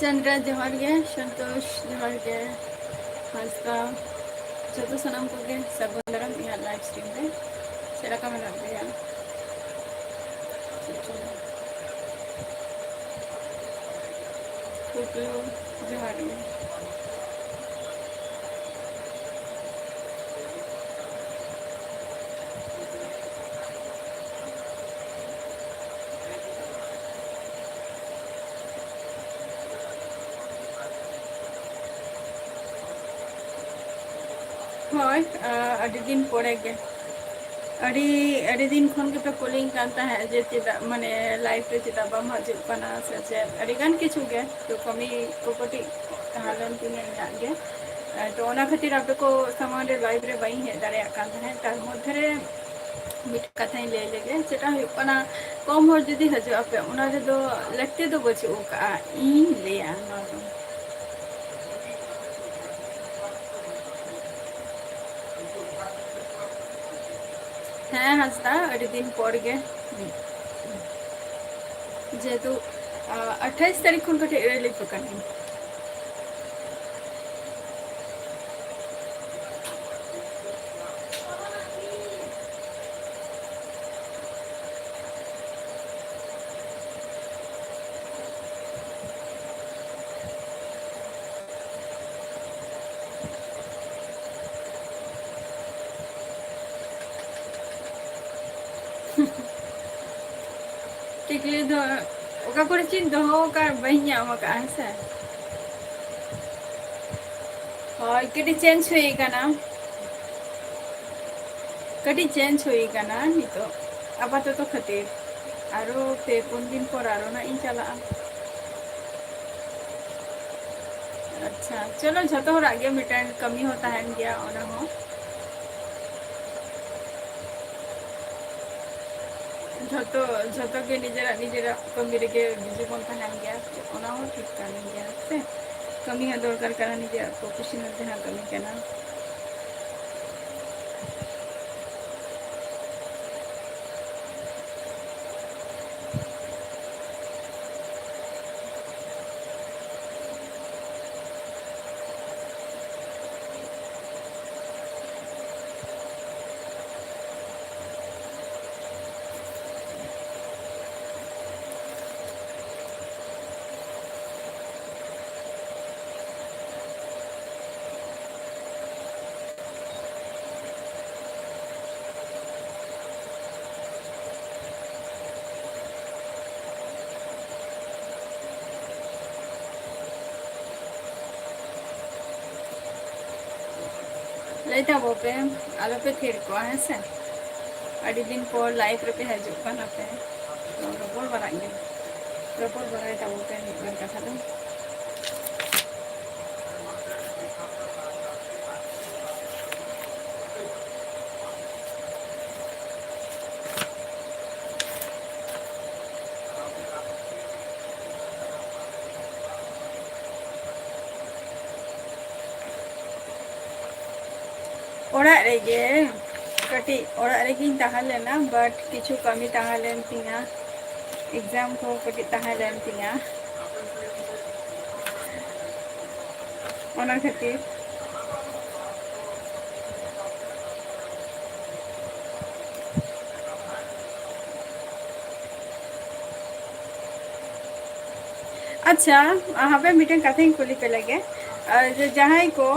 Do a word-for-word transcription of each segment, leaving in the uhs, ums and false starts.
ᱪᱟᱱᱫᱨᱟ ᱡᱚᱦᱟᱨ ᱜᱮ, ᱥᱚᱱᱛᱳᱥ ᱡᱚᱦᱟᱨ ᱜᱮ, ᱦᱟᱸᱥᱫᱟ, ᱡᱚᱛᱚ ᱥᱟᱱᱟᱢ ᱠᱚᱜᱮ ᱥᱟᱹᱜᱩᱱ ᱫᱟᱨᱟᱢ ᱤᱧᱟᱹᱜ live stream ᱨᱮ᱾ ᱪᱮᱫ ᱞᱮᱠᱟ ᱢᱮᱱᱟᱜ ᱯᱮᱭᱟ? ᱠᱩᱠᱞᱩ, ᱡᱚᱦᱟᱨ ᱜᱮ᱾ ᱦᱳᱭ, ᱟᱹᱰᱤ ᱫᱤᱱ ᱯᱚᱨᱮ ᱜᱮ᱾ ᱟᱹᱰᱤ, ᱟᱹᱰᱤ ᱫᱤᱱ ᱠᱷᱚᱱ ᱜᱮᱯᱮ ᱠᱩᱞᱤᱧ ᱠᱟᱱ ᱛᱟᱦᱮᱸᱫ ᱡᱮ ᱪᱮᱫᱟᱜ, ᱢᱟᱱᱮ, live ᱨᱮ ᱪᱮᱫᱟᱜ ᱵᱟᱢ ᱦᱤᱡᱩᱜ ᱠᱟᱱᱟ ᱥᱮ ᱪᱮᱫ, ᱟᱹᱰᱤ ᱜᱟᱱ ᱠᱤᱪᱷᱩ ᱜᱮ᱾ ᱛᱚ, ᱠᱟᱹᱢᱤ ᱠᱚ ᱠᱟᱹᱴᱤᱡ ᱛᱟᱦᱮᱸ ᱞᱮᱱ ᱛᱤᱧᱟᱹ ᱤᱧᱟᱹᱜ ᱜᱮ᱾ ᱛᱚ, ᱚᱱᱟ ᱠᱷᱟᱹᱛᱤᱨ ᱟᱯᱮ ᱠᱚ ᱥᱟᱢᱟᱝ ᱨᱮ live ᱨᱮ ᱵᱟᱹᱧ ᱦᱮᱡ ᱫᱟᱲᱮᱭᱟᱜ ᱠᱟᱱ ᱛᱟᱦᱮᱸᱫ᱾ ᱛᱟᱨ ᱢᱚᱫᱽᱫᱷᱮ ᱨᱮ ᱢᱤᱫ ᱠᱟᱛᱷᱟᱧ ᱞᱟᱹᱭ ᱞᱮᱜᱮ, ᱡᱮᱴᱟ ᱦᱩᱭᱩᱜ ᱠᱟᱱᱟ, ᱠᱚᱢ ᱦᱚᱲ ᱡᱩᱫᱤ ᱦᱤᱡᱩᱜ ᱟᱯᱮ, ᱚᱱᱟ ᱨᱮᱫᱚ ᱞᱟᱹᱠᱛᱤ ᱫᱚ ᱵᱟᱹᱪᱩᱜ ᱟᱠᱟᱜᱼᱟ, ᱤᱧ ᱞᱟᱹᱭᱟ ᱱᱚᱣᱟ ᱫᱚ᱾ ᱦᱮᱸ ᱦᱟᱸᱥᱫᱟ, ᱟᱹᱰᱤ ᱫᱤᱱ ᱯᱚᱨ ᱜᱮ, ᱡᱮᱦᱮᱛᱩ, ᱟᱸ, ᱟᱴᱷᱟᱭᱤᱥ ᱛᱟᱹᱨᱤᱠᱷ ᱠᱷᱚᱱ ᱠᱟᱹᱴᱤᱡ relief ᱟᱠᱟᱱᱟᱹᱧ᱾ ᱴᱤᱠᱞᱤ ᱫᱚ ᱚᱠᱟ ᱠᱚᱨᱮ ᱪᱚᱧ ᱫᱚᱦᱚ ᱟᱠᱟᱫ, ᱵᱟᱹᱧ ᱧᱟᱢ ᱟᱠᱟᱫᱼᱟ, ᱦᱮᱸ ᱥᱮ᱾ ᱦᱳᱭ, ᱠᱟᱹᱴᱤᱡ change ᱦᱩᱭ ᱟᱠᱟᱱᱟ᱾ ᱠᱟᱹᱴᱤᱡ change ᱦᱩᱭ ᱟᱠᱟᱱᱟ ᱱᱤᱛᱚᱜ, ᱟᱯᱟᱛᱚᱛᱚ ᱠᱷᱟᱹᱛᱤᱨ᱾ ᱟᱨᱚ ᱯᱮ ᱯᱩᱱ ᱫᱤᱱ ᱯᱚᱨ ᱟᱨᱚ ᱱᱟᱜ ᱤᱧ ᱪᱟᱞᱟᱜᱼᱟ᱾ ᱟᱪᱪᱷᱟ, ᱪᱚᱞᱚ, ᱡᱷᱚᱛᱚ ᱦᱚᱲᱟᱜ ᱜᱮ ᱢᱤᱫᱴᱟᱝ ᱠᱟᱹᱢᱤ ᱦᱚᱸ ᱛᱟᱦᱮᱱ ᱜᱮᱭᱟ, ᱚᱱᱟ ᱦᱚᱸ᱾ ᱡᱷᱚᱛᱚ, ᱡᱷᱚᱛᱚ ᱜᱮ ᱱᱤᱡᱮᱨᱟᱜ, ᱱᱤᱡᱮᱨᱟᱜ ᱠᱟᱹᱢᱤ ᱨᱮᱜᱮ busy ᱵᱚᱱ ᱛᱟᱦᱮᱱ ᱜᱮᱭᱟ, ᱚᱱᱟ ᱦᱚᱸ ᱴᱷᱤᱠ ᱠᱟᱱ ᱜᱮᱭᱟ ᱥᱮ᱾ ᱠᱟᱹᱢᱤ ᱦᱚᱸ ᱫᱚᱨᱠᱟᱨ ᱠᱟᱱᱟ, ᱱᱤᱡᱮᱨᱟᱜ professional ᱡᱟᱦᱟᱸ ᱠᱟᱹᱢᱤ ᱠᱟᱱᱟ᱾ ᱞᱟᱹᱭ ᱛᱟᱵᱚ ᱯᱮ, ᱟᱞᱚ ᱯᱮ ᱛᱷᱤᱨ ᱠᱚᱜᱼᱟ, ᱦᱮᱸ ᱥᱮ? ᱟᱹᱰᱤ ᱫᱤᱱ ᱯᱚᱨ live ᱨᱮᱯᱮ ᱦᱤᱡᱩᱜ ᱠᱟᱱᱟ ᱯᱮ, ᱛᱚ ᱨᱚᱯᱚᱲ ᱵᱟᱲᱟᱜ ᱜᱮ, ᱨᱚᱯᱚᱲ ᱵᱟᱲᱟᱭ ᱛᱟᱵᱚ ᱯᱮ ᱢᱤᱫ ᱵᱟᱨ ᱠᱟᱛᱷᱟ ᱫᱚ᱾ ᱚᱲᱟᱜ ᱨᱮᱜᱮ, ᱠᱟᱹᱴᱤᱡ ᱚᱲᱟᱜ ᱨᱮᱜᱮᱧ ᱛᱟᱦᱮᱸ ᱞᱮᱱᱟ, but ᱠᱤᱪᱷᱩ ᱠᱟᱹᱢᱤ ᱛᱟᱦᱮᱸ ᱞᱮᱱ ᱛᱤᱧᱟ, exam ᱠᱚ ᱠᱟᱹᱴᱤᱡ ᱛᱟᱦᱮᱸ ᱞᱮᱱ ᱛᱤᱧᱟ, ᱚᱱᱟ ᱠᱷᱟᱹᱛᱤᱨ᱾ ᱟᱪᱪᱷᱟ, ᱦᱟᱯᱮ ᱢᱤᱫᱴᱮᱱ ᱠᱟᱛᱷᱟᱧ ᱠᱩᱞᱤ ᱯᱮ ᱞᱮᱜᱮ, ᱟᱨ ᱡᱮ ᱡᱟᱦᱟᱸᱭ ᱠᱚ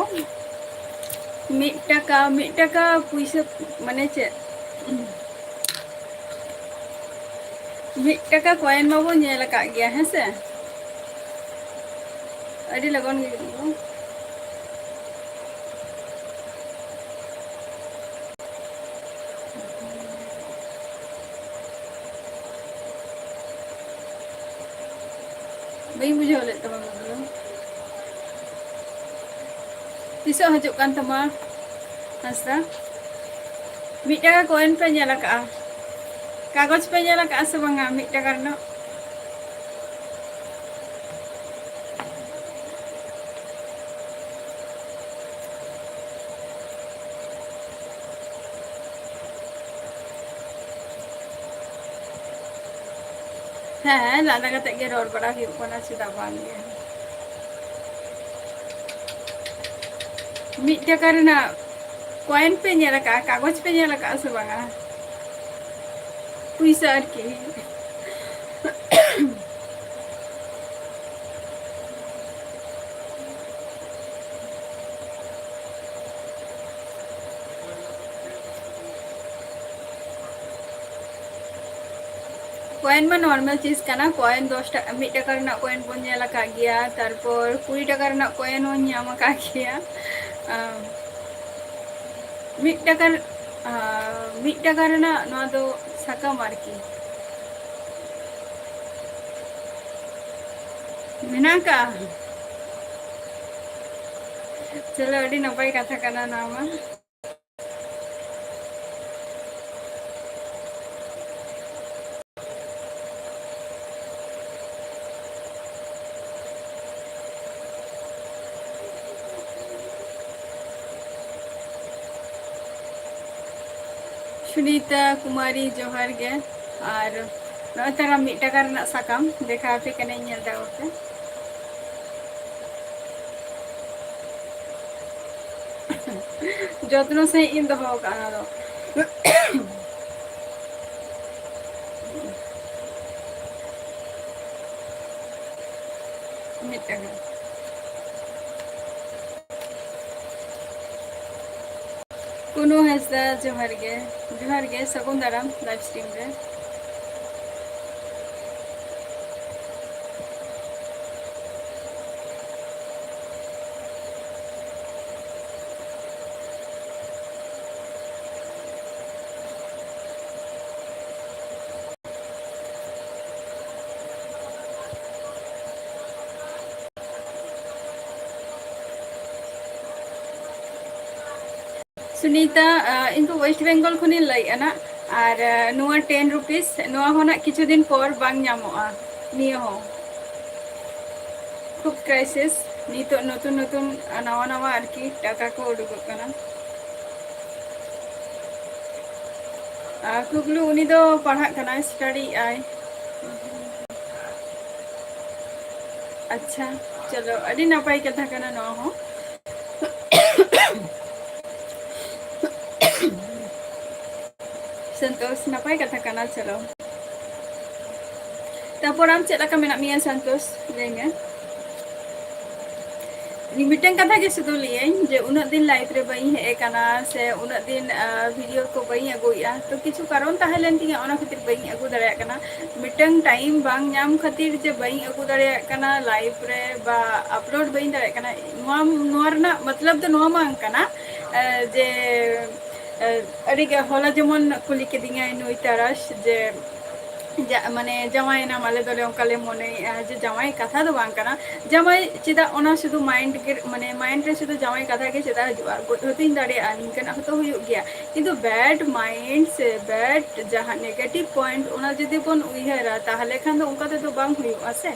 ᱢᱤᱫ ᱴᱟᱠᱟ, ᱢᱤᱫ ᱴᱟᱠᱟ ᱯᱩᱭᱥᱟᱹ, ᱢᱟᱱᱮ ᱪᱮᱫ, ᱢᱤᱫ ᱴᱟᱠᱟ coin ᱢᱟᱵᱚᱱ ᱧᱮᱞ ᱟᱠᱟᱫ ᱜᱮᱭᱟ, ᱦᱮᱸ ᱥᱮ? ᱟᱹᱰᱤ ᱞᱚᱜᱚᱱ ᱜᱮ᱾ ᱵᱟᱹᱧ ᱵᱩᱡᱷᱟᱹᱣ ᱞᱮᱫ ᱛᱟᱢᱟ ᱜᱩᱜᱞᱩ᱾ ᱛᱤᱥᱚᱜ ᱦᱤᱡᱩᱜ ᱠᱟᱱ ᱛᱟᱢᱟ ᱦᱟᱸᱥᱫᱟ? ᱢᱤᱫ ᱴᱟᱠᱟ coin ᱯᱮ ᱧᱮᱞ ᱟᱠᱟᱫᱼᱟ? ᱠᱟᱜᱚᱡᱽ ᱯᱮ ᱧᱮᱞ ᱟᱠᱟᱫᱼᱟ ᱥᱮ ᱵᱟᱝᱟ ᱢᱤᱫ ᱴᱟᱠᱟ ᱨᱮᱱᱟᱜ? ᱦᱮᱸ, ᱞᱟᱸᱫᱟ ᱠᱟᱛᱮ ᱜᱮ ᱨᱚᱲ ᱵᱟᱲᱟ ᱦᱩᱭᱩᱜ ᱠᱟᱱᱟ, ᱪᱮᱫᱟᱜ ᱵᱟᱝ ᱜᱮ᱾ ᱢᱤᱫ ᱴᱟᱠᱟ ᱨᱮᱱᱟᱜ coin ᱯᱮ ᱧᱮᱞ ᱟᱠᱟᱫᱼᱟ, ᱠᱟᱜᱚᱡᱽ ᱯᱮ ᱧᱮᱞ ᱟᱠᱟᱫᱼᱟ ᱥᱮ ᱵᱟᱝᱟ? ᱯᱩᱭᱥᱟᱹ ᱟᱨᱠᱤ᱾ Coin ᱢᱟ normal ᱪᱤᱡᱽ ᱠᱟᱱᱟ, coin ᱫᱚᱥ ᱴᱟᱠᱟ, ᱢᱤᱫ ᱴᱟᱠᱟ ᱨᱮᱱᱟᱜ coin ᱵᱚᱱ ᱧᱮᱞ ᱟᱠᱟᱫ ᱜᱮᱭᱟ, ᱛᱟᱨᱯᱚᱨ ᱠᱩᱲᱤ ᱴᱟᱠᱟ ᱨᱮᱱᱟᱜ coin ᱦᱚᱸ ᱧᱟᱢ ᱟᱠᱟᱫ ᱜᱮᱭᱟ᱾ ᱟᱢ, ᱢᱤᱫ ᱴᱟᱠᱟ ᱨᱮ-, ᱟᱨ ᱢᱤᱫ ᱴᱟᱠᱟ ᱨᱮᱱᱟᱜ ᱱᱚᱣᱟ ᱫᱚ ᱥᱟᱠᱟᱢ ᱟᱨᱠᱤ᱾ ᱢᱮᱱᱟᱜ ᱟᱠᱟᱜᱼᱟ᱾ ᱪᱚᱞᱚ, ᱟᱹᱰᱤ ᱱᱟᱯᱟᱭ ᱠᱟᱛᱷᱟ ᱠᱟᱱᱟ ᱱᱚᱣᱟ ᱢᱟ᱾ ᱥᱩᱱᱤᱛᱟ ᱠᱩᱢᱟᱨᱤ, ᱡᱚᱦᱟᱨ ᱜᱮ᱾ ᱟᱨ ᱱᱚᱜᱼᱚᱭ ᱛᱟᱨᱟ ᱢᱤᱫ ᱴᱟᱠᱟ ᱨᱮᱱᱟᱜ ᱥᱟᱠᱟᱢ ᱫᱮᱠᱷᱟᱣ ᱟᱯᱮ ᱠᱟᱹᱱᱟᱹᱧ, ᱧᱮᱞ ᱛᱟᱵᱚ ᱯᱮ᱾ ᱡᱚᱛᱱᱚ ᱥᱟᱺᱦᱤᱡ ᱤᱧ ᱫᱚᱦᱚ ᱟᱠᱟᱫᱼᱟ ᱚᱱᱟ ᱫᱚ᱾ ᱢᱤᱫ ᱴᱟᱠᱟ᱾ ᱠᱩᱱᱩ ᱦᱟᱸᱥᱫᱟ, ᱡᱚᱦᱟᱨ ᱜᱮ᱾ ᱡᱚᱦᱟᱨ ᱜᱮ, ᱥᱟᱹᱜᱩᱱ ᱫᱟᱨᱟᱢ live stream ᱨᱮ᱾ ᱥᱩᱱᱤᱛᱟ, ᱟᱸ, ᱤᱧ ᱫᱚ West Bengal ᱠᱷᱚᱱᱤᱧ ᱞᱟᱹᱭᱮᱫᱼᱟ ᱱᱟᱜ᱾ ᱟᱨ, ᱟᱸ, ᱱᱚᱣᱟ ten rupees, ᱱᱚᱣᱟ ᱦᱚᱸ ᱱᱟᱜ ᱠᱤᱪᱷᱩ ᱫᱤᱱ ᱯᱚᱨ ᱵᱟᱝ ᱧᱟᱢᱚᱜᱼᱟ, ᱱᱤᱭᱟᱹ ᱦᱚᱸ᱾ ᱠᱷᱩᱵ crisis, ᱱᱤᱛᱚᱜ ᱱᱚᱛᱩᱱ ᱱᱚᱛᱩᱱ, ᱟᱸ, ᱱᱟᱣᱟ ᱱᱟᱣᱟ ᱟᱨᱠᱤ ᱴᱟᱠᱟ ᱠᱚ ᱩᱰᱩᱠᱚᱜ ᱠᱟᱱᱟ᱾ ᱟᱨ ᱠᱩᱠᱞᱩ, ᱩᱱᱤ ᱫᱚ ᱯᱟᱲᱦᱟᱜ ᱠᱟᱱᱟᱭ, study ᱟᱭ᱾ ᱟᱪᱪᱷᱟ, ᱪᱚᱞᱚ, ᱟᱹᱰᱤ ᱱᱟᱯᱟᱭ ᱠᱟᱛᱷᱟ ᱠᱟᱱᱟ ᱱᱚᱣᱟ ᱦᱚᱸ᱾ ᱥᱚᱱᱛᱳᱥ, ᱱᱟᱯᱟᱭ ᱠᱟᱛᱷᱟ ᱠᱟᱱᱟ, ᱪᱚᱞᱚ᱾ ᱛᱟᱯᱚᱨ ᱟᱢ ᱪᱮᱫ ᱞᱮᱠᱟ ᱢᱮᱱᱟᱜ ᱢᱮᱭᱟ ᱥᱚᱱᱛᱳᱥ? ᱞᱟᱹᱭ ᱢᱮ᱾ ᱢᱤᱫᱴᱟᱝ ᱠᱟᱛᱷᱟ ᱜᱮ ᱥᱩᱫᱷᱩ ᱞᱟᱹᱭᱟᱹᱧ ᱡᱮ ᱩᱱᱟᱹᱜ ᱫᱤᱱ live ᱨᱮ ᱵᱟᱹᱧ ᱦᱮᱡ ᱟᱠᱟᱱᱟ ᱥᱮ ᱩᱱᱟᱹᱜ ᱫᱤᱱ, ᱟᱸ, video ᱠᱚ ᱵᱟᱹᱧ ᱟᱹᱜᱩᱭᱮᱫᱼᱟ, ᱛᱚ ᱠᱤᱪᱷᱩ ᱠᱟᱨᱚᱱ ᱛᱟᱦᱮᱸ ᱞᱮᱱ ᱛᱤᱧᱟᱹ, ᱚᱱᱟ ᱠᱷᱟᱹᱛᱤᱨ ᱵᱟᱹᱧ ᱟᱹᱜᱩ ᱫᱟᱲᱮᱭᱟᱜ ᱠᱟᱱᱟ᱾ ᱢᱤᱫᱴᱟᱝ time ᱵᱟᱝ ᱧᱟᱢ ᱠᱷᱟᱹᱛᱤᱨ ᱡᱮ ᱵᱟᱹᱧ ᱟᱹᱜᱩ ᱫᱟᱲᱮᱭᱟᱜ ᱠᱟᱱᱟ live ᱨᱮ ᱵᱟ upload ᱵᱟᱹᱧ ᱫᱟᱲᱮᱭᱟᱜ ᱠᱟᱱᱟ, ᱱᱚᱣᱟ, ᱱᱚᱣᱟ ᱨᱮᱱᱟᱜ ᱢᱚᱛᱞᱚᱵ ᱫᱚ ᱱᱚᱣᱟ ᱵᱟᱝ ᱠᱟᱱᱟ ᱮ, ᱡᱮ, ᱮ, ᱟᱹᱰᱤ ᱜᱮ ᱦᱚᱞᱟ ᱡᱮᱢᱚᱱ ᱠᱩᱞᱤ ᱠᱤᱫᱤᱧᱟᱭ ᱱᱩᱭ ᱛᱟᱨᱟᱥ ᱡᱮ, ᱡᱟ-, ᱢᱟᱱᱮ ᱡᱟᱶᱟᱭᱮᱱᱟᱢ, ᱟᱞᱮ ᱫᱚᱞᱮ ᱚᱱᱠᱟ ᱞᱮ ᱢᱚᱱᱮᱭᱮᱫᱼᱟ ᱡᱮ ᱡᱟᱶᱟᱭ ᱠᱟᱛᱷᱟ ᱫᱚ ᱵᱟᱝ ᱠᱟᱱᱟ᱾ ᱡᱟᱶᱟᱭ ᱪᱮᱫᱟᱜ ᱚᱱᱟ ᱥᱩᱫᱷᱩ mind ᱜᱮ, ᱢᱟᱱᱮ mind ᱨᱮ ᱥᱩᱫᱷᱩ ᱡᱟᱶᱟᱭ ᱠᱟᱛᱷᱟ ᱜᱮ ᱪᱮᱫᱟᱜ ᱦᱤᱡᱩᱜᱼᱟ? ᱜᱚᱡ ᱦᱚᱸᱛᱚᱧ ᱫᱟᱲᱮᱭᱟᱜᱼᱟ, ᱱᱤᱝᱠᱟᱹᱱᱟᱜ ᱦᱚᱸᱛᱚ ᱦᱩᱭᱩᱜ ᱜᱮᱭᱟ᱾ ᱠᱤᱱᱛᱩ bad mind ᱥᱮ bad ᱡᱟᱦᱟᱸ negative point, ᱚᱱᱟ ᱡᱩᱫᱤ ᱵᱚᱱ ᱩᱭᱦᱟᱹᱨᱟ, ᱛᱟᱦᱚᱞᱮ ᱠᱷᱟᱱ ᱫᱚ ᱚᱱᱠᱟ ᱛᱮᱫᱚ ᱵᱟᱝ ᱦᱩᱭᱩᱜᱼᱟ ᱥᱮ᱾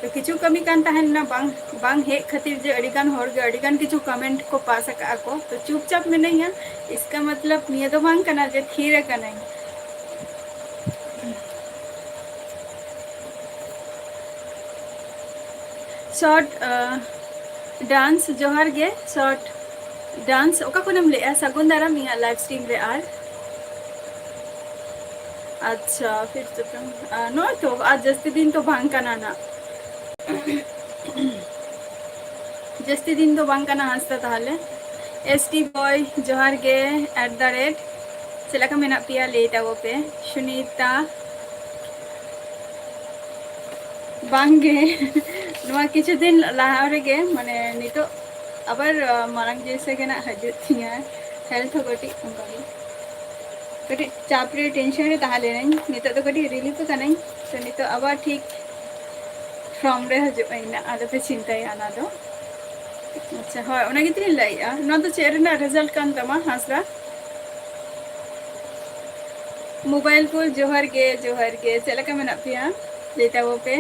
ᱛᱚ ᱠᱤᱪᱷᱩ ᱠᱟᱹᱢᱤ ᱠᱟᱱ ᱛᱟᱦᱮᱱᱟ, ᱵᱟᱝ, ᱵᱟᱝ ᱦᱮᱡ ᱠᱷᱟᱹᱛᱤᱨ ᱡᱮ ᱟᱹᱰᱤ ᱜᱟᱱ ᱦᱚᱲ ᱜᱮ ᱟᱹᱰᱤ ᱜᱟᱱ ᱠᱤᱪᱷᱩ comment ᱠᱚ pass ᱟᱠᱟᱫᱼᱟ ᱠᱚ, ᱛᱚ ᱪᱩᱯᱪᱟᱯ ᱢᱤᱱᱟᱹᱧᱟ, ᱤᱥᱠᱟ ᱢᱚᱛᱞᱚᱵ ᱱᱤᱭᱟᱹ ᱫᱚ ᱵᱟᱝ ᱠᱟᱱᱟ ᱡᱮ ᱛᱷᱤᱨ ᱟᱠᱟᱱᱟᱹᱧ᱾ Short, ᱟᱸ, dance, ᱡᱚᱦᱟᱨ ᱜᱮ, short dance, ᱚᱠᱟ ᱠᱷᱚᱱᱮᱢ ᱞᱟᱹᱭᱮᱜᱼᱟ? ᱥᱟᱹᱜᱩᱱ ᱫᱟᱨᱟᱢ ᱤᱧᱟᱹᱜ live stream ᱨᱮ᱾ ᱟᱨ ᱟᱪᱪᱷᱟ, ᱯᱷᱤᱨ ᱛᱚ ᱠᱟᱢ, ᱟᱸ, ᱱᱚᱜᱼᱚᱭ ᱛᱚ, ᱟᱨ ᱡᱟᱹᱥᱛᱤ ᱫᱤᱱ ᱛᱚ ᱵᱟᱝ ᱠᱟᱱᱟ ᱱᱟᱜ᱾ ᱡᱟᱹᱥᱛᱤ ᱫᱤᱱ ᱫᱚ ᱵᱟᱝ ᱠᱟᱱᱟ ᱦᱟᱸᱥᱫᱟ ᱛᱟᱦᱚᱞᱮ᱾ S T boy, ᱡᱚᱦᱟᱨ ᱜᱮ, at the rate᱾ ᱪᱮᱫ ᱞᱮᱠᱟ ᱢᱮᱱᱟᱜ ᱯᱮᱭᱟ? ᱞᱟᱹᱭ ᱛᱟᱵᱚ ᱯᱮ᱾ ᱥᱩᱱᱤᱛᱟ, ᱵᱟᱝ ᱜᱮ, ᱱᱚᱣᱟ ᱠᱤᱪᱷᱩ ᱫᱤᱱ ᱞᱟᱦᱟ ᱨᱮᱜᱮ, ᱢᱟᱱᱮ, ᱱᱤᱛᱚᱜ ᱟᱵᱟᱨ, ᱟ, ᱢᱟᱲᱟᱝ ᱡᱮᱭᱥᱮ ᱜᱮ ᱱᱟᱜ ᱦᱤᱡᱩᱜ ᱛᱤᱧᱟ, health ᱦᱚᱸ ᱠᱟᱹᱴᱤᱡ ᱚᱱᱠᱟ ᱜᱮ, ᱠᱟᱹᱴᱤᱡ ᱪᱟᱯ ᱨᱮ, tension ᱨᱮ ᱛᱟᱦᱮᱸ ᱞᱮᱱᱟᱹᱧ᱾ ᱱᱤᱛᱚᱜ ᱫᱚ ᱠᱟᱹᱴᱤᱡ relief ᱟᱠᱟᱱᱟᱹᱧ, ᱛᱚ ᱱᱤᱛᱚᱜ ᱟᱵᱟᱨ ᱴᱷᱤᱠ form ᱨᱮ ᱦᱤᱡᱩᱜ ᱟᱹᱧ ᱱᱟᱜ, ᱟᱞᱚᱯᱮ ᱪᱤᱱᱛᱟᱹᱭᱟ ᱚᱱᱟ ᱫᱚ᱾ ᱟᱪᱪᱷᱟ, ᱦᱳᱭ, ᱚᱱᱟ ᱜᱮᱛᱚᱧ ᱞᱟᱹᱭᱮᱜᱼᱟ, ᱱᱚᱣᱟ ᱫᱚ ᱪᱮᱫ ᱨᱮᱱᱟᱜ result ᱠᱟᱱ ᱛᱟᱢᱟ, ᱦᱟᱸᱥᱫᱟ? ᱢᱳᱵᱟᱭᱤᱞ ᱯᱷᱳᱱ, ᱡᱚᱦᱟᱨ ᱜᱮ, ᱡᱚᱦᱟᱨ ᱜᱮ, ᱪᱮᱫ ᱞᱮᱠᱟ ᱢᱮᱱᱟᱜ ᱯᱮᱭᱟ? ᱞᱟᱹᱭ ᱛᱟᱵᱚ ᱯᱮ᱾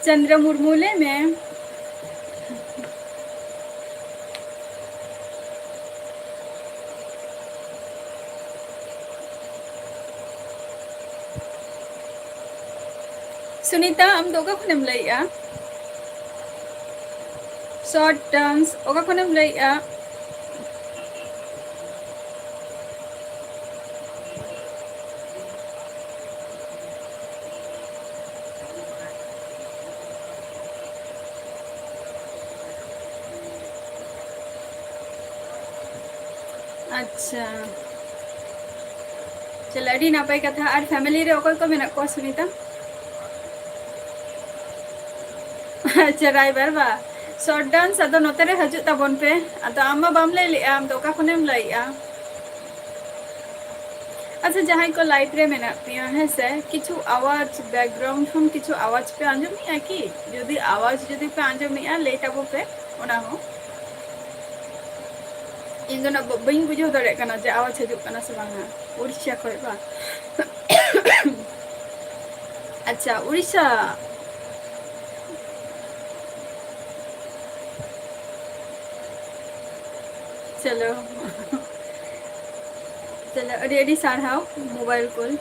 ᱪᱚᱱᱫᱨᱚ ᱢᱩᱨᱢᱩ, ᱞᱟᱹᱭ ᱢᱮ᱾ ᱥᱩᱱᱤᱛᱟ, ᱟᱢ ᱫᱚ ᱚᱠᱟ ᱠᱷᱚᱱᱮᱢ ᱞᱟᱹᱭᱮᱜᱼᱟ? Short terms, ᱚᱠᱟ ᱠᱷᱚᱱᱮᱢ ᱞᱟᱹᱭᱮᱜᱼᱟ? ᱟᱪᱪᱷᱟ, ᱪᱚᱞᱚ, ᱟᱹᱰᱤ ᱱᱟᱯᱟᱭ ᱠᱟᱛᱷᱟ᱾ ᱟᱨ family ᱨᱮ ᱚᱠᱚᱭ ᱠᱚ ᱢᱮᱱᱟᱜ ᱠᱚᱣᱟ, ᱥᱩᱱᱤᱛᱟ? ᱟᱪᱪᱷᱟ, ᱨᱟᱭᱵᱟᱨ ᱵᱟ, short dance ᱟᱫᱚ ᱱᱚᱛᱮ ᱨᱮ ᱦᱤᱡᱩᱜ ᱛᱟᱵᱚᱱ ᱯᱮ᱾ ᱟᱫᱚ ᱟᱢ ᱢᱟ ᱵᱟᱢ ᱞᱟᱹᱭ ᱞᱮᱜᱼᱟ, ᱟᱢ ᱫᱚ ᱚᱠᱟ ᱠᱷᱚᱱᱮᱢ ᱞᱟᱹᱭᱮᱜᱼᱟ? ᱟᱪᱪᱷᱟ, ᱡᱟᱦᱟᱸᱭ ᱠᱚ live ᱨᱮ ᱢᱮᱱᱟᱜ ᱯᱮᱭᱟ, ᱦᱮᱸ ᱥᱮ, ᱠᱤᱪᱷᱩ ᱟᱣᱟᱡᱽ, background ᱠᱷᱚᱱ ᱠᱤᱪᱷᱩ ᱟᱣᱟᱡᱽ ᱯᱮ ᱟᱸᱡᱚᱢᱮᱜᱼᱟ ᱠᱤ? ᱡᱩᱫᱤ ᱟᱣᱟᱡᱽ ᱡᱩᱫᱤ ᱯᱮ ᱟᱸᱡᱚᱢᱮᱜᱼᱟ, ᱞᱟᱹᱭ ᱛᱟᱵᱚ ᱯᱮ ᱚᱱᱟ ᱦᱚᱸ᱾ ᱤᱧ ᱫᱚ ᱱᱟᱜ ᱵᱟᱹᱧ ᱵᱩᱡᱷᱟᱹᱣ ᱫᱟᱲᱮᱭᱟᱜ ᱠᱟᱱᱟ ᱡᱮ ᱟᱣᱟᱡᱽ ᱦᱤᱡᱩᱜ ᱠᱟᱱᱟ ᱥᱮ ᱵᱟᱝᱟ᱾ ᱩᱲᱤᱥᱥᱟ ᱠᱷᱚᱡ ᱵᱟᱝ? ᱟᱪᱪᱷᱟ, ᱩᱲᱤᱥᱥᱟ᱾ ᱪᱚᱞᱚ᱾ ᱪᱚᱞᱚ, ᱟᱹᱰᱤ ᱟᱹᱰᱤ ᱥᱟᱨᱦᱟᱣ mobile call᱾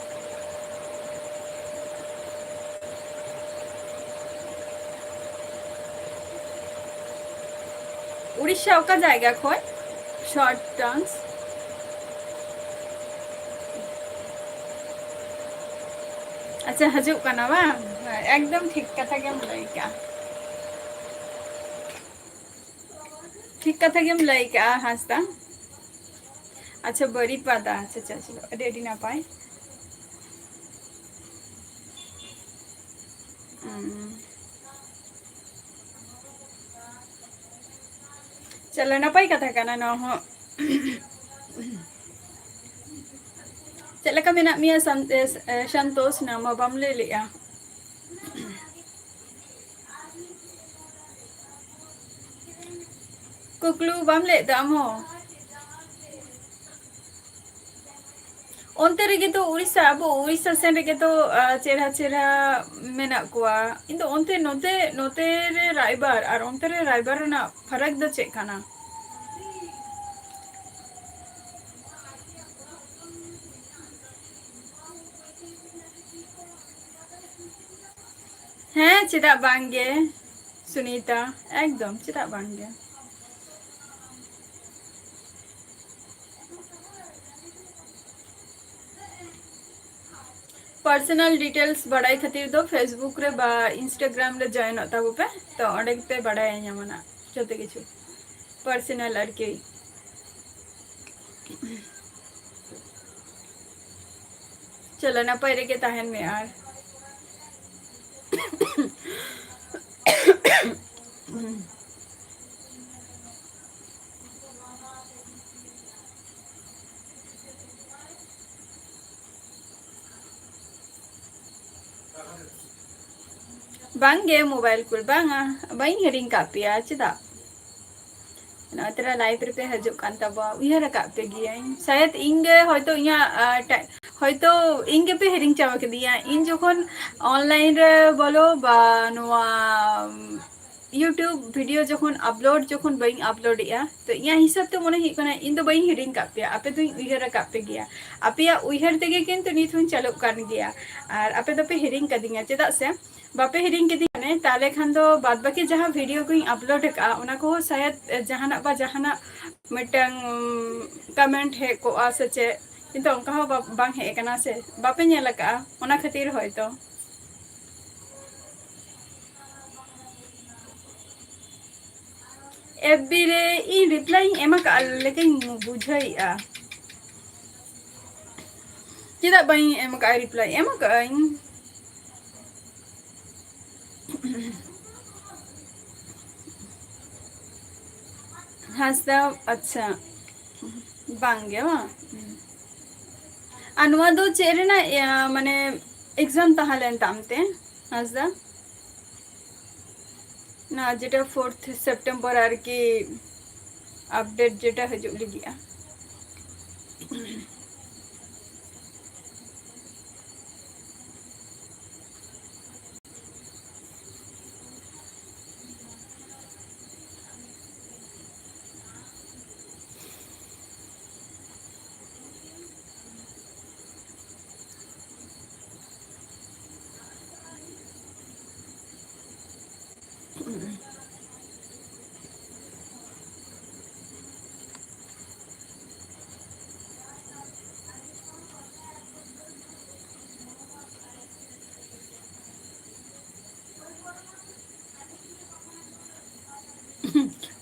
ᱩᱲᱤᱥᱥᱟ ᱚᱠᱟ ᱡᱟᱭᱜᱟ ᱠᱷᱚᱡ? Short dance᱾ ᱟᱪᱪᱷᱟ, ᱦᱤᱡᱩᱜ ᱠᱟᱱᱟ ᱵᱟᱝ? ᱦᱮᱸ, ᱮᱠᱫᱚᱢ ᱴᱷᱤᱠ ᱠᱟᱛᱷᱟ ᱜᱮᱢ ᱞᱟᱹᱭ ᱠᱟᱜᱼᱟ᱾ ᱴᱷᱤᱠ ᱠᱟᱛᱷᱟ ᱜᱮᱢ ᱞᱟᱹᱭ ᱠᱟᱜᱼᱟ, ᱦᱟᱸᱥᱫᱟ᱾ ᱟᱪᱪᱷᱟ, ᱵᱟᱹᱨᱤᱯᱟᱫᱟ᱾ ᱟᱪᱪᱷᱟ, ᱟᱪᱪᱷᱟ, ᱟᱪᱪᱷᱟ, ᱟᱹᱰᱤ, ᱟᱹᱰᱤ ᱱᱟᱯᱟᱭ᱾ ᱩᱸ᱾ ᱪᱚᱞᱚ, ᱱᱟᱯᱟᱭ ᱠᱟᱛᱷᱟ ᱠᱟᱱᱟ ᱱᱚᱣᱟ ᱦᱚᱸ᱾ ᱪᱮᱫ ᱞᱮᱠᱟ ᱢᱮᱱᱟᱜ ᱢᱮᱭᱟ ᱥᱟᱱ-, ᱮ, ᱮ, ᱥᱟᱱᱛᱳᱥ? ᱱᱟᱢ ᱢᱟ ᱵᱟᱢ ᱞᱟᱹᱭ ᱞᱮᱜᱼᱟ᱾ ᱠᱩᱠᱞᱩ ᱵᱟᱢ ᱞᱟᱹᱭᱮᱫ ᱫᱚ ᱟᱢ ᱦᱚᱸ? ᱚᱱᱛᱮ ᱨᱮᱜᱮ ᱛᱚ ᱩᱲᱤᱥᱥᱟ, ᱟᱵᱚ ᱩᱲᱤᱥᱥᱟ ᱥᱮᱱ ᱨᱮᱜᱮ ᱛᱚ, ᱟ, ᱪᱮᱨᱦᱟ ᱪᱮᱨᱦᱟ ᱢᱮᱱᱟᱜ ᱠᱚᱣᱟ᱾ ᱤᱧ ᱫᱚ ᱚᱱᱛᱮ, ᱱᱚᱛᱮ, ᱱᱚᱛᱮ ᱨᱮ ᱨᱟᱭᱵᱟᱨ ᱟᱨ ᱚᱱᱛᱮ ᱨᱮ ᱨᱟᱭᱵᱟᱨ ᱨᱮᱱᱟᱜ ᱯᱷᱟᱨᱟᱠ ᱫᱚ ᱪᱮᱫ ᱠᱟᱱᱟ? ᱦᱮᱸ, ᱪᱮᱫᱟᱜ ᱵᱟᱝ ᱜᱮ ᱥᱩᱱᱤᱛᱟ, ᱮᱠᱫᱚᱢ, ᱪᱮᱫᱟᱜ ᱵᱟᱝ ᱜᱮ᱾ Personal details ᱵᱟᱲᱟᱭ ᱠᱷᱟᱹᱛᱤᱨ ᱫᱚ Facebook ᱨᱮ ᱵᱟ Instagram ᱨᱮ joinᱚᱜ ᱛᱟᱵᱚ ᱯᱮ, ᱛᱚ ᱚᱸᱰᱮ ᱜᱮᱯᱮ ᱵᱟᱲᱟᱭ ᱧᱟᱢᱟ ᱱᱟᱜ ᱡᱚᱛᱚ ᱠᱤᱪᱷᱩ personal ᱟᱨᱠᱤ᱾ ᱪᱚᱞᱚ, ᱱᱟᱯᱟᱭ ᱨᱮᱜᱮ ᱛᱟᱦᱮᱱ ᱢᱮ ᱟᱨ ᱵᱟᱝᱜᱮ, ᱢᱳᱵᱟᱭᱤᱞ ᱠᱚ ᱵᱟᱝᱟ, ᱵᱟᱹᱧ ᱦᱤᱲᱤᱧ ᱠᱟᱜ ᱯᱮᱭᱟ᱾ ᱪᱮᱫᱟᱜ? ᱱᱚᱣᱟ ᱛᱮᱨᱟ ᱞᱟᱭᱤᱵᱷ ᱨᱮᱯᱮ ᱦᱤᱡᱩᱜ ᱠᱟᱱ ᱛᱟᱵᱚᱣᱟ, ᱩᱭᱦᱟᱹᱨ ᱟᱠᱟᱫ ᱯᱮ ᱜᱤᱭᱟᱹᱧ᱾ ᱥᱟᱭᱮᱫ ᱤᱧ ᱜᱮ ᱦᱚᱭᱛᱳ ᱤᱧᱟᱹᱜ, ᱟ, ᱴᱟ-, ᱦᱚᱭᱛᱳ ᱤᱧ ᱜᱮᱯᱮ ᱦᱤᱲᱤᱧ ᱪᱟᱵᱟ ᱠᱤᱫᱤᱧᱟ᱾ ᱤᱧ ᱡᱚᱠᱷᱚᱱ ᱚᱱᱞᱟᱭᱤᱱ ᱨᱮ ᱵᱚᱞᱚ ᱵᱟ ᱱᱚᱣᱟ YouTube ᱵᱷᱤᱰᱤᱭᱳ ᱡᱚᱠᱷᱚᱱ ᱟᱯᱞᱳᱰ, ᱡᱚᱠᱷᱚᱱ ᱵᱟᱹᱧ ᱟᱯᱞᱳᱰ ᱮᱜᱼᱟ, ᱛᱚ ᱤᱧᱟᱹᱜ ᱦᱤᱥᱟᱹᱵ ᱛᱮ ᱢᱚᱱᱮ ᱦᱩᱭᱩᱜ ᱠᱟᱱᱟ ᱤᱧ ᱫᱚ ᱵᱟᱹᱧ ᱦᱤᱲᱤᱧ ᱠᱟᱜ ᱯᱮᱭᱟ, ᱟᱯᱮ ᱫᱚᱧ ᱩᱭᱦᱟᱹᱨ ᱟᱠᱟᱫ ᱯᱮ ᱜᱮᱭᱟ᱾ ᱟᱯᱮᱭᱟᱜ ᱩᱭᱦᱟᱹᱨ ᱛᱮᱜᱮ ᱠᱤᱱᱛᱩ ᱱᱤᱛ ᱦᱚᱸᱧ ᱪᱟᱹᱞᱩᱜ ᱠᱟᱱ ᱜᱮᱭᱟ᱾ ᱟᱨ ᱟᱯᱮ ᱫᱚᱯᱮ ᱦᱤᱲᱤᱧ ᱠᱟᱫᱤᱧᱟ, ᱪᱮᱫᱟᱜ ᱥᱮ ᱵᱟᱯᱮ ᱦᱤᱲᱤᱧ ᱠᱤᱫᱤᱧᱟ, ᱛᱟᱦᱞᱮ ᱠᱷᱟᱱ ᱫᱚ ᱵᱟᱫ ᱵᱟᱹᱠᱤ ᱡᱟᱦᱟᱸ ᱵᱷᱤᱰᱤᱭᱳ ᱠᱚᱧ ᱟᱯᱞᱳᱰ ᱟᱠᱟᱫᱼᱟ, ᱚᱱᱟ ᱠᱚᱦᱚᱸ ᱥᱟᱭᱟᱫ ᱡᱟᱦᱟᱱᱟᱜ ᱵᱟ ᱡᱟᱦᱟᱱᱟᱜ ᱢᱤᱫᱴᱟᱝ ᱠᱚᱢᱮᱱᱴ ᱦᱮᱡ ᱠᱚᱜᱼᱟ ᱥᱮ ᱪᱮᱫ, ᱠᱤᱱᱛᱩ ᱚᱱᱠᱟ ᱦᱚᱸ ᱵᱟ-, ᱵᱟᱝ ᱦᱮᱡ ᱟᱠᱟᱱᱟ ᱥᱮ, ᱵᱟᱯᱮ ᱧᱮᱞ ᱟᱠᱟᱫᱼᱟ, ᱚᱱᱟ ᱠᱷᱟᱹᱛᱤᱨ ᱦᱚᱭᱛᱚ᱾ ᱮᱯᱷ ᱵᱤ ᱨᱮ ᱤᱧ ᱨᱤᱯᱞᱟᱭ ᱤᱧ ᱮᱢ ᱟᱠᱟᱫᱼᱟ ᱞᱮᱠᱟᱧ ᱵᱩᱡᱷᱟᱹᱣᱮᱫᱼᱟ᱾ ᱪᱮᱫᱟᱜ ᱵᱟᱹᱧ ᱮᱢ ᱟᱠᱟᱫᱼᱟ ᱨᱤᱯᱞᱟᱭ? ᱮᱢ ᱟᱠᱟᱫᱼᱟᱹᱧ᱾ ᱦᱟᱸᱥᱫᱟ, ᱟᱪᱪᱷᱟ, ᱵᱟᱝ ᱜᱮ ᱵᱟᱝ᱾ ᱟᱨ ᱱᱚᱣᱟ ᱫᱚ ᱪᱮᱫ ᱨᱮᱱᱟᱜ, ᱤᱭᱟᱹ, ᱢᱟᱱᱮ ᱮᱠᱡᱟᱢ ᱛᱟᱦᱮᱸ ᱞᱮᱱ ᱛᱟᱢ ᱛᱮ, ᱦᱟᱸᱥᱫᱟ? ᱱᱚᱣᱟ ᱡᱮᱴᱟ ᱯᱷᱳᱨᱛᱷ ᱥᱮᱯᱴᱮᱢᱵᱚᱨ ᱟᱨᱠᱤ ᱟᱯᱰᱮᱴ ᱡᱮᱴᱟ ᱦᱤᱡᱩᱜ ᱞᱟᱹᱜᱤᱫᱼᱟ᱾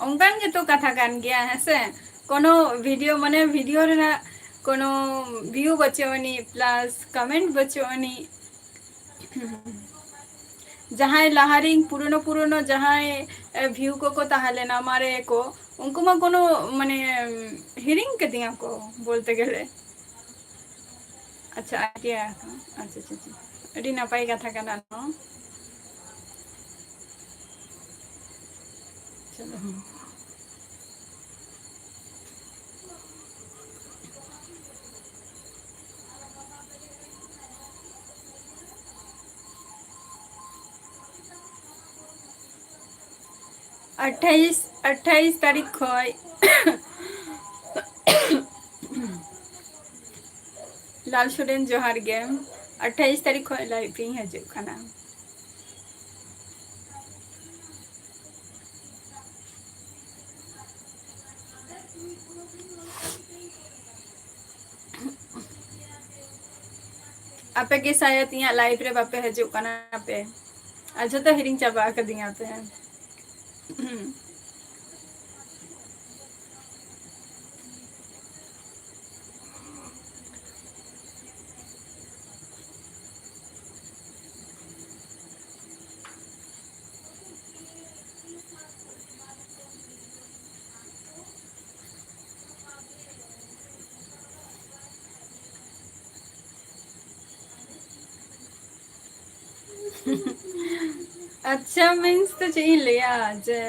ᱚᱱᱠᱟᱱ ᱜᱮᱛᱚ ᱠᱟᱛᱷᱟ ᱠᱟᱱ ᱜᱮᱭᱟ, ᱦᱮᱸ ᱥᱮ? ᱠᱳᱱᱳ ᱵᱷᱤᱰᱤᱭᱳ, ᱢᱟᱱᱮ, ᱵᱷᱤᱰᱤᱭᱳ ᱨᱮᱱᱟᱜ ᱠᱳᱱᱳ ᱵᱷᱤᱭᱩ ᱵᱟᱹᱪᱩᱜ ᱟᱹᱱᱤᱡ, ᱯᱞᱟᱥ ᱠᱚᱢᱮᱱᱴ ᱵᱟᱹᱪᱩᱜ ᱟᱹᱱᱤᱡ᱾ ᱡᱟᱦᱟᱸᱭ ᱞᱟᱦᱟᱨᱤᱧ ᱯᱩᱨᱳᱱᱳ ᱯᱩᱨᱳᱱᱳ ᱡᱟᱦᱟᱸᱭ, ᱮ, view ᱠᱚᱠᱚ ᱛᱟᱦᱮᱸ ᱞᱮᱱᱟ, ᱢᱟᱨᱮ ᱠᱚ, ᱩᱱᱠᱩ ᱢᱟ ᱠᱳᱱᱳ, ᱢᱟᱱᱮ, ᱦᱤᱲᱤᱧ ᱠᱟᱫᱤᱧᱟ ᱠᱚ ᱵᱚᱞᱛᱮ ᱜᱮᱞᱮ᱾ ᱟᱪᱪᱷᱟ, idea ᱟᱠᱟᱱᱟ᱾ ᱟᱪᱪᱷᱟ, ᱟᱪᱪᱷᱟ, ᱟᱪᱪᱷᱟ᱾ ᱟᱹᱰᱤ ᱱᱟᱯᱟᱭ ᱠᱟᱛᱷᱟ ᱠᱟᱱᱟ ᱱᱚᱣᱟ᱾ ᱪᱚᱞᱚ᱾ ᱟᱴᱷᱟᱭᱤᱥ, ᱟᱴᱷᱟᱭᱤᱥ ᱛᱟᱹᱨᱤᱠᱷ ᱠᱷᱚᱡ᱾ ᱞᱟᱞ ᱥᱚᱨᱮᱱ, ᱡᱚᱦᱟᱨ ᱜᱮ᱾ ᱟᱴᱷᱟᱭᱤᱥ ᱛᱟᱹᱨᱤᱠᱷ ᱠᱷᱚᱡ live ᱨᱤᱧ ᱦᱤᱡᱩᱜ ᱠᱟᱱᱟ᱾ ᱟᱯᱮ ᱜᱮ ᱥᱟᱭᱟᱫ ᱤᱧᱟᱹᱜ live ᱨᱮ ᱵᱟᱯᱮ ᱦᱤᱡᱩᱜ ᱠᱟᱱᱟ ᱯᱮ᱾ ᱟᱨ ᱡᱷᱚᱛᱚ ᱦᱤᱲᱤᱧ ᱪᱟᱵᱟ ᱟᱠᱟᱫᱤᱧᱟ ᱯᱮ᱾ ᱟᱪᱪᱷᱟ, means ᱫᱚ ᱪᱮᱫ ᱤᱧ ᱞᱟᱹᱭᱟ, ᱡᱮ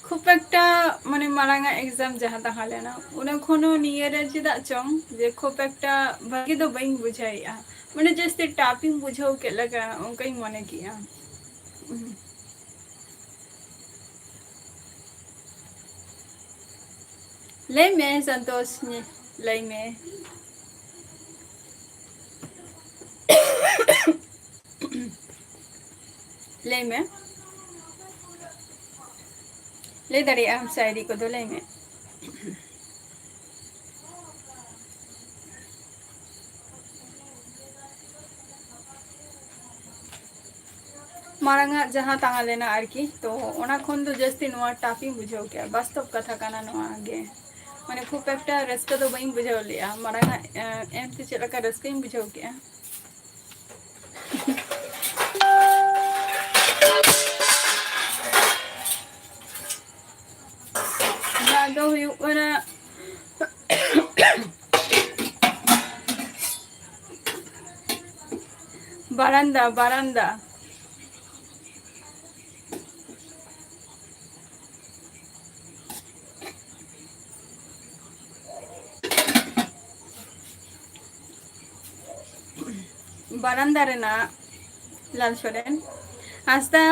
ᱠᱷᱩᱵ ᱮᱠᱴᱟ, ᱢᱟᱱᱮ, ᱢᱟᱲᱟᱝ ᱟᱜ exam ᱡᱟᱦᱟᱸ ᱛᱟᱦᱮᱸ ᱞᱮᱱᱟ, ᱚᱱᱟ ᱠᱷᱚᱱ ᱦᱚᱸ ᱱᱤᱭᱟᱹ ᱨᱮ ᱪᱮᱫᱟᱜ ᱪᱚᱝ ᱡᱮ ᱠᱷᱩᱵ ᱮᱠᱴᱟ ᱵᱷᱟᱜᱤ ᱫᱚ ᱵᱟᱹᱧ ᱵᱩᱡᱷᱟᱹᱣᱮᱫᱼᱟ, ᱢᱟᱱᱮ, ᱡᱟᱹᱥᱛᱤ tough ᱤᱧ ᱵᱩᱡᱷᱟᱹᱣ ᱠᱮᱫ ᱞᱮᱠᱟ, ᱚᱱᱠᱟᱧ ᱢᱚᱱᱮ ᱠᱮᱫᱼᱟ᱾ ᱞᱟᱹᱭ ᱢᱮ ᱥᱚᱱᱛᱳᱥ, ᱞᱟᱹᱭ ᱢᱮ᱾ ᱞᱟᱹᱭ ᱢᱮ᱾ ᱞᱟᱹᱭ ᱫᱟᱲᱮᱭᱟᱜ ᱟᱢ ᱥᱟᱭᱨᱤ ᱠᱚᱫᱚ, ᱞᱟᱹᱭ ᱢᱮ᱾ ᱢᱟᱲᱟᱝ ᱟᱜ ᱡᱟᱦᱟᱸ ᱛᱟᱦᱮᱸ ᱞᱮᱱᱟ ᱟᱨᱠᱤ, ᱛᱚ ᱚᱱᱟ ᱠᱷᱚᱱ ᱫᱚ ᱡᱟᱹᱥᱛᱤ ᱱᱚᱣᱟ tough ᱤᱧ ᱵᱩᱡᱷᱟᱹᱣ ᱠᱮᱜᱼᱟ, ᱵᱟᱥᱛᱚᱵ ᱠᱟᱛᱷᱟ ᱠᱟᱱᱟ ᱱᱚᱣᱟ ᱜᱮ᱾ ᱢᱟᱱᱮ ᱠᱷᱩᱵ ᱮᱠᱴᱟ ᱨᱟᱹᱥᱠᱟᱹ ᱫᱚ ᱵᱟᱹᱧ ᱵᱩᱡᱷᱟᱹᱣ ᱞᱮᱜᱼᱟ, ᱢᱟᱲᱟᱝ ᱟᱜ, ᱮ, ᱮᱢ ᱛᱮ ᱪᱮᱫ ᱞᱮᱠᱟ ᱨᱟᱹᱥᱠᱟᱹᱧ ᱵᱩᱡᱷᱟᱹᱣ ᱠᱮᱜᱼᱟ᱾ ᱵᱟᱨᱟᱱᱫᱟ, ᱵᱟᱨᱟᱱᱫᱟ᱾ ᱵᱟᱨᱟᱱᱫᱟ ᱨᱮᱱᱟᱜ ᱞᱟᱞ ᱥᱚᱨᱮᱱ ᱦᱟᱸᱥᱫᱟ,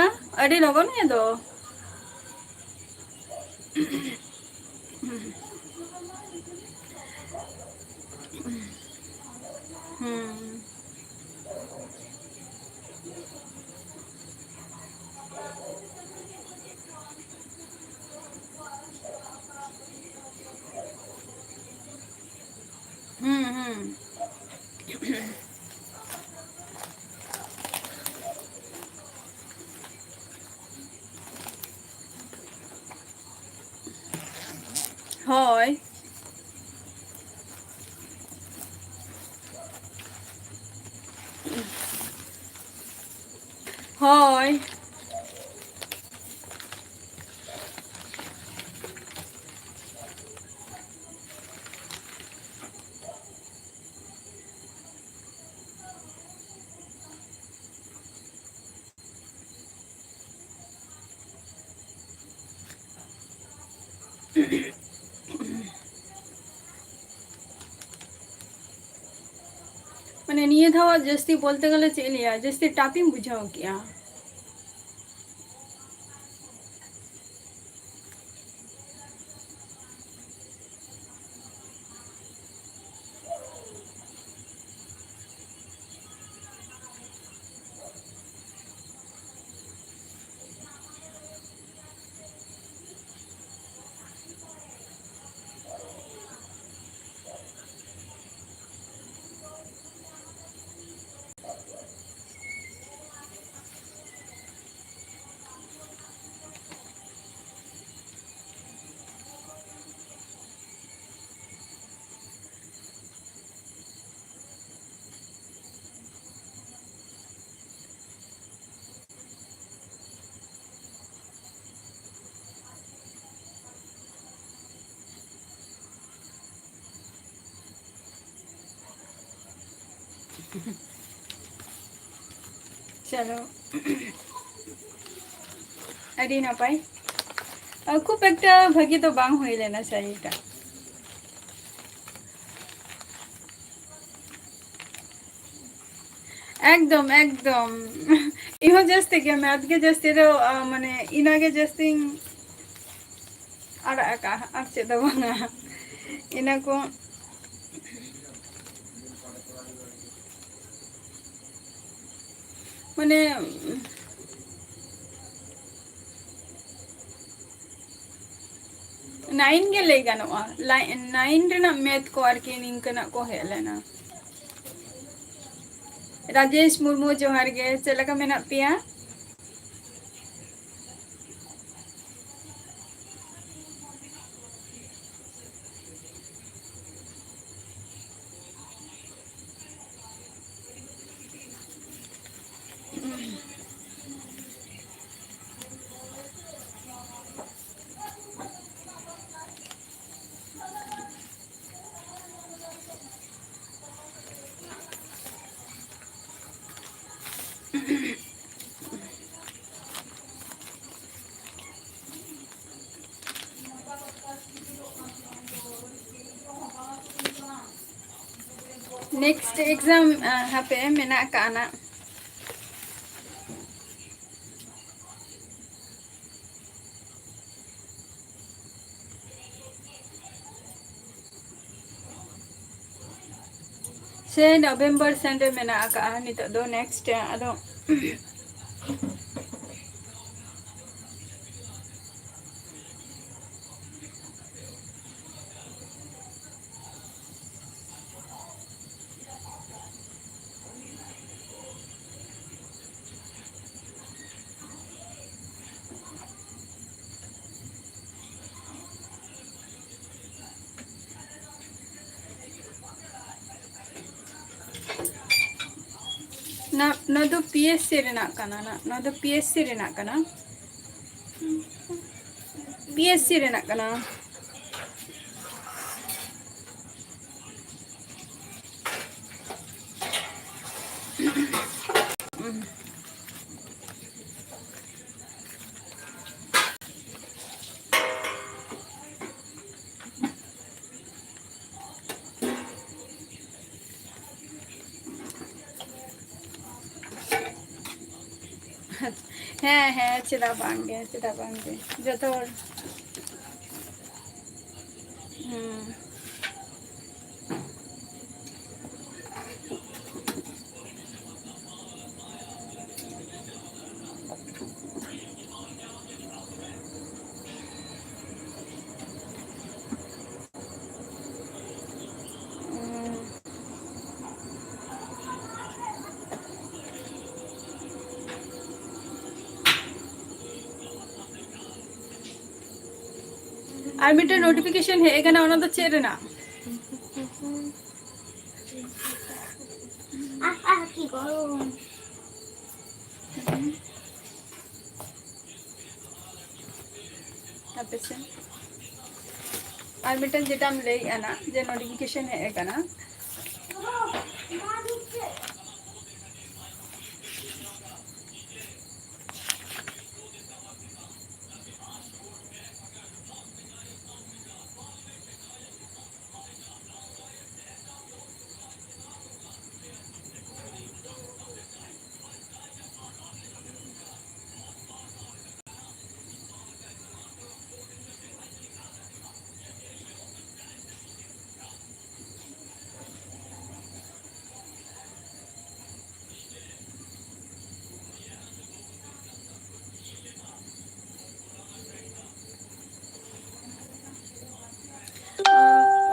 ᱟᱹᱰᱤ ᱞᱚᱜᱚᱱ ᱜᱮ ᱫᱚ᱾ ᱦᱩᱸ᱾ ᱦᱩᱸ, ᱦᱩᱸ᱾ ᱦᱳᱭ᱾ ᱦᱳᱭ᱾ ᱢᱟᱱᱮ ᱱᱤᱭᱟᱹ ᱫᱷᱟᱣ ᱡᱟᱹᱥᱛᱤ ᱵᱚᱞᱛᱮ ᱜᱮᱞᱮ ᱪᱮᱫ ᱤᱧ ᱞᱟᱹᱭᱟ, ᱡᱟᱹᱥᱛᱤ tough ᱤᱧ ᱵᱩᱡᱷᱟᱹᱣ ᱠᱮᱜᱼᱟ᱾ ᱪᱚᱞᱚ᱾ ᱟᱹᱰᱤ ᱱᱟᱯᱟᱭ᱾ ᱟᱨ ᱠᱷᱩᱵ ᱮᱠᱴᱟ ᱵᱷᱟᱹᱜᱤ ᱫᱚ ᱵᱟᱝ ᱦᱩᱭ ᱞᱮᱱᱟ ᱥᱟᱹᱨᱤᱴᱟ᱾ ᱮᱠᱫᱚᱢ, ᱮᱠᱫᱚᱢ᱾ ᱤᱧᱦᱚᱸ ᱡᱟᱹᱥᱛᱤ ᱜᱮ, ᱢᱮᱛᱷ ᱜᱮ ᱡᱟᱹᱥᱛᱤ ᱫᱚ, ᱟ, ᱢᱟᱱᱮ, ᱤᱱᱟᱹᱜᱮ ᱡᱟᱹᱥᱛᱤᱧ ᱟᱲᱟᱜ ᱟᱠᱟᱜᱼᱟ, ᱟᱨ ᱪᱮᱫ ᱫᱚ ᱵᱟᱝᱟ᱾ ᱤᱱᱟᱹ ᱠᱚ, ᱢᱟᱱᱮ, ᱱᱟᱭᱤᱱ ᱜᱮ ᱞᱟᱹᱭ ᱜᱟᱱᱚᱜᱼᱟ᱾ ᱞᱟᱭ-, ᱱᱟᱭᱤᱱ ᱨᱮᱱᱟᱜ ᱢᱮᱛᱷ ᱠᱚ ᱟᱨᱠᱤ ᱱᱤᱝᱠᱟᱹᱱᱟᱜ ᱠᱚ ᱦᱮᱡ ᱞᱮᱱᱟ᱾ ᱨᱟᱡᱮᱥ ᱢᱩᱨᱢᱩ, ᱡᱚᱦᱟᱨ ᱜᱮ, ᱪᱮᱫ ᱞᱮᱠᱟ ᱢᱮᱱᱟᱜ ᱯᱮᱭᱟ? Next exam, ᱟ, ᱦᱟᱯᱮ ᱢᱮᱱᱟᱜ ᱟᱠᱟᱜᱼᱟ ᱱᱟᱜ᱾ ᱥᱮ November ᱥᱮᱱ ᱨᱮ ᱢᱮᱱᱟᱜ ᱟᱠᱟᱜᱼᱟ ᱱᱤᱛᱚᱜ ᱫᱚ, next ᱟᱫᱚ᱾ ᱱᱟ-, ᱱᱚᱣᱟ ᱫᱚ P S C ᱨᱮᱱᱟᱜ ᱠᱟᱱᱟ, ᱱᱟ-, ᱱᱚᱣᱟ ᱫᱚ P S C ᱨᱮᱱᱟᱜ ᱠᱟᱱᱟ᱾ P S C ᱨᱮᱱᱟᱜ ᱠᱟᱱᱟ᱾ ᱦᱮᱸ, ᱦᱮᱸ, ᱪᱮᱫᱟᱜ ᱵᱟᱝ ᱜᱮ, ᱪᱮᱫᱟᱜ ᱵᱟᱝ ᱜᱮ, ᱡᱚᱛᱚ ᱦᱚᱲ᱾ ᱦᱩᱸ᱾ ᱟᱨ ᱢᱤᱫᱴᱮᱱ notification ᱦᱮᱡ ᱟᱠᱟᱱᱟ, ᱚᱱᱟ ᱫᱚ ᱪᱮᱫ ᱨᱮᱱᱟᱜ? ᱟᱦ, ᱟᱦ, ᱠᱤ ᱜᱚᱨᱚᱢ᱾ ᱦᱟᱯᱮ ᱥᱮ᱾ ᱟᱨ ᱢᱤᱫᱴᱮᱱ ᱡᱮᱴᱟᱢ ᱞᱟᱹᱭᱮᱫᱼᱟ ᱱᱟ, ᱡᱮ notification ᱦᱮᱡ ᱟᱠᱟᱱᱟ᱾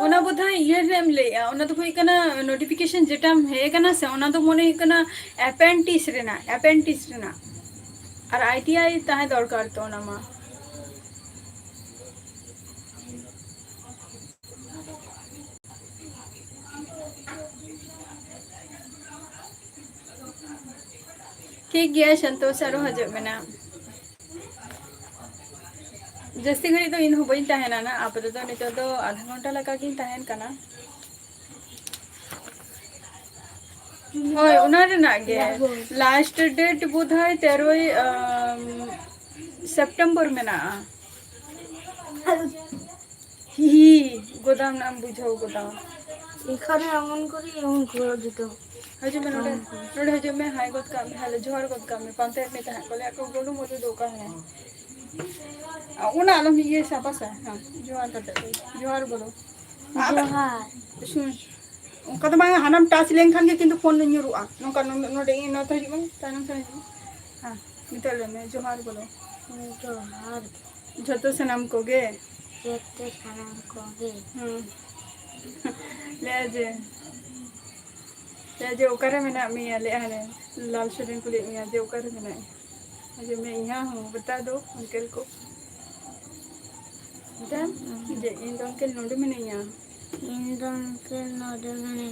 ᱚᱱᱟ ᱵᱳᱫᱷᱚᱭ ᱤᱭᱟᱹ ᱨᱮᱢ ᱞᱟᱹᱭᱮᱜᱼᱟ, ᱚᱱᱟ ᱫᱚ ᱦᱩᱭᱩᱜ ᱠᱟᱱᱟ notification ᱡᱮᱴᱟᱢ ᱦᱮᱡ ᱟᱠᱟᱱᱟ ᱥᱮ, ᱚᱱᱟ ᱫᱚ ᱢᱚᱱᱮ ᱦᱩᱭᱩᱜ ᱠᱟᱱᱟ appendix ᱨᱮᱱᱟᱜ, appendix ᱨᱮᱱᱟᱜ᱾ ᱟᱨ ᱟᱭ ᱴᱤ ᱟᱭ ᱛᱟᱦᱮᱸ ᱫᱚᱨᱠᱟᱨ ᱛᱚ ᱚᱱᱟ ᱢᱟ᱾ ᱴᱷᱤᱠ ᱜᱮᱭᱟ ᱥᱚᱱᱛᱳᱥ, ᱟᱨᱚ ᱦᱤᱡᱩᱜ ᱢᱮ ᱱᱟᱜ᱾ ᱡᱟᱹᱥᱛᱤ ᱜᱷᱟᱹᱲᱤᱡ ᱫᱚ ᱤᱧ ᱦᱚᱸ ᱵᱟᱹᱧ ᱛᱟᱦᱮᱱᱟ ᱱᱟᱜ, ᱟᱯᱟᱛᱚᱛᱚ ᱱᱤᱛᱚᱜ ᱫᱚ ᱟᱫᱷᱟ ᱜᱷᱚᱱᱴᱟ ᱞᱮᱠᱟ ᱜᱤᱧ ᱛᱟᱦᱮᱱ ᱠᱟᱱᱟ᱾ ᱦᱳᱭ, ᱚᱱᱟ ᱨᱮᱱᱟᱜ ᱜᱮ᱾ Last date ᱵᱳᱫᱷᱚᱭ ᱛᱮᱨᱚᱭ, ᱟᱢ, September ᱢᱮᱱᱟᱜᱼᱟ᱾ ᱦᱤ, ᱜᱚᱫᱟᱢ ᱱᱟᱜ ᱮᱢ ᱵᱩᱡᱷᱟᱹᱣ ᱜᱚᱫᱟ᱾ এখানে এমন করি, এমন করে দিত। ᱦᱤᱡᱩᱜ ᱢᱮ ᱱᱚᱰᱮ, ᱱᱚᱰᱮ ᱦᱤᱡᱩᱜ ᱢᱮ, ᱦᱟᱭ ᱜᱚᱫ ᱠᱟᱜ ᱢᱮ, ᱦᱮᱞᱳ ᱡᱚᱦᱟᱨ ᱜᱚᱫ ᱠᱟᱜ ᱢᱮ, ᱯᱟᱱᱛᱮᱭᱮᱫ ᱢᱮ ᱛᱟᱦᱮᱸᱫ ᱠᱚ, ᱞᱟᱹᱭᱟ ᱠᱚ ᱜᱩᱰᱩ ᱢᱩᱰᱩ ᱫᱚ ᱚᱠᱟ ᱦᱮᱱᱟᱭ? ᱚᱱᱟ ᱟᱞᱚᱢ ᱤᱭᱟᱹ ᱥᱟᱯᱷᱟ ᱥᱟ, ᱦᱮᱸ, ᱡᱚᱦᱟᱨ ᱠᱟᱛᱮ ᱫᱚ, ᱡᱚᱦᱟᱨ ᱵᱚᱞᱚ᱾ ᱡᱚᱦᱟᱨ᱾ ᱥᱩᱱ, ᱚᱱᱠᱟ ᱫᱚ ᱵᱟᱝ, ᱦᱟᱱᱟᱢ touch ᱞᱮᱱᱠᱷᱟᱱ ᱜᱮ ᱠᱤᱱᱛᱩ ᱯᱷᱳᱱ ᱧᱩᱨᱩᱜᱼᱟ᱾ ᱱᱚᱝᱠᱟ ᱱᱚᱰᱮ, ᱱᱚᱰᱮ ᱤᱧ ᱱᱚᱛᱮ ᱦᱤᱡᱩᱜ ᱢᱮ, ᱛᱟᱭᱱᱚᱢ ᱥᱮᱫ ᱦᱤᱡᱩᱜ ᱢᱮ᱾ ᱦᱮᱸ, ᱱᱤᱛᱚᱜ ᱞᱟᱹᱭ ᱢᱮ, ᱡᱚᱦᱟᱨ ᱵᱚᱞᱚ᱾ ᱡᱚᱦᱟᱨ᱾ ᱡᱷᱚᱛᱚ ᱥᱟᱱᱟᱢ ᱠᱚᱜᱮ᱾ ᱡᱷᱚᱛᱚ ᱥᱟᱱᱟᱢ ᱠᱚᱜᱮ᱾ ᱦᱩᱸ᱾ ᱞᱟᱹᱭᱟ ᱡᱮ, ᱞᱟᱹᱭᱟ ᱡᱮ, "ᱚᱠᱟᱨᱮ ᱢᱮᱱᱟᱜ ᱢᱮᱭᱟ?" ᱞᱟᱹᱭᱟ ᱦᱟᱱᱮ ᱞᱟᱞ ᱥᱚᱨᱮᱱ ᱠᱩᱞᱤᱭᱮᱫ ᱢᱮᱭᱟ ᱡᱮ, "ᱚᱠᱟᱨᱮ ᱢᱮᱱᱟᱜ ᱢᱮᱭᱟ?" ᱟᱫᱚ ᱢᱮ, "ᱤᱧ ᱦᱚᱸ ᱵᱟᱛᱟ ᱫᱚ ᱟᱝᱠᱮᱞ ᱠᱚ᱾ ᱡᱮ, ᱤᱧ ᱫᱚ ᱟᱝᱠᱮᱞ ᱱᱚᱰᱮ ᱢᱤᱱᱟᱹᱧᱟ᱾ ᱤᱧ ᱫᱚ ᱟᱝᱠᱮᱞ ᱱᱚᱰᱮ ᱢᱤᱱᱟᱹᱧᱟ᱾"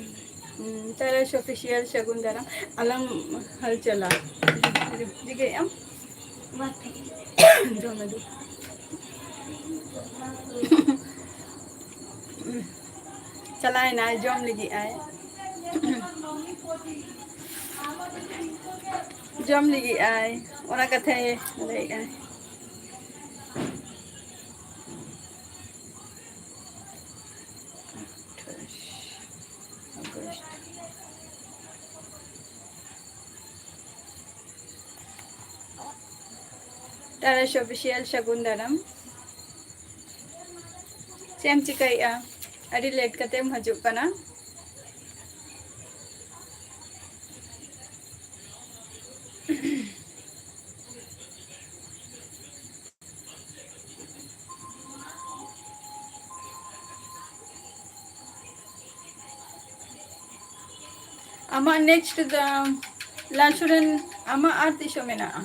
ᱦᱩᱸ, ᱛᱟᱦᱞᱮ ᱥᱚᱯᱤᱥᱤᱭᱟᱞ ᱥᱟᱹᱜᱩᱱ ᱫᱟᱨᱟᱢ᱾ ᱟᱞᱚᱢ ᱦᱟᱞᱪᱟᱞᱟ᱾ ᱪᱤᱠᱟᱹᱭᱮᱫ ᱟᱢ? ᱡᱚᱢ ᱞᱟᱹᱜᱤᱫ᱾ ᱪᱟᱞᱟᱣᱮᱱᱟᱭ, ᱡᱚᱢ ᱞᱟᱹᱜᱤᱫ ᱟᱭ᱾ ᱡᱚᱢ ᱞᱟᱹᱜᱤᱫ ᱟᱭ, ᱚᱱᱟ ᱠᱟᱛᱷᱟᱭ ᱞᱟᱹᱭᱮᱫᱼᱟᱭ᱾ ᱛᱟᱨᱟᱥ ᱚᱯᱷᱤᱥᱤᱭᱟᱞ ᱥᱟᱹᱜᱩᱱ ᱫᱟᱨᱟᱢ᱾ ᱪᱮᱫ ᱮᱢ ᱪᱤᱠᱟᱹᱭᱮᱫᱼᱟ? ᱟᱹᱰᱤ ᱞᱮᱴ ᱠᱟᱛᱮᱢ ᱦᱤᱡᱩᱜ ᱠᱟᱱᱟ᱾ ᱟᱢᱟᱜ ᱱᱮᱠᱥᱴ ᱫᱚ, ᱞᱟᱞ ᱥᱚᱨᱮᱱ, ᱟᱢᱟᱜ ᱟᱨ ᱛᱤᱥᱚᱜ ᱢᱮᱱᱟᱜᱼᱟ?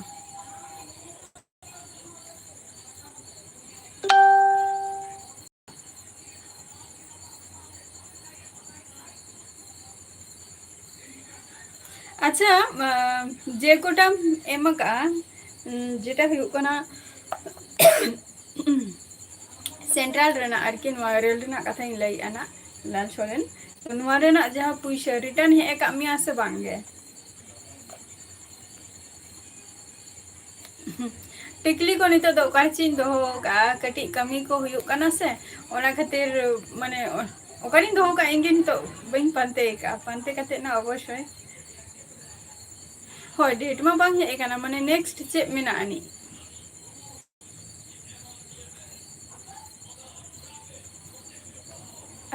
ᱟᱪᱪᱷᱟ, ᱟᱸ, ᱡᱮ ᱠᱚᱴᱟᱢ ᱮᱢ ᱟᱠᱟᱜᱼᱟ, ᱩᱸ, ᱡᱮᱴᱟ ᱦᱩᱭᱩᱜ ᱠᱟᱱᱟ ᱥᱮᱱᱴᱨᱟᱞ ᱨᱮᱱᱟᱜ ᱟᱨᱠᱤ, ᱱᱚᱣᱟ ᱨᱮᱞ ᱨᱮᱱᱟᱜ ᱠᱟᱛᱷᱟᱧ ᱞᱟᱹᱭᱮᱫᱼᱟ ᱱᱟᱜ, ᱞᱟᱞ ᱥᱚᱨᱮᱱ, ᱛᱚ ᱱᱚᱣᱟ ᱨᱮᱱᱟᱜ ᱡᱟᱦᱟᱸ ᱯᱩᱭᱥᱟᱹ ᱨᱤᱴᱟᱨᱱ ᱦᱮᱡ ᱟᱠᱟᱫ ᱢᱮᱭᱟ ᱥᱮ ᱵᱟᱝ ᱜᱮ? ᱴᱤᱠᱞᱤ ᱠᱚ ᱱᱤᱛᱚᱜ ᱫᱚ ᱚᱠᱟ ᱨᱮᱪᱚᱧ ᱫᱚᱦᱚ ᱟᱠᱟᱫᱼᱟ, ᱠᱟᱹᱴᱤᱡ ᱠᱟᱹᱢᱤ ᱠᱚ ᱦᱩᱭᱩᱜ ᱠᱟᱱᱟ ᱥᱮ, ᱚᱱᱟ ᱠᱷᱟᱹᱛᱤᱨ ᱢᱟᱱᱮ ᱚᱠᱟᱨᱤᱧ ᱫᱚᱦᱚ ᱠᱟᱜᱼᱟ, ᱤᱧ ᱜᱮ ᱱᱤᱛᱚᱜ ᱵᱟᱹᱧ ᱯᱟᱱᱛᱮ ᱟᱠᱟᱫᱼᱟ, ᱯᱟᱱᱛᱮ ᱠᱟᱛᱮ ᱱᱟ ᱚᱵᱚᱥᱥᱳᱭ᱾ ᱦᱳᱭ, ᱰᱮᱴ ᱢᱟ ᱵᱟᱝ ᱦᱮᱡ ᱟᱠᱟᱱᱟ, ᱢᱟᱱᱮ ᱱᱮᱠᱥᱴ ᱪᱮᱫ ᱢᱮᱱᱟᱜ ᱟᱹᱱᱤᱡ?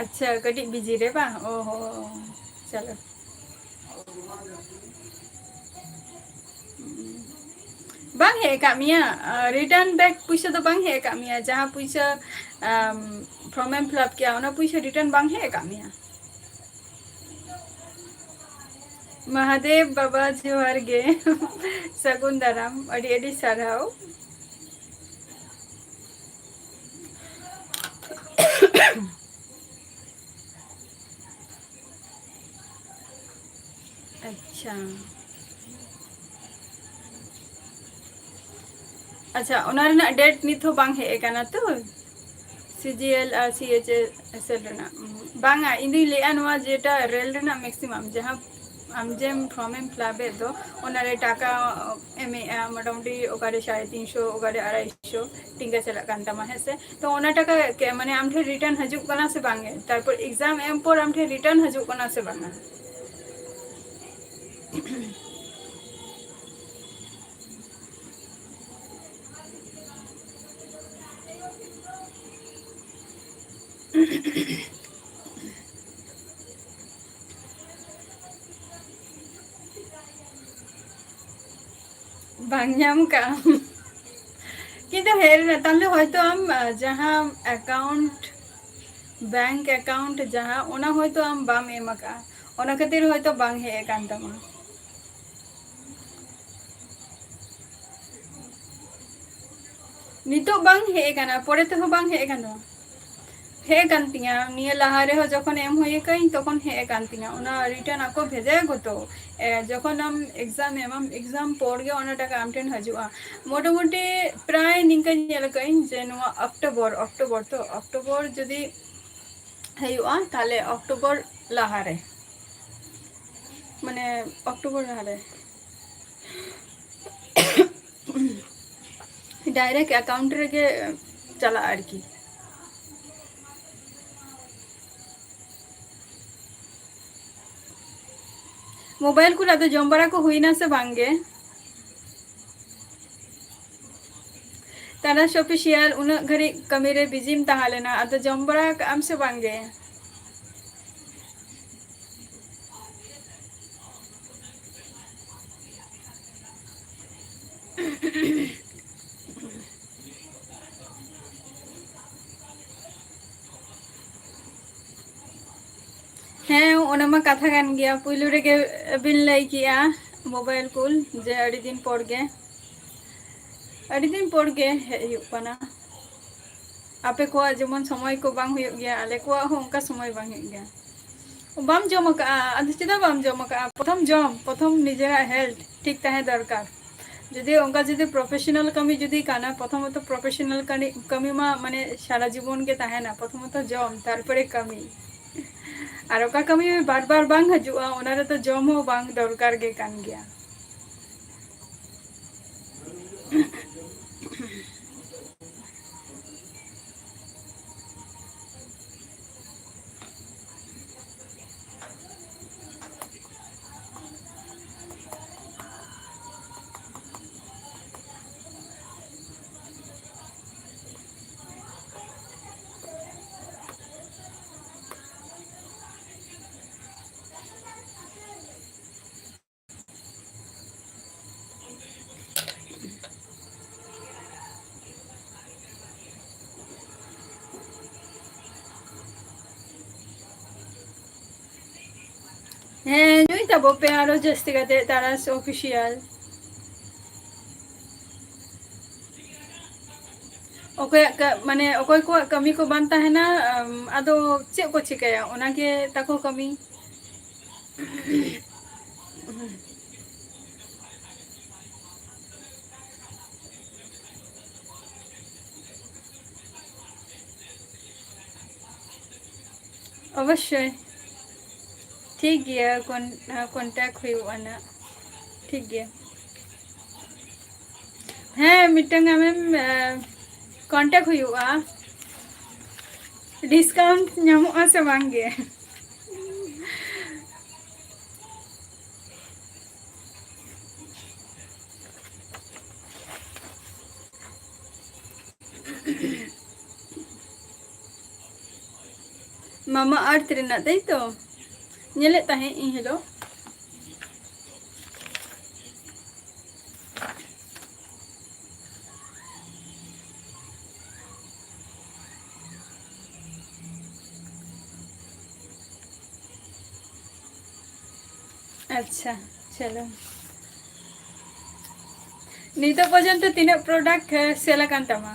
ᱟᱪᱪᱷᱟ, ᱠᱟᱹᱴᱤᱡ ᱵᱤᱡᱤ ᱨᱮ ᱵᱟᱝ? ᱚ ᱦᱚ, ᱪᱚᱞᱚ᱾ ᱵᱟᱝ ᱦᱮᱡ ᱟᱠᱟᱫ ᱢᱮᱭᱟ? ᱨᱤᱴᱟᱨᱱ ᱵᱮᱠ ᱯᱩᱭᱥᱟᱹ ᱫᱚ ᱵᱟᱝ ᱦᱮᱡ ᱟᱠᱟᱫ ᱢᱮᱭᱟ? ᱡᱟᱦᱟᱸ ᱯᱩᱭᱥᱟᱹ ᱯᱷᱨᱚᱢ ᱮᱢ ᱯᱷᱤᱞᱟᱯ ᱠᱮᱜᱼᱟ, ᱚᱱᱟ ᱯᱩᱭᱥᱟᱹ ᱨᱤᱴᱟᱨᱱ ᱵᱟᱝ ᱦᱮᱡ ᱟᱠᱟᱫ ᱢᱮᱭᱟ? ᱢᱟᱦᱟᱫᱮᱵ ᱵᱟᱵᱟ ᱡᱚᱦᱟᱨ ᱜᱮ᱾ ᱥᱟᱹᱜᱩᱱ ᱫᱟᱨᱟᱢ, ᱟᱹᱰᱤ ᱟᱹᱰᱤ ᱥᱟᱨᱦᱟᱣ᱾ ᱟᱪᱪᱷᱟ᱾ ᱟᱪᱪᱷᱟ, ᱚᱱᱟ ᱨᱮᱱᱟᱜ ᱰᱮᱴ ᱱᱤᱛ ᱦᱚᱸ ᱵᱟᱝ ᱦᱮᱡ ᱟᱠᱟᱱᱟ ᱛᱚ? ᱥᱤ ᱡᱤ ᱮᱞ ᱟᱨ ᱥᱤ ᱮᱭᱤᱪ ᱮᱥ ᱮᱞ ᱨᱮᱱᱟᱜ? ᱵᱟᱝᱟ, ᱤᱧ ᱫᱩᱧ ᱞᱟᱹᱭᱮᱜᱼᱟ ᱱᱚᱣᱟ ᱡᱮᱴᱟ ᱨᱮᱞ ᱨᱮᱱᱟᱜ ᱢᱮᱠᱥᱤᱢᱟᱢ, ᱡᱟᱦᱟᱸ ᱟᱢ ᱡᱮᱢ ᱯᱷᱨᱚᱢ ᱮᱢ ᱯᱷᱤᱞᱟᱯ ᱮᱫ ᱫᱚ, ᱚᱱᱟ ᱨᱮ ᱴᱟᱠᱟ ᱮᱢᱮᱜᱼᱟ, ᱢᱚᱴᱟᱢᱩᱴᱤ ᱚᱠᱟᱨᱮ ᱥᱟᱲᱮ ᱛᱤᱱᱥᱚ, ᱚᱠᱟᱨᱮ ᱟᱲᱟᱭᱥᱚ ᱴᱤᱝᱠᱟ ᱪᱟᱞᱟᱜ ᱠᱟᱱ ᱛᱟᱢᱟ, ᱦᱮᱸ ᱥᱮ? ᱛᱚ ᱚᱱᱟ ᱴᱟᱠᱟ ᱠᱮ-, ᱢᱟᱱᱮ ᱟᱢ ᱴᱷᱮᱱ ᱨᱤᱴᱟᱨᱱ ᱦᱤᱡᱩᱜ ᱠᱟᱱᱟ ᱥᱮ ᱵᱟᱝ ᱜᱮ? ᱛᱟᱨᱯᱚᱨ ᱮᱠᱡᱟᱢ ᱮᱢ ᱯᱚᱨ ᱟᱢ ᱴᱷᱮᱱ ᱨᱤᱴᱟᱨᱱ ᱦᱤᱡᱩᱜ ᱠᱟᱱᱟ ᱥᱮ ᱵᱟᱝᱟ? ᱵᱟᱝ ᱧᱟᱢ ᱠᱟᱜᱼᱟᱢ᱾ ᱠᱤᱱᱛᱩ ᱦᱮᱡ ᱞᱮᱱᱟ, ᱛᱟᱦᱞᱮ ᱦᱚᱭᱛᱚ ᱟᱢ, ᱟ, ᱡᱟᱦᱟᱸ ᱮᱠᱟᱣᱩᱱᱴ, ᱵᱮᱝᱠ ᱮᱠᱟᱣᱩᱱᱴ ᱡᱟᱦᱟᱸ, ᱚᱱᱟ ᱦᱚᱭᱛᱚ ᱟᱢ ᱵᱟᱢ ᱮᱢ ᱟᱠᱟᱜᱼᱟ, ᱚᱱᱟ ᱠᱷᱟᱹᱛᱤᱨ ᱦᱚᱭᱛᱚ ᱵᱟᱝ ᱦᱮᱡ ᱟᱠᱟᱱ ᱛᱟᱢᱟ᱾ ᱱᱤᱛᱚᱜ ᱵᱟᱝ ᱦᱮᱡ ᱟᱠᱟᱱᱟ, ᱯᱚᱨᱮ ᱛᱮᱦᱚᱸ ᱵᱟᱝ ᱦᱮᱡ ᱟᱠᱟᱱᱟ᱾ ᱦᱮᱡ ᱟᱠᱟᱱ ᱛᱤᱧᱟ, ᱱᱤᱭᱟᱹ ᱞᱟᱦᱟ ᱨᱮᱦᱚᱸ ᱡᱚᱠᱷᱚᱱ ᱮᱢ ᱦᱩᱭ ᱟᱠᱟᱱ, ᱛᱚᱠᱷᱚᱱ ᱦᱮᱡ ᱟᱠᱟᱱ ᱛᱤᱧᱟ᱾ ᱚᱱᱟ ᱨᱤᱴᱟᱨᱱ ᱟᱠᱚ ᱵᱷᱮᱡᱟᱭᱟᱠᱚ ᱛᱚ, ᱮ, ᱡᱚᱠᱷᱚᱱ ᱟᱢ ᱮᱠᱡᱟᱢ ᱮᱢᱟᱢ, ᱮᱠᱡᱟᱢ ᱯᱚᱨ ᱜᱮ ᱚᱱᱟ ᱴᱟᱠᱟ ᱟᱢ ᱴᱷᱮᱱ ᱦᱤᱡᱩᱜᱼᱟ᱾ ᱢᱚᱴᱟᱢᱩᱴᱤ ᱯᱨᱟᱭ ᱱᱤᱝᱠᱟᱹᱧ ᱧᱮᱞ ᱟᱠᱟᱫᱟᱹᱧ ᱡᱮ ᱱᱚᱣᱟ ᱚᱠᱴᱳᱵᱚᱨ, ᱚᱠᱴᱳᱵᱚᱨ ᱛᱚ, ᱚᱠᱴᱳᱵᱚᱨ ᱡᱩᱫᱤ ᱦᱩᱭᱩᱜᱼᱟ, ᱛᱟᱦᱞᱮ ᱚᱠᱴᱳᱵᱚᱨ ᱞᱟᱦᱟᱨᱮ, ᱢᱟᱱᱮ ᱚᱠᱴᱳᱵᱚᱨ ᱞᱟᱦᱟᱨᱮ ᱰᱟᱭᱨᱮᱠᱴ ᱮᱠᱟᱣᱩᱱᱴ ᱨᱮᱜᱮ ᱪᱟᱞᱟᱜᱼᱟ ᱟᱨᱠᱤ᱾ ᱢᱳᱵᱟᱭᱤᱞ ᱠᱚᱨᱮ ᱫᱚ ᱡᱚᱢ ᱵᱟᱲᱟ ᱠᱚ ᱦᱩᱭᱱᱟ ᱥᱮ ᱵᱟᱝ ᱜᱮ? ᱛᱟᱨᱟᱥ ᱚᱯᱷᱤᱥᱤᱭᱟᱞ, ᱩᱱᱟᱹᱜ ᱜᱷᱟᱹᱲᱤᱡ ᱠᱟᱹᱢᱤ ᱨᱮ ᱵᱤᱡᱤᱢ ᱛᱟᱦᱮᱸ ᱞᱮᱱᱟ, ᱟᱫᱚ ᱡᱚᱢ ᱵᱟᱲᱟ ᱠᱟᱜ ᱟᱢ ᱥᱮ ᱵᱟᱝ ᱜᱮ? ᱦᱮᱸ, ᱚᱱᱟ ᱢᱟ ᱠᱟᱛᱷᱟ ᱠᱟᱱ ᱜᱮᱭᱟ᱾ ᱯᱩᱭᱞᱩ ᱨᱮᱜᱮ ᱵᱤᱱ ᱞᱟᱹᱭ ᱠᱮᱜᱼᱟ ᱢᱳᱵᱟᱭᱤᱞ ᱠᱩᱞ, ᱡᱮ ᱟᱹᱰᱤ ᱫᱤᱱ ᱯᱚᱨ ᱜᱮ, ᱟᱹᱰᱤ ᱫᱤᱱ ᱯᱚᱨ ᱜᱮ ᱦᱮᱡ ᱦᱩᱭᱩᱜ ᱠᱟᱱᱟ᱾ ᱟᱯᱮ ᱠᱚᱣᱟᱜ ᱡᱮᱢᱚᱱ ᱥᱚᱢᱚᱭ ᱠᱚ ᱵᱟᱝ ᱦᱩᱭᱩᱜ ᱜᱮᱭᱟ, ᱟᱞᱮ ᱠᱚᱣᱟᱜ ᱦᱚᱸ ᱚᱱᱠᱟ ᱥᱚᱢᱚᱭ ᱵᱟᱝ ᱦᱩᱭᱩᱜ ᱜᱮᱭᱟ᱾ ᱵᱟᱢ ᱡᱚᱢ ᱟᱠᱟᱜᱼᱟ? ᱟᱫᱚ ᱪᱮᱫᱟᱜ ᱵᱟᱢ ᱡᱚᱢ ᱟᱠᱟᱜᱼᱟ? ᱯᱨᱚᱛᱷᱚᱢ ᱡᱚᱢ, ᱯᱨᱚᱛᱷᱚᱢ ᱱᱤᱡᱮᱨᱟᱜ ᱦᱮᱞᱛᱷ ᱴᱷᱤᱠ ᱛᱟᱦᱮᱸ ᱫᱚᱨᱠᱟᱨ᱾ ᱡᱩᱫᱤ ᱚᱱᱠᱟ ᱡᱩᱫᱤ ᱯᱨᱚᱯᱷᱮᱥᱚᱱᱟᱞ ᱠᱟᱹᱢᱤ ᱡᱩᱫᱤ ᱠᱟᱱᱟ, ᱯᱨᱚᱛᱷᱚᱢᱚᱛᱚ ᱯᱨᱚᱯᱷᱮᱥᱚᱱᱟᱞ ᱠᱟᱹᱢᱤ, ᱠᱟᱹᱢᱤ ᱢᱟ ᱢᱟᱱᱮ ᱥᱟᱨᱟ ᱡᱤᱵᱚᱱ ᱜᱮ ᱛᱟᱦᱮᱱᱟ᱾ ᱯᱨᱚᱛᱷᱚᱢᱚᱛᱚ ᱡᱚᱢ, ᱛᱟᱨᱯᱚᱨᱮ ᱠᱟᱹᱢᱤ᱾ ᱟᱨ ᱚᱠᱟ ᱠᱟᱹᱢᱤ ᱵᱟᱨ ᱵᱟᱨ ᱵᱟᱝ ᱦᱤᱡᱩᱜᱼᱟ, ᱚᱱᱟ ᱨᱮᱫᱚ ᱡᱚᱢ ᱦᱚᱸ ᱵᱟᱝ ᱫᱚᱨᱠᱟᱨ ᱜᱮ ᱠᱟᱱ ᱜᱮᱭᱟ᱾ ᱦᱮᱸ, ᱧᱩᱭ ᱛᱟᱵᱚ ᱯᱮ ᱟᱨᱚ ᱡᱟᱹᱥᱛᱤ ᱠᱟᱛᱮ ᱛᱟᱨᱟᱥ ᱚᱯᱷᱤᱥᱤᱭᱟᱞ᱾ ᱚᱠᱚᱭᱟᱜ ᱠᱟ-, ᱢᱟᱱᱮ ᱚᱠᱚᱭ ᱠᱚᱣᱟᱜ ᱠᱟᱹᱢᱤ ᱠᱚ ᱵᱟᱝ ᱛᱟᱦᱮᱱᱟ, ᱟᱢ, ᱟᱫᱚ ᱪᱮᱫ ᱠᱚ ᱪᱤᱠᱟᱹᱭᱟ? ᱚᱱᱟᱜᱮ ᱛᱟᱠᱚ ᱠᱟᱹᱢᱤ᱾ ᱚᱵᱚᱥᱥᱳᱭ᱾ ᱴᱷᱤᱠ ᱜᱮᱭᱟ, ᱠᱚᱱ-, ᱠᱚᱱᱴᱟᱠᱴ ᱦᱩᱭᱩᱜᱼᱟ ᱱᱟᱜ᱾ ᱴᱷᱤᱠ ᱜᱮᱭᱟ᱾ ᱦᱮᱸ, ᱢᱤᱫᱴᱟᱝ ᱟᱢᱮᱢ, ᱮ, ᱠᱚᱱᱴᱟᱠᱴ ᱦᱩᱭᱩᱜᱼᱟ᱾ ᱰᱤᱥᱠᱟᱣᱩᱱᱴ ᱧᱟᱢᱚᱜᱼᱟ ᱥᱮ ᱵᱟᱝ ᱜᱮ? ᱢᱟᱢᱟ ᱟᱨᱛᱷ ᱨᱮᱱᱟᱜ, ᱛᱟᱭ ᱛᱚ? ᱧᱮᱞᱮᱫ ᱛᱟᱦᱮᱸᱫ ᱤᱧ ᱦᱤᱞᱳᱜ᱾ ᱟᱪᱪᱷᱟ, ᱪᱚᱞᱚ᱾ ᱱᱤᱛᱚᱜ ᱯᱚᱨᱡᱚᱱᱛᱚ ᱛᱤᱱᱟᱹᱜ product, ᱮ, sell ᱟᱠᱟᱱ ᱛᱟᱢᱟ?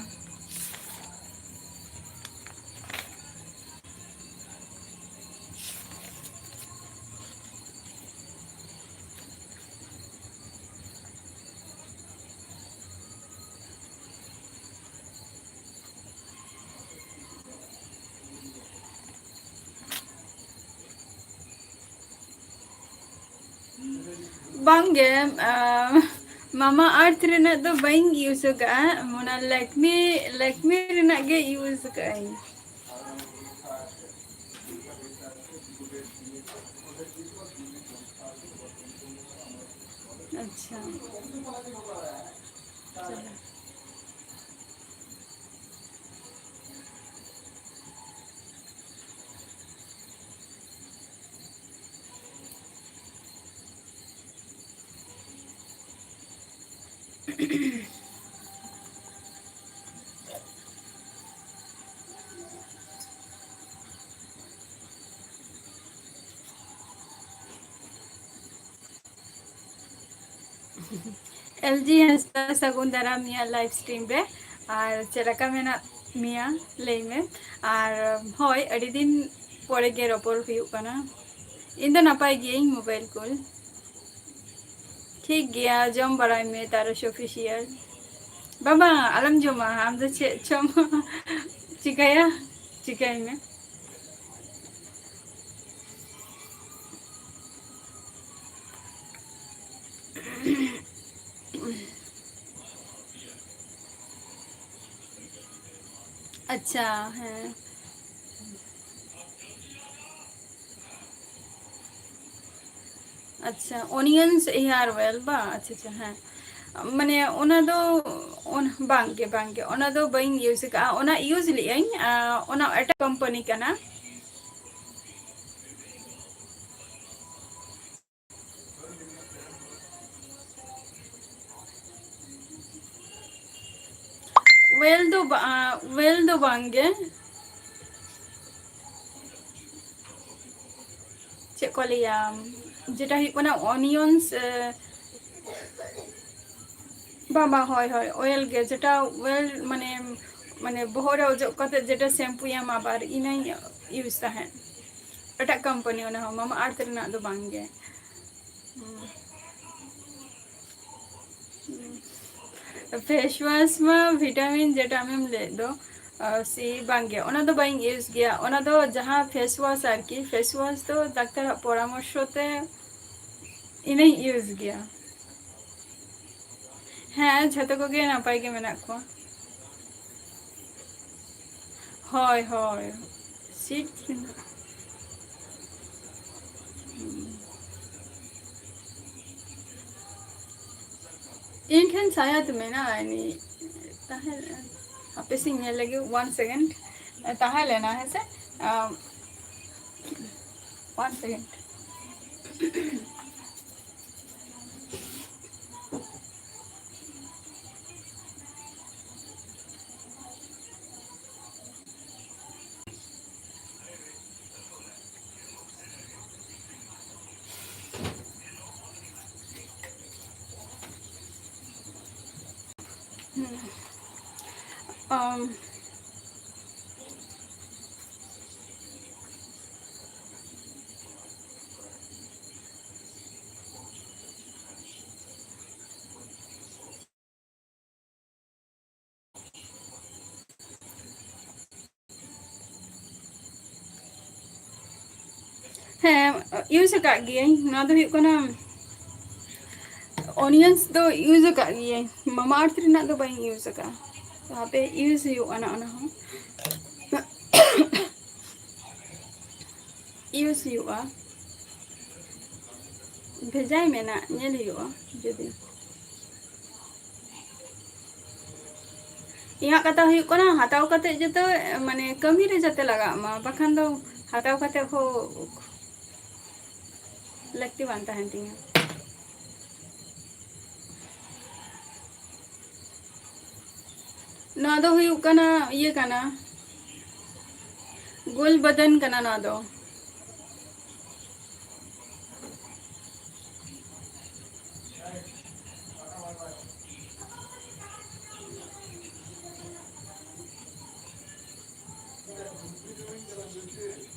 ᱵᱟᱝᱜᱮ, ᱟᱸ, ᱢᱟᱢᱟ ᱟᱨᱛᱷ ᱨᱮᱱᱟᱜ ᱫᱚ ᱵᱟᱹᱧ use ᱟᱠᱟᱫᱼᱟ, ᱚᱱᱟ ᱞᱮᱠᱢᱤ, ᱞᱮᱠᱢᱤ ᱨᱮᱱᱟᱜ ᱜᱮ use ᱟᱠᱟᱫᱼᱟᱹᱧ᱾ ᱟᱪᱪᱷᱟ᱾ ᱮᱞ ᱡᱤ ᱦᱟᱸᱥᱫᱟ, ᱥᱟᱹᱜᱩᱱ ᱫᱟᱨᱟᱢ ᱢᱮᱭᱟ live stream ᱨᱮ᱾ ᱟᱨ ᱪᱮᱫ ᱞᱮᱠᱟ ᱢᱮᱱᱟᱜ ᱢᱮᱭᱟ ᱞᱟᱹᱭ ᱢᱮ᱾ ᱟᱨ ᱦᱳᱭ, ᱟᱹᱰᱤ ᱫᱤᱱ ᱯᱚᱨᱮ ᱜᱮ ᱨᱚᱯᱚᱲ ᱦᱩᱭᱩᱜ ᱠᱟᱱᱟ᱾ ᱤᱧ ᱫᱚ ᱱᱟᱯᱟᱭ ᱜᱤᱭᱟᱹᱧ, mobile call᱾ ᱴᱷᱤᱠ ᱜᱮᱭᱟ, ᱡᱚᱢ ᱵᱟᱲᱟᱭ ᱢᱮ, ᱛᱟᱨᱚᱥ Official᱾ ᱵᱟᱵᱟ, ᱟᱞᱚᱢ ᱡᱚᱢᱟ, ᱟᱢ ᱫᱚ ᱪᱮᱫ ᱪᱚᱢ ᱪᱤᱠᱟᱹᱭᱟ, ᱪᱤᱠᱟᱹᱭ ᱢᱮ᱾ ᱟᱪᱪᱷᱟ, ᱦᱮᱸ᱾ ᱟᱪᱪᱷᱟ, onions hair oil ᱵᱟ? ᱟᱪᱪᱷᱟ, ᱟᱪᱪᱷᱟ, ᱦᱮᱸ᱾ ᱢᱟᱱᱮ ᱚᱱᱟ ᱫᱚ, ᱚᱱ-, ᱵᱟᱝ ᱜᱮ, ᱵᱟᱝ ᱜᱮ, ᱚᱱᱟ ᱫᱚ ᱵᱟᱹᱧ use ᱟᱠᱟᱫᱼᱟ᱾ ᱚᱱᱟ use ᱞᱮᱫ ᱟᱹᱧ, ᱟᱸ, ᱚᱱᱟ ᱮᱴᱟᱜ company ᱠᱟᱱᱟ᱾ ᱳᱭᱮᱞ ᱫᱚ ᱵᱟ-, ᱳᱭᱮᱞ ᱫᱚ ᱵᱟᱝ ᱜᱮ᱾ ᱪᱮᱫ ᱠᱚ ᱞᱟᱹᱭᱟ, ᱡᱮᱴᱟ ᱦᱩᱭᱩᱜ ᱠᱟᱱᱟ ᱚᱱᱤᱭᱚᱱᱥ, ᱵᱟᱝ, ᱵᱟᱝ, ᱦᱳᱭ, ᱦᱳᱭ, ᱳᱭᱮᱞ ᱜᱮ, ᱡᱮᱴᱟ ᱳᱭᱮᱞ, ᱢᱟᱱᱮ, ᱢᱟᱱᱮ, ᱵᱚᱦᱚᱜ ᱨᱮ ᱚᱡᱚᱜ ᱠᱟᱛᱮ ᱡᱮᱴᱟ ᱥᱮᱢᱯᱩᱭᱟᱢ, ᱟᱵᱟᱨ ᱤᱱᱟᱹᱧ ᱤᱭᱩᱡᱽ ᱛᱟᱦᱮᱸᱫ᱾ ᱮᱴᱟᱜ ᱠᱳᱢᱯᱟᱱᱤ, ᱚᱱᱟ ᱦᱚᱸ ᱢᱟᱢᱟ ᱟᱨᱛᱷ ᱨᱮᱱᱟᱜ ᱫᱚ ᱵᱟᱝ ᱜᱮ᱾ ᱯᱷᱮᱥ ᱣᱟᱥ ᱢᱟ ᱵᱷᱤᱴᱟᱢᱤᱱ ᱡᱮᱴᱟ ᱟᱢᱮᱢ ᱞᱟᱹᱭᱮᱫ ᱫᱚ, ᱥᱮ ᱵᱟᱝ ᱜᱮ, ᱚᱱᱟ ᱫᱚ ᱵᱟᱹᱧ ᱤᱭᱩᱡᱽ ᱜᱮᱭᱟ᱾ ᱚᱱᱟ ᱫᱚ ᱡᱟᱦᱟᱸ ᱯᱷᱮᱥ ᱣᱟᱥ ᱟᱨᱠᱤ, ᱯᱷᱮᱥ ᱣᱟᱥ ᱫᱚ ᱰᱟᱠᱛᱟᱨᱟᱜ ᱯᱚᱨᱟᱢᱚᱨᱥᱚ ᱛᱮ ᱤᱱᱟᱹᱧ ᱤᱭᱩᱡᱽ ᱜᱮᱭᱟ᱾ ᱦᱮᱸ, ᱡᱷᱚᱛᱚ ᱠᱚᱜᱮ ᱱᱟᱯᱟᱭ ᱜᱮ ᱢᱮᱱᱟᱜ ᱠᱚᱣᱟ᱾ ᱦᱳᱭ, ᱦᱳᱭ, ᱥᱤᱴ ᱤᱧ ᱴᱷᱮᱱ ᱥᱟᱭᱟᱫ ᱢᱮᱱᱟᱜᱼᱟ, ᱤᱧ ᱛᱟᱦᱮᱸ ᱞᱮᱱᱟ᱾ ᱦᱟᱯᱮ ᱥᱮᱧ ᱧᱮᱞ ᱞᱮᱜᱮ, one second᱾ ᱛᱟᱦᱮᱸ ᱞᱮᱱᱟ, ᱦᱮᱸ ᱥᱮ? ᱟᱢ, one second᱾ ᱟᱢ, ᱦᱮᱸ, ᱤᱭᱩᱡᱽ ᱟᱠᱟᱫ ᱜᱤᱭᱟᱹᱧ᱾ ᱱᱚᱣᱟ ᱫᱚ ᱦᱩᱭᱩᱜ ᱠᱟᱱᱟ, ᱚᱱᱤᱭᱚᱱᱥ ᱫᱚ ᱤᱭᱩᱡᱽ ᱟᱠᱟᱫ ᱜᱤᱭᱟᱹᱧ, ᱢᱟᱢᱟ ᱟᱨᱛᱷ ᱨᱮᱱᱟᱜ ᱫᱚ ᱵᱟᱹᱧ ᱤᱭᱩᱡᱽ ᱟᱠᱟᱫᱼᱟ᱾ ᱛᱚ ᱦᱟᱯᱮ, ᱤᱭᱩᱡᱽ ᱦᱩᱭᱩᱜᱼᱟ ᱱᱟᱜ ᱚᱱᱟ ᱦᱚᱸ᱾ ᱤᱭᱩᱡᱽ ᱦᱩᱭᱩᱜᱼᱟ, ᱵᱷᱮᱡᱟᱭ ᱢᱮ ᱱᱟᱜ, ᱧᱮᱞ ᱦᱩᱭᱩᱜᱼᱟ ᱡᱩᱫᱤ᱾ ᱤᱧᱟᱹᱜ ᱠᱟᱛᱷᱟ ᱦᱩᱭᱩᱜ ᱠᱟᱱᱟ, ᱦᱟᱛᱟᱣ ᱠᱟᱛᱮ ᱡᱚᱛᱚ, ᱢᱟᱱᱮ, ᱠᱟᱹᱢᱤ ᱨᱮ ᱡᱟᱛᱮ ᱞᱟᱜᱟᱜ ᱢᱟ, ᱵᱟᱠᱷᱟᱱ ᱫᱚ ᱦᱟᱛᱟᱣ ᱠᱟᱛᱮ ᱦᱚᱸ ᱞᱟᱹᱠᱛᱤ ᱵᱟᱝ ᱛᱟᱦᱮᱱ ᱛᱤᱧᱟᱹ᱾ ᱱᱚᱣᱟ ᱫᱚ ᱦᱩᱭᱩᱜ ᱠᱟᱱᱟ, ᱤᱭᱟᱹ ᱠᱟᱱᱟ, ᱜᱳᱞ ᱵᱟᱫᱟᱱ ᱠᱟᱱᱟ ᱱᱚᱣᱟ ᱫᱚ᱾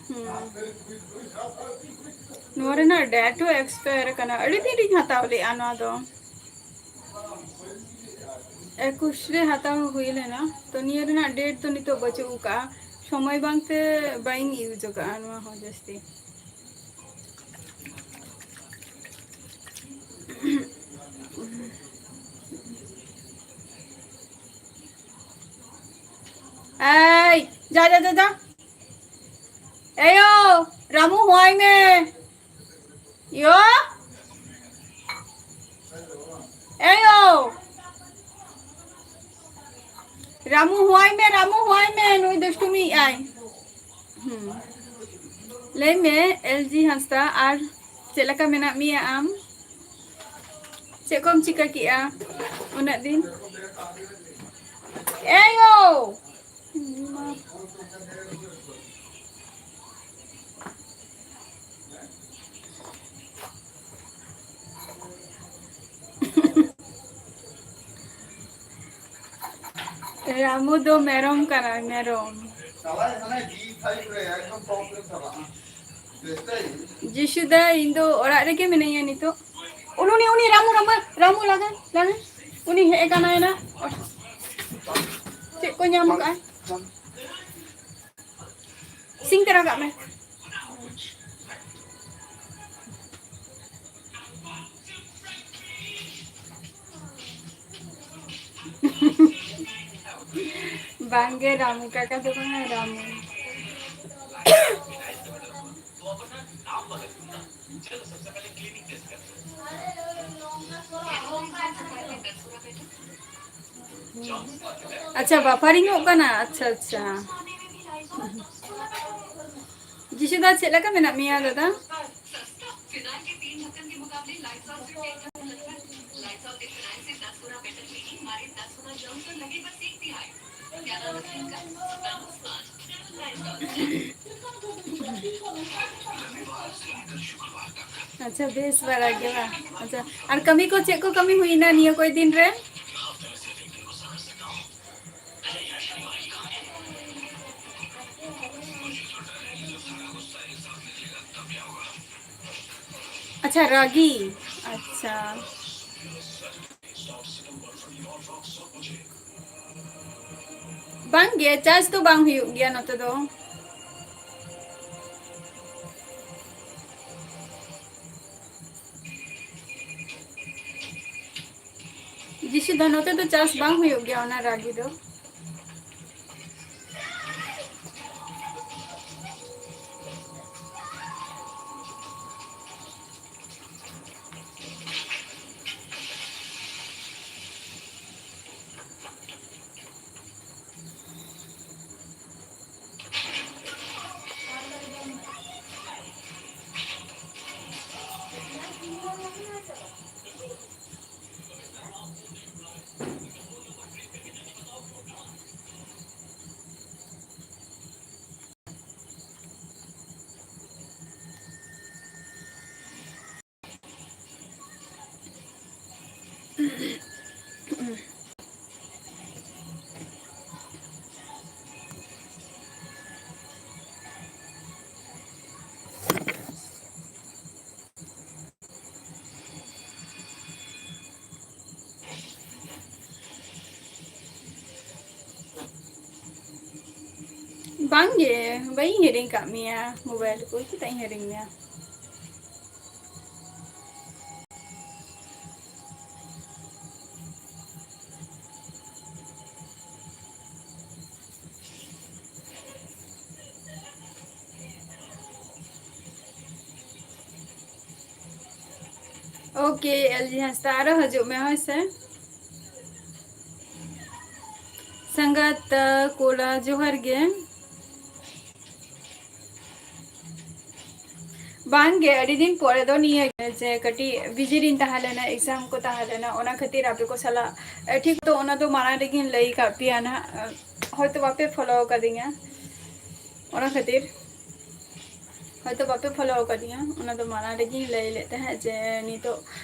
ᱦᱩᱸ᱾ ᱱᱚᱣᱟ ᱨᱮᱱᱟᱜ date ᱦᱚᱸ expire ᱠᱟᱱᱟ᱾ ᱟᱹᱰᱤ ᱫᱤᱱ ᱨᱤᱧ ᱦᱟᱛᱟᱣ ᱞᱮᱜᱼᱟ ᱱᱚᱣᱟ ᱫᱚ᱾ ᱮᱠᱩᱥ ᱨᱮ ᱦᱟᱛᱟᱣ ᱦᱩᱭ ᱞᱮᱱᱟ, ᱛᱚ ᱱᱤᱭᱟᱹ ᱨᱮᱱᱟᱜ date ᱫᱚ ᱱᱤᱛᱚᱜ ᱵᱟᱹᱪᱩᱜ ᱟᱠᱟᱜᱼᱟ᱾ ᱥᱚᱢᱚᱭ ᱵᱟᱝᱛᱮ ᱵᱟᱹᱧ use ᱟᱠᱟᱜᱼᱟ ᱱᱚᱣᱟ ᱦᱚᱸ ᱡᱟᱹᱥᱛᱤ᱾ ᱮᱭ, ᱡᱟ, ᱡᱟ, ᱡᱟ, ᱡᱟ᱾ ᱮᱭᱳ, ᱨᱟᱢᱩ, ᱦᱚᱦᱚᱭ ᱢᱮ᱾ ᱭᱳ᱾ ᱮᱭᱳ᱾ ᱨᱟᱢᱩ, ᱦᱚᱦᱚᱭ ᱢᱮ, ᱨᱟᱢᱩ, ᱦᱚᱦᱚᱭ ᱢᱮ, ᱱᱩᱭ ᱫᱩᱥᱴᱩᱢᱤᱭᱮᱜᱼᱟᱭ᱾ ᱦᱩᱸ᱾ ᱞᱟᱹᱭ ᱢᱮ, ᱮᱞ ᱡᱤ ᱦᱟᱸᱥᱫᱟ, ᱟᱨ ᱪᱮᱫ ᱞᱮᱠᱟ ᱢᱮᱱᱟᱜ ᱢᱮᱭᱟ ᱟᱢ? ᱪᱮᱫ ᱠᱚᱢ ᱪᱤᱠᱟᱹ ᱠᱮᱜᱼᱟ ᱩᱱᱟᱹᱜ ᱫᱤᱱ? ᱮᱭᱳ! ᱨᱟᱢᱩ ᱫᱚ ᱢᱮᱨᱚᱢ ᱠᱟᱱᱟᱭ, ᱢᱮᱨᱚᱢ᱾ ᱡᱤᱥᱩ ᱫᱟ, ᱤᱧ ᱫᱚ ᱚᱲᱟᱜ ᱨᱮᱜᱮ ᱢᱤᱱᱟᱹᱧᱟ ᱱᱤᱛᱚᱜ᱾ ᱩᱱᱤ, ᱩᱱᱤ, ᱩᱱᱤ ᱨᱟᱢᱩ, ᱨᱟᱢᱩ, ᱨᱟᱢᱩ ᱞᱟᱜᱟ, ᱞᱟᱜᱟ᱾ ᱩᱱᱤ ᱦᱮᱡ ᱟᱠᱟᱱᱟᱭ ᱱᱟ᱾ ᱪᱮᱫ ᱠᱚ ᱧᱟᱢ ᱠᱟᱜᱼᱟ? ᱥᱤᱝ ᱛᱮ ᱨᱟᱠᱟᱵ ᱢᱮ᱾ ᱵᱟᱝᱜᱮ, ᱨᱟᱢᱩ ᱠᱟᱠᱟ ᱫᱚ ᱵᱟᱝᱟ, ᱨᱟᱢᱩ᱾ ᱟᱪᱪᱷᱟ, ᱵᱟᱯᱷᱟᱨᱤᱝᱚᱜ ᱠᱟᱱᱟ᱾ ᱟᱪᱪᱷᱟ, ᱟᱪᱪᱷᱟ᱾ ᱡᱤᱥᱩ ᱫᱟ, ᱪᱮᱫ ᱞᱮᱠᱟ ᱢᱮᱱᱟᱜ ᱢᱮᱭᱟ ᱫᱟᱫᱟ? ᱟᱪᱪᱷᱟ, ᱵᱮᱥ ᱵᱟᱲᱟ ᱜᱮ ᱵᱟᱝ? ᱟᱪᱪᱷᱟ, ᱟᱨ ᱠᱟᱹᱢᱤ ᱠᱚ ᱪᱮᱫ ᱠᱚ ᱠᱟᱹᱢᱤ ᱦᱩᱭᱱᱟ ᱱᱤᱭᱟᱹ ᱠᱚᱭ ᱫᱤᱱ ᱨᱮ? ᱟᱪᱪᱷᱟ, ᱨᱟᱜᱤ᱾ ᱟᱪᱪᱷᱟ᱾ ᱵᱟᱝ ᱜᱮ, ᱪᱟᱥ ᱫᱚ ᱵᱟᱝ ᱦᱩᱭᱩᱜ ᱜᱮᱭᱟ ᱱᱚᱛᱮ ᱫᱚ᱾ ᱡᱤᱥᱩ ᱫᱟ, ᱱᱚᱛᱮ ᱫᱚ ᱪᱟᱥ ᱵᱟᱝ ᱦᱩᱭᱩᱜ ᱜᱮᱭᱟ ᱚᱱᱟ ᱨᱟᱜᱤ ᱫᱚ᱾ ᱵᱟᱝ ᱜᱮ, ᱵᱟᱹᱧ ᱦᱤᱲᱤᱧ ᱠᱟᱜ ᱢᱮᱭᱟ, ᱢᱳᱵᱟᱭᱤᱞ ᱠᱚ ᱪᱮᱫᱟᱜ ᱤᱧ ᱦᱤᱲᱤᱧ ᱢᱮᱭᱟ? OK, LG ᱦᱟᱸᱥᱫᱟ, ᱟᱨᱚ ᱦᱤᱡᱩᱜ ᱢᱮ, ᱦᱳᱭ ᱥᱮ᱾ ᱥᱟᱸᱜᱟᱛ, ᱟᱸ, ᱠᱚᱲᱟ, ᱡᱚᱦᱟᱨ ᱜᱮ᱾ ᱵᱟᱝ ᱜᱮ, ᱟᱹᱰᱤ ᱫᱤᱱ ᱯᱚᱨᱮ ᱫᱚ ᱱᱤᱭᱟᱹ ᱜᱮ ᱡᱮ ᱠᱟᱹᱴᱤᱡ ᱵᱤᱡᱤ ᱨᱤᱧ ᱛᱟᱦᱮᱸ ᱞᱮᱱᱟ, exam ᱠᱚ ᱛᱟᱦᱮᱸ ᱞᱮᱱᱟ, ᱚᱱᱟ ᱠᱷᱟᱹᱛᱤᱨ ᱟᱯᱮ ᱠᱚ ᱥᱟᱞᱟᱜ, ᱮ, ᱴᱷᱤᱠ ᱛᱚ ᱚᱱᱟ ᱫᱚ ᱢᱟᱲᱟᱝ ᱨᱮᱜᱤᱧ ᱞᱟᱹᱭ ᱠᱟᱜ ᱯᱮᱭᱟ ᱱᱟᱦᱟᱜ, ᱮ, ᱦᱚᱭᱛᱚ ᱵᱟᱯᱮ follow ᱠᱟᱫᱤᱧᱟ, ᱚᱱᱟ ᱠᱷᱟᱹᱛᱤᱨ᱾ ᱦᱚᱭᱛᱳ ᱵᱟᱯᱮ ᱯᱷᱚᱞᱳ ᱟᱠᱟᱫᱤᱧᱟ, ᱚᱱᱟ ᱫᱚ ᱢᱟᱲᱟᱝ ᱨᱮᱜᱮᱧ ᱞᱟᱹᱭ ᱞᱮᱫ ᱛᱟᱦᱮᱸᱫ ᱡᱮ ᱱᱤᱛᱚᱜ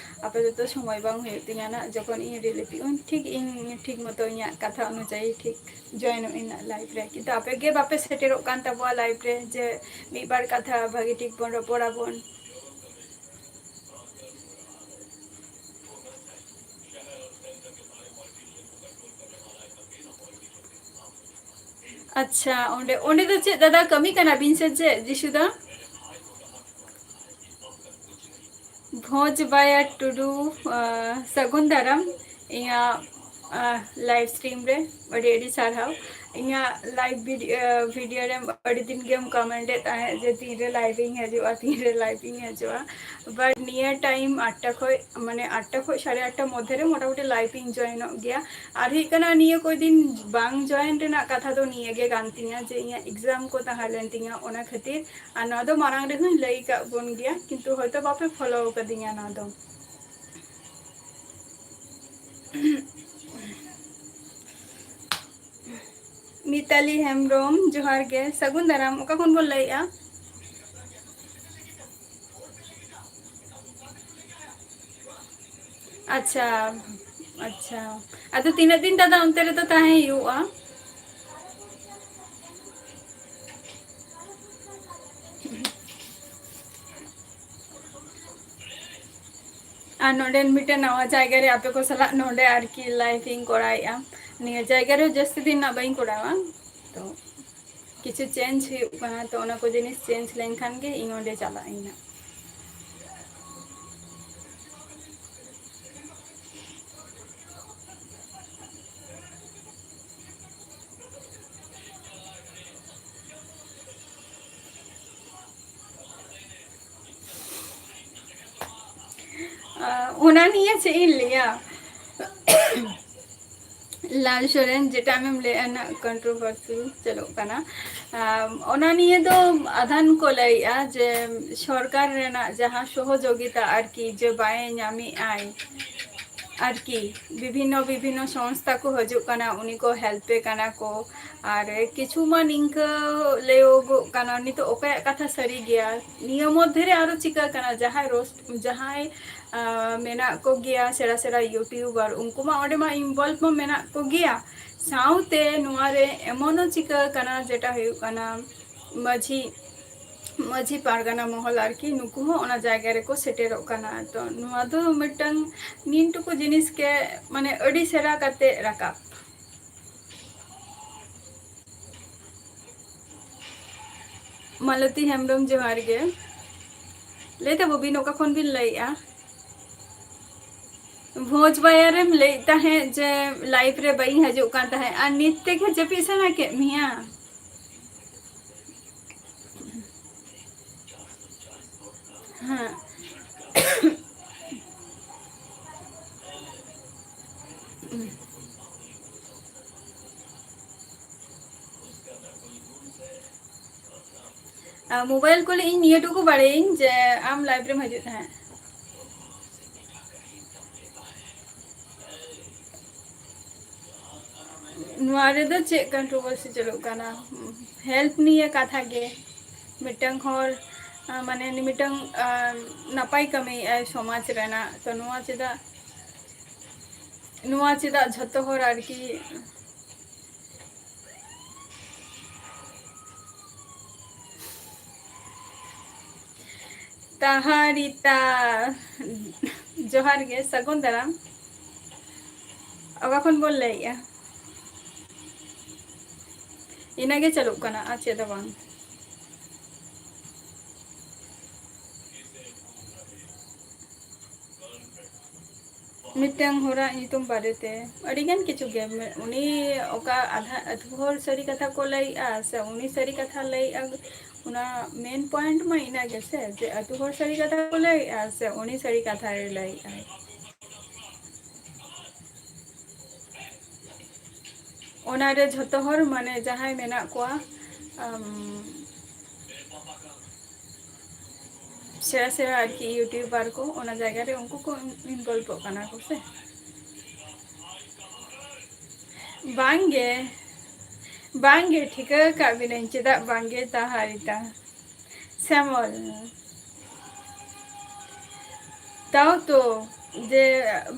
ᱟᱯᱟᱛᱚᱛᱚ ᱥᱚᱢᱚᱭ ᱵᱟᱝ ᱦᱩᱭᱩᱜ ᱛᱤᱧᱟ ᱱᱟᱜ, ᱡᱚᱠᱷᱚᱱ ᱤᱧ ᱨᱤᱞᱤᱯᱤᱜ ᱩᱱ ᱴᱷᱤᱠ ᱤᱧ ᱴᱷᱤᱠ ᱢᱚᱛᱚ ᱤᱧᱟᱹᱜ ᱠᱟᱛᱷᱟ ᱚᱱᱩᱡᱟᱭᱤ ᱴᱷᱤᱠ ᱡᱚᱭᱮᱱᱚᱜ ᱤᱧ ᱱᱟᱜ ᱞᱟᱭᱤᱵᱷ ᱨᱮ, ᱠᱤᱱᱛᱩ ᱟᱯᱮ ᱜᱮ ᱵᱟᱯᱮ ᱥᱮᱴᱮᱨᱚᱜ ᱠᱟᱱ ᱛᱟᱵᱚᱣᱟ ᱞᱟᱭᱤᱵᱷ ᱨᱮ ᱡᱮ ᱢᱤᱫ ᱵᱟᱨ ᱠᱟᱛᱷᱟ ᱵᱷᱟᱹᱜᱤ ᱴᱷᱤᱠ ᱵᱚᱱ ᱨᱚᱯᱚᱲ ᱟᱵᱚᱱ᱾ ᱟᱪᱪᱷᱟ, ᱚᱸᱰᱮ, ᱚᱸᱰᱮ ᱫᱚ ᱪᱮᱫ ᱫᱟᱫᱟ ᱠᱟᱹᱢᱤ ᱠᱟᱱᱟ ᱵᱤᱱ ᱥᱮ ᱪᱮᱫ, ᱡᱤᱥᱩ ᱫᱟ? ᱵᱷᱚᱸᱡᱽ ᱵᱟᱭᱟ ᱴᱩᱰᱩ, ᱟᱸ, ᱥᱟᱹᱜᱩᱱ ᱫᱟᱨᱟᱢ ᱤᱧᱟᱹᱜ, ᱟᱸ, ᱞᱟᱭᱤᱵᱷ ᱥᱴᱨᱤᱢ ᱨᱮ᱾ ᱟᱹᱰᱤ ᱟᱹᱰᱤ ᱥᱟᱨᱦᱟᱣ᱾ ᱤᱧᱟᱹᱜ ᱞᱟᱭᱤᱵᱷ ᱵᱷᱤᱰᱤᱭᱳ, ᱵᱷᱤᱰᱤᱭᱳ ᱨᱮ ᱟᱹᱰᱤ ᱫᱤᱱ ᱜᱮᱢ ᱠᱚᱢᱮᱱᱴ ᱮᱫ ᱛᱟᱦᱮᱸᱫ ᱡᱮ ᱛᱤᱱᱨᱮ ᱞᱟᱭᱤᱵᱷ ᱤᱧ ᱦᱤᱡᱩᱜᱼᱟ, ᱛᱤᱱᱨᱮ ᱞᱟᱭᱤᱵᱷ ᱤᱧ ᱦᱤᱡᱩᱜᱼᱟ᱾ ᱵᱟᱴ ᱱᱤᱭᱟᱹ ᱴᱟᱭᱤᱢ ᱟᱴ ᱴᱟ ᱠᱷᱚᱡ, ᱢᱟᱱᱮ ᱟᱴ ᱴᱟ ᱠᱷᱚᱡ ᱥᱟᱲᱮ ᱟᱴ ᱴᱟ ᱢᱚᱫᱽᱫᱷᱮ ᱨᱮ ᱢᱚᱴᱟᱢᱩᱴᱤ ᱞᱟᱭᱤᱵᱷ ᱤᱧ ᱡᱚᱭᱮᱱᱚᱜ ᱜᱮᱭᱟ᱾ ᱟᱨ ᱦᱩᱭᱩᱜ ᱠᱟᱱᱟ, ᱱᱤᱭᱟᱹ ᱠᱚ ᱫᱤᱱ ᱵᱟᱝ ᱡᱚᱭᱮᱱ ᱨᱮᱱᱟᱜ ᱠᱟᱛᱷᱟ ᱫᱚ ᱱᱤᱭᱟᱹ ᱜᱮ ᱠᱟᱱ ᱛᱤᱧᱟ ᱡᱮ ᱤᱧᱟᱹᱜ ᱮᱠᱡᱟᱢ ᱠᱚ ᱛᱟᱦᱮᱸ ᱞᱮᱱ ᱛᱤᱧᱟ, ᱚᱱᱟ ᱠᱷᱟᱹᱛᱤᱨ᱾ ᱟᱨ ᱱᱚᱣᱟ ᱫᱚ ᱢᱟᱲᱟᱝ ᱨᱮᱦᱚᱸᱧ ᱞᱟᱹᱭ ᱟᱠᱟᱫ ᱵᱚᱱ ᱜᱮᱭᱟ, ᱠᱤᱱᱛᱩ ᱦᱚᱭᱛᱳ ᱵᱟᱯᱮ ᱯᱷᱚᱞᱳ ᱟᱠᱟᱫᱤᱧᱟ ᱱᱚᱣᱟ ᱫᱚ᱾ ᱢᱤᱛᱟᱞᱤ ᱦᱮᱢᱵᱨᱚᱢ, ᱡᱚᱦᱟᱨ ᱜᱮ, ᱥᱟᱹᱜᱩᱱ ᱫᱟᱨᱟᱢ᱾ ᱚᱠᱟ ᱠᱷᱚᱱ ᱵᱚᱱ ᱞᱟᱹᱭᱮᱜᱼᱟ? ᱟᱪᱪᱷᱟ, ᱟᱪᱪᱷᱟ᱾ ᱟᱫᱚ ᱛᱤᱱᱟᱹᱜ ᱫᱤᱱ ᱫᱟᱫᱟ ᱚᱱᱛᱮ ᱨᱮᱫᱚ ᱛᱟᱦᱮᱸ ᱦᱩᱭᱩᱜᱼᱟ? ᱟᱨ ᱱᱚᱰᱮᱱ ᱢᱤᱫᱴᱮᱱ ᱱᱟᱣᱟ ᱡᱟᱭᱜᱟ ᱨᱮ ᱟᱯᱮ ᱠᱚ ᱥᱟᱞᱟᱜ ᱱᱚᱰᱮ ᱟᱨᱠᱤ ᱞᱟᱭᱤᱵᱷ ᱤᱧ ᱠᱚᱨᱟᱣᱮᱫᱼᱟ᱾ ᱱᱤᱭᱟᱹ ᱡᱟᱭᱜᱟ ᱨᱮ ᱡᱟᱹᱥᱛᱤ ᱫᱤᱱ ᱨᱮᱱᱟᱜ ᱵᱟᱹᱧ ᱠᱚᱨᱟᱣᱟ, ᱛᱚ ᱠᱤᱪᱷᱩ ᱪᱮᱧᱡᱽ ᱦᱩᱭᱩᱜ ᱠᱟᱱᱟ, ᱛᱚ ᱚᱱᱟ ᱠᱚ ᱡᱤᱱᱤᱥ ᱪᱮᱧᱡᱽ ᱞᱮᱱᱠᱷᱟᱱ ᱜᱮ ᱤᱧ ᱚᱸᱰᱮ ᱪᱟᱞᱟᱜ ᱟᱹᱧ ᱱᱟᱜ᱾ ᱟᱸ, ᱚᱱᱟ ᱱᱤᱭᱮ ᱪᱮᱫ ᱤᱧ ᱞᱟᱹᱭᱟ? ᱞᱟᱞ ᱥᱚᱨᱮᱱ, ᱡᱮᱴᱟ ᱟᱢᱮᱢ ᱞᱟᱹᱭᱮᱫᱼᱟ, ᱱᱟᱜ ᱠᱚᱱᱴᱨᱳᱵᱷᱟᱨᱥᱤ ᱪᱟᱹᱞᱩᱜ ᱠᱟᱱᱟ᱾ ᱟᱢ, ᱚᱱᱟ ᱱᱤᱭᱮ ᱫᱚ ᱟᱫᱷᱟᱱ ᱠᱚ ᱞᱟᱹᱭᱮᱫᱼᱟ ᱡᱮ ᱥᱚᱨᱠᱟᱨ ᱨᱮᱱᱟᱜ ᱡᱟᱦᱟᱸ ᱥᱚᱦᱚᱡᱳᱜᱤᱛᱟ ᱟᱨᱠᱤ, ᱡᱮ ᱵᱟᱭ ᱧᱟᱢᱮᱫ ᱟᱭ, ᱟᱨᱠᱤ ᱵᱤᱵᱷᱤᱱᱱᱚ ᱵᱤᱵᱷᱤᱱᱱᱚ ᱥᱚᱝᱥᱛᱷᱟ ᱠᱚ ᱦᱤᱡᱩᱜ ᱠᱟᱱᱟ, ᱩᱱᱤ ᱠᱚ ᱦᱮᱞᱯᱮ ᱠᱟᱱᱟ ᱠᱚ᱾ ᱟᱨ ᱠᱤᱪᱷᱩ ᱢᱟ ᱱᱤᱝᱠᱟᱹ ᱞᱟᱹᱭᱚᱜᱚᱜ ᱠᱟᱱᱟ, ᱱᱤᱛᱚᱜ ᱚᱠᱚᱭᱟᱜ ᱠᱟᱛᱷᱟ ᱥᱟᱹᱨᱤ ᱜᱮᱭᱟ, ᱱᱤᱭᱟᱹ ᱢᱚᱫᱽᱫᱷᱮ ᱨᱮ ᱟᱨᱚ ᱪᱤᱠᱟᱹ ᱠᱟᱱᱟ, ᱡᱟᱦᱟᱸᱭ ᱨᱳᱥᱴ, ᱡᱟᱦᱟᱸᱭ ᱟᱸ, ᱢᱮᱱᱟᱜ ᱠᱚᱜᱮᱭᱟ ᱥᱮᱬᱟ ᱥᱮᱬᱟ YouTuber, ᱩᱱᱠᱩ ᱢᱟ ᱚᱸᱰᱮ ᱢᱟ involve ᱢᱟ ᱢᱮᱱᱟᱜ ᱠᱚᱜᱮᱭᱟ᱾ ᱥᱟᱶᱛᱮ ᱱᱚᱣᱟ ᱨᱮ ᱮᱢᱚᱱ ᱦᱚᱸ ᱪᱤᱠᱟᱹ ᱠᱟᱱᱟ, ᱡᱮᱴᱟ ᱦᱩᱭᱩᱜ ᱠᱟᱱᱟ ᱢᱟᱹᱡᱷᱤ, ᱢᱟᱹᱡᱷᱤ ᱯᱟᱨᱜᱟᱱᱟ ᱢᱚᱦᱚᱞ ᱟᱨᱠᱤ, ᱱᱩᱠᱩ ᱦᱚᱸ ᱚᱱᱟ ᱡᱟᱭᱜᱟ ᱨᱮᱠᱚ ᱥᱮᱴᱮᱨᱚᱜ ᱠᱟᱱᱟ᱾ ᱛᱚ ᱱᱚᱣᱟ ᱫᱚ ᱢᱤᱫᱴᱟᱝ ᱱᱤᱱᱴᱩᱠᱩ ᱡᱤᱱᱤᱥ ᱜᱮ, ᱢᱟᱱᱮ, ᱟᱹᱰᱤ ᱥᱮᱬᱟ ᱠᱟᱛᱮ ᱨᱟᱠᱟᱵ᱾ ᱢᱟᱞᱚᱛᱤ ᱦᱮᱢᱵᱨᱚᱢ, ᱡᱚᱦᱟᱨ ᱜᱮ᱾ ᱞᱟᱹᱭ ᱛᱟᱵᱚ ᱵᱤᱱ, ᱚᱠᱟ ᱠᱷᱚᱱ ᱵᱤᱱ ᱞᱟᱹᱭᱮᱜᱼᱟ? ᱵᱷᱚᱸᱡᱽ ᱵᱟᱭᱟᱨᱮᱢ ᱞᱟᱹᱭᱮᱫ ᱛᱟᱦᱮᱸᱫ ᱡᱮ live ᱨᱮ ᱵᱟᱹᱧ ᱦᱤᱡᱩᱜ ᱠᱟᱱ ᱛᱟᱦᱮᱸᱫ, ᱟᱨ ᱱᱤᱛ ᱛᱮᱜᱮ ᱡᱟᱹᱯᱤᱫ ᱥᱟᱱᱟ ᱠᱮᱫ ᱢᱮᱭᱟ? ᱦᱮᱸ᱾ ᱟᱨ mobile ᱠᱚᱞᱮ ᱤᱧ ᱱᱤᱭᱟᱹ ᱴᱩᱠᱩ ᱵᱟᱲᱟᱭᱟᱹᱧ ᱡᱮ ᱟᱢ live ᱨᱮᱢ ᱦᱤᱡᱩᱜ ᱛᱟᱦᱮᱸᱫ᱾ ᱱᱚᱣᱟ ᱨᱮᱫᱚ ᱪᱮᱫ controversy ᱪᱟᱹᱞᱩᱜ ᱠᱟᱱᱟ? Help ᱱᱤᱭᱮ ᱠᱟᱛᱷᱟ ᱜᱮ᱾ ᱢᱤᱫᱴᱟᱝ ᱦᱚᱲ, ᱟ, ᱢᱟᱱᱮ ᱢᱤᱫᱴᱟᱝ, ᱟ, ᱱᱟᱯᱟᱭ ᱠᱟᱹᱢᱤᱭᱮᱫᱼᱟᱭ ᱥᱚᱢᱟᱡᱽ ᱨᱮᱱᱟᱜ, ᱛᱚ ᱱᱚᱣᱟ ᱪᱮᱫᱟᱜ, ᱱᱚᱣᱟ ᱪᱮᱫᱟᱜ ᱡᱷᱚᱛᱚ ᱦᱚᱲ ᱟᱨᱠᱤ ᱛᱟᱦᱟᱨᱤᱛᱟ, ᱡᱚᱦᱟᱨ ᱜᱮ, ᱥᱟᱹᱜᱩᱱ ᱫᱟᱨᱟᱢ᱾ ᱚᱠᱟ ᱠᱷᱚᱱ ᱵᱚᱱ ᱞᱟᱹᱭᱮᱜᱼᱟ? ᱤᱱᱟᱹᱜᱮ ᱪᱟᱹᱞᱩᱜ ᱠᱟᱱᱟ, ᱟᱨ ᱪᱮᱫ ᱦᱚᱸ ᱵᱟᱝ᱾ ᱢᱤᱫᱴᱟᱝ ᱦᱚᱲᱟᱜ ᱧᱩᱛᱩᱢ ᱵᱟᱨᱮᱛᱮ ᱟᱹᱰᱤᱜᱟᱱ ᱠᱤᱪᱷᱩ ᱜᱮ, ᱩᱱᱤ ᱚᱠᱟ ᱟᱫᱷᱟ ᱟᱹᱛᱩ ᱦᱚᱲ ᱥᱟᱹᱨᱤ ᱠᱟᱛᱷᱟ ᱠᱚ ᱞᱟᱹᱭᱮᱜᱼᱟ ᱥᱮ ᱩᱱᱤ ᱥᱟᱹᱨᱤ ᱠᱟᱛᱷᱟ ᱞᱟᱹᱭᱮᱜᱼᱟ, ᱚᱱᱟ main point ᱢᱟ ᱤᱱᱟᱹ ᱜᱮ ᱥᱮ, ᱡᱮ ᱟᱹᱛᱩ ᱦᱚᱲ ᱥᱟᱹᱨᱤ ᱠᱟᱛᱷᱟ ᱠᱚ ᱞᱟᱹᱭᱮᱜᱼᱟ ᱥᱮ ᱩᱱᱤ ᱥᱟᱹᱨᱤ ᱠᱟᱛᱷᱟᱭ ᱞᱟᱹᱭᱮᱜᱼᱟ᱾ ᱚᱱᱟᱨᱮ ᱡᱷᱚᱛᱚ ᱦᱚᱲ, ᱢᱟᱱᱮ, ᱡᱟᱦᱟᱸᱭ ᱢᱮᱱᱟᱜ ᱠᱚᱣᱟ, ᱟᱢ, ᱥᱮᱬᱟ ᱥᱮᱬᱟ ᱟᱨᱠᱤ YouTuber ᱠᱚ, ᱚᱱᱟ ᱡᱟᱭᱜᱟ ᱨᱮ ᱩᱱᱠᱩ ᱠᱚ involveᱚᱜ ᱠᱟᱱᱟ ᱠᱚ ᱥᱮ᱾ ᱵᱟᱝᱜᱮ, ᱵᱟᱝᱜᱮ, ᱴᱷᱤᱠᱟᱹ ᱟᱠᱟᱫ ᱵᱤᱱᱟᱹᱧ, ᱪᱮᱫᱟᱜ ᱵᱟᱝᱜᱮ ᱛᱟᱦᱟᱨᱤᱛᱟ ᱥᱮᱢᱚᱞ᱾ ᱛᱟᱣ ᱛᱚ, ᱡᱮ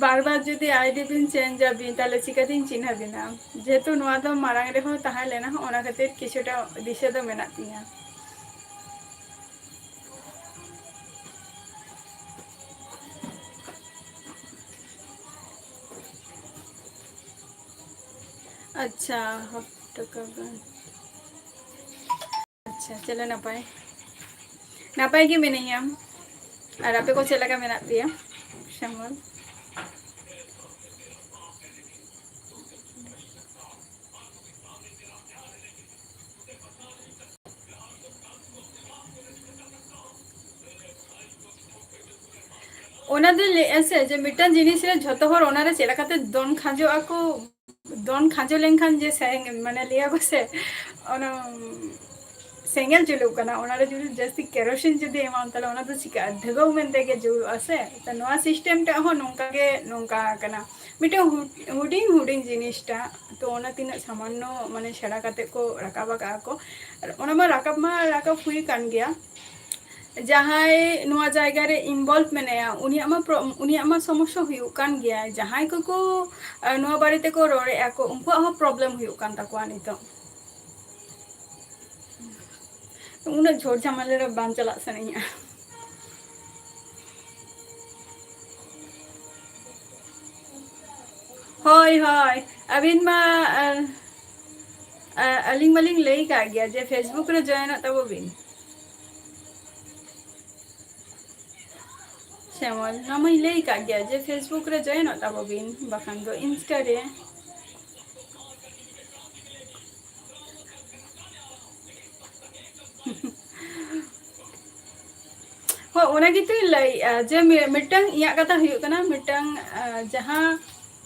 ᱵᱟᱨ ᱵᱟᱨ ᱡᱩᱫᱤ ᱟᱭᱰᱤ ᱵᱤᱱ ᱪᱮᱧᱡᱽ ᱟᱵᱤᱱ, ᱛᱟᱦᱞᱮ ᱪᱤᱠᱟᱹᱛᱤᱧ ᱪᱤᱱᱦᱟᱹ ᱵᱤᱱᱟ? ᱡᱮᱦᱮᱛᱩ ᱱᱚᱣᱟ ᱫᱚ ᱢᱟᱲᱟᱝ ᱨᱮᱦᱚᱸ ᱛᱟᱦᱮᱸ ᱞᱮᱱᱟ, ᱚᱱᱟ ᱠᱷᱟᱹᱛᱤᱨ ᱠᱤᱪᱷᱩᱴᱟ ᱫᱤᱥᱟᱹ ᱫᱚ ᱢᱮᱱᱟᱜ ᱛᱤᱧᱟᱹ᱾ ᱟᱪᱪᱷᱟ, ᱦᱟᱯ ᱴᱟᱠᱟ ᱜᱟᱱ᱾ ᱟᱪᱪᱷᱟ, ᱪᱚᱞᱚ ᱱᱟᱯᱟᱭ, ᱱᱟᱯᱟᱭ ᱜᱮ ᱢᱤᱱᱟᱹᱧᱟ᱾ ᱟᱨ ᱟᱯᱮ ᱠᱚ ᱪᱮᱫ ᱞᱮᱠᱟ ᱢᱮᱱᱟᱜ ᱯᱮᱭᱟ? ᱥᱮᱢᱚᱞ᱾ ᱚᱱᱟ ᱫᱚᱧ ᱞᱟᱹᱭᱮᱫᱼᱟ ᱥᱮ, ᱡᱮ ᱢᱤᱫᱴᱟᱝ ᱡᱤᱱᱤᱥ ᱨᱮ ᱡᱷᱚᱛᱚ ᱦᱚᱲ ᱚᱱᱟᱨᱮ ᱪᱮᱫ ᱞᱮᱠᱟᱛᱮ ᱫᱚᱱ ᱠᱷᱟᱸᱡᱚᱜ ᱟᱠᱚ, ᱫᱚᱱ ᱠᱷᱟᱸᱡᱚ ᱞᱮᱱᱠᱷᱟᱱ ᱡᱮ ᱥᱮ-, ᱢᱟᱱᱮ ᱞᱟᱹᱭᱟᱠᱚ ᱥᱮ, ᱚᱱᱟ ᱥᱮᱸᱜᱮᱞ ᱡᱩᱞᱩᱜ ᱠᱟᱱᱟ, ᱚᱱᱟᱨᱮ ᱡᱩᱫᱤ ᱡᱟᱹᱥᱛᱤ ᱠᱮᱨᱳᱥᱤᱱ ᱡᱩᱫᱤ ᱮᱢᱟᱢ, ᱛᱟᱦᱞᱮ ᱚᱱᱟ ᱫᱚ ᱪᱤᱠᱟᱹᱜᱼᱟ? ᱫᱷᱟᱹᱜᱟᱹᱣ ᱢᱮᱱᱛᱮ ᱜᱮ ᱡᱩᱞᱩᱜᱼᱟ ᱥᱮ᱾ ᱛᱚ ᱱᱚᱣᱟ ᱥᱤᱥᱴᱮᱢ ᱴᱟᱜ ᱦᱚᱸ ᱱᱚᱝᱠᱟ ᱜᱮ, ᱱᱚᱝᱠᱟ ᱟᱠᱟᱱᱟ᱾ ᱢᱤᱫᱴᱟᱝ ᱦᱩ-, ᱦᱩᱰᱤᱧ ᱦᱩᱰᱤᱧ ᱡᱤᱱᱤᱥᱴᱟᱜ, ᱛᱚ ᱚᱱᱟ ᱛᱤᱱᱟᱹᱜ ᱥᱟᱢᱟᱱᱱᱚ ᱢᱟᱱᱮ ᱥᱮᱬᱟ ᱠᱟᱛᱮ ᱠᱚ ᱨᱟᱠᱟᱵ ᱟᱠᱟᱫᱼᱟ ᱠᱚ, ᱟᱨ ᱚᱱᱟ ᱢᱟ ᱨᱟᱠᱟᱵ ᱢᱟ ᱨᱟᱠᱟᱵ ᱦᱩᱭ ᱟᱠᱟᱱ ᱜᱮᱭᱟ᱾ ᱡᱟᱦᱟᱸᱭ ᱱᱚᱣᱟ ᱡᱟᱭᱜᱟ ᱨᱮ involve ᱢᱮᱱᱟᱭᱟ, ᱩᱱᱤᱭᱟᱜ ᱢᱟ ᱯᱨᱚ-, ᱩᱱᱤᱭᱟᱜ ᱢᱟ ᱥᱚᱢᱚᱥᱥᱟ ᱦᱩᱭᱩᱜ ᱠᱟᱱ ᱜᱮᱭᱟ᱾ ᱡᱟᱦᱟᱸᱭ ᱠᱚᱠᱚ, ᱟ, ᱱᱚᱣᱟ ᱵᱟᱨᱮ ᱛᱮᱠᱚ ᱨᱚᱲᱮᱫᱼᱟ ᱠᱚ, ᱩᱱᱠᱩᱣᱟᱜ ᱦᱚᱸ problem ᱦᱩᱭᱩᱜ ᱠᱟᱱ ᱛᱟᱠᱚᱣᱟ ᱱᱤᱛᱚᱜ᱾ ᱩᱱᱟᱹᱜ ᱡᱷᱚᱲ ᱡᱷᱟᱢᱮᱞᱟ ᱨᱮ ᱵᱟᱝ ᱪᱟᱞᱟᱜ ᱥᱟᱱᱟᱧᱟ᱾ ᱦᱳᱭ, ᱦᱳᱭ, ᱟᱹᱵᱤᱱ ᱢᱟ, ᱟ, ᱟ, ᱟᱹᱞᱤᱧ ᱢᱟᱞᱤᱧ ᱞᱟᱹᱭ ᱠᱟᱜ ᱜᱮᱭᱟ ᱡᱮ Facebook ᱨᱮ ᱡᱚᱭᱮᱱᱚᱜ ᱛᱟᱵᱚ ᱵᱤᱱ᱾ ᱥᱮᱢᱚᱞ, ᱱᱚᱣᱟ ᱢᱟᱧ ᱞᱟᱹᱭ ᱠᱟᱜ ᱜᱮᱭᱟ ᱡᱮ Facebook ᱨᱮ ᱡᱚᱭᱮᱱᱚᱜ ᱛᱟᱵᱚ ᱵᱤᱱ, ᱵᱟᱠᱷᱟᱱ ᱫᱚ Insta ᱨᱮ᱾ ᱦᱳᱭ, ᱚᱱᱟ ᱜᱮᱛᱚᱧ ᱞᱟᱹᱭᱮᱜᱼᱟ ᱡᱮ ᱢᱤ-, ᱢᱤᱫᱴᱟᱝ ᱤᱧᱟᱹᱜ ᱠᱟᱛᱷᱟ ᱦᱩᱭᱩᱜ ᱠᱟᱱᱟ, ᱢᱤᱫᱴᱟᱝ, ᱟ, ᱡᱟᱦᱟᱸ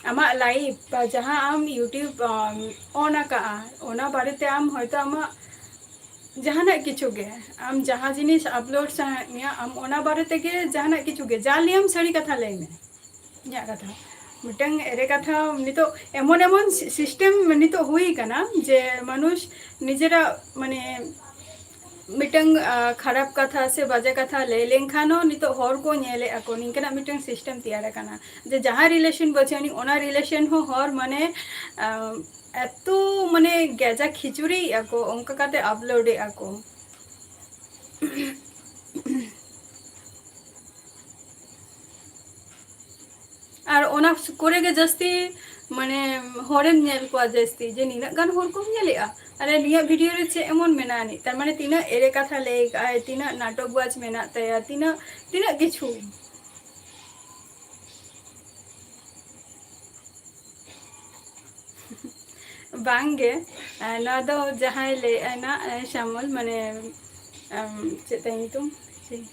ᱟᱢᱟᱜ life ᱵᱟ ᱡᱟᱦᱟᱸ ᱟᱢ YouTube, ᱟᱢ, on ᱟᱠᱟᱜᱼᱟ, ᱚᱱᱟ ᱵᱟᱨᱮᱛᱮ ᱟᱢ ᱦᱚᱭᱛᱳ ᱟᱢᱟᱜ ᱡᱟᱦᱟᱱᱟᱜ ᱠᱤᱪᱷᱩ ᱜᱮ, ᱟᱢ ᱡᱟᱦᱟᱸ ᱡᱤᱱᱤᱥ upload ᱥᱟᱱᱟᱭᱮᱫ ᱢᱮᱭᱟ, ᱟᱢ ᱚᱱᱟ ᱵᱟᱨᱮ ᱛᱮᱜᱮ ᱡᱟᱦᱟᱱᱟᱜ ᱠᱤᱪᱷᱩ ᱜᱮ, ᱡᱟ ᱞᱟᱹᱭᱟᱢ ᱥᱟᱹᱨᱤ ᱠᱟᱛᱷᱟ ᱞᱟᱹᱭ ᱢᱮ᱾ ᱤᱧᱟᱹᱜ ᱠᱟᱛᱷᱟ, ᱢᱤᱫᱴᱟᱝ ᱮᱲᱮ ᱠᱟᱛᱷᱟ ᱱᱤᱛᱚᱜ ᱮᱢᱚᱱ ᱮᱢᱚᱱ ᱥᱤ-, system ᱱᱤᱛᱚᱜ ᱦᱩᱭ ᱠᱟᱱᱟ ᱡᱮ ᱢᱟᱱᱩᱥ ᱱᱤᱡᱮᱨᱟᱜ ᱢᱟᱱᱮ ᱢᱤᱫᱴᱟᱝ, ᱟ, ᱠᱷᱟᱨᱟᱯ ᱠᱟᱛᱷᱟ ᱥᱮ ᱵᱟᱡᱮ ᱠᱟᱛᱷᱟ ᱞᱟᱹᱭ ᱞᱮᱱᱠᱷᱟᱱ ᱦᱚᱸ ᱱᱤᱛᱚᱜ ᱦᱚᱲ ᱠᱚ ᱧᱮᱞᱮᱫᱼᱟ ᱠᱚ, ᱱᱤᱝᱠᱟᱹᱱᱟᱜ ᱢᱤᱫᱴᱟᱝ system ᱛᱮᱭᱟᱨ ᱟᱠᱟᱱᱟ ᱡᱮ ᱡᱟᱦᱟᱸ relation ᱵᱟᱹᱪᱩᱜ ᱟᱹᱱᱤᱡ ᱚᱱᱟ relation ᱦᱚᱸ ᱦᱚᱲ ᱢᱟᱱᱮ, ᱟ, ᱮᱛᱚ ᱢᱟᱱᱮ ᱜᱮᱡᱟ ᱠᱷᱤᱪᱩᱲᱤᱭᱮᱫᱼᱟ ᱠᱚ, ᱚᱱᱠᱟ ᱠᱟᱛᱮ upload ᱮᱫᱼᱟ ᱠᱚ᱾ ᱟᱨ ᱚᱱᱟ ᱠᱚᱨᱮ ᱜᱮ ᱡᱟᱹᱥᱛᱤ ᱢᱟᱱᱮ ᱦᱚᱲᱮᱢ ᱧᱮᱞ ᱠᱚᱣᱟ ᱡᱟᱹᱥᱛᱤ ᱡᱮ ᱱᱤᱱᱟᱹᱜ ᱜᱟᱱ ᱦᱚᱲ ᱠᱚᱢ ᱧᱮᱞᱮᱜᱼᱟ, ᱟᱨᱮ ᱱᱤᱭᱟᱹ video ᱨᱮ ᱪᱮᱫ ᱮᱢᱚᱱ ᱢᱮᱱᱟᱜᱼᱟ ᱟᱹᱱᱤᱡ? ᱛᱟᱨ ᱢᱟᱱᱮ ᱛᱤᱱᱟᱹᱜ ᱮᱲᱮ ᱠᱟᱛᱷᱟ ᱞᱟᱹᱭ ᱠᱟᱜᱼᱟᱭ, ᱛᱤᱱᱟᱹᱜ ᱱᱟᱴᱚᱠ ᱵᱟᱡᱽ ᱢᱮᱱᱟᱜ ᱛᱟᱭᱟ, ᱛᱤᱱᱟᱹᱜ, ᱛᱤᱱᱟᱹᱜ ᱠᱤᱪᱷᱩ᱾ ᱵᱟᱝᱜᱮ, ᱟᱨ ᱱᱚᱣᱟ ᱫᱚ ᱡᱟᱦᱟᱸᱭ ᱞᱟᱹᱭᱮᱫᱼᱟᱭ ᱱᱟ, ᱮ, ᱥᱟᱢᱚᱞ, ᱢᱟᱱᱮ, ᱟᱢ, ᱪᱮᱫ ᱛᱟᱭ ᱧᱩᱛᱩᱢ? ᱪᱮᱫ?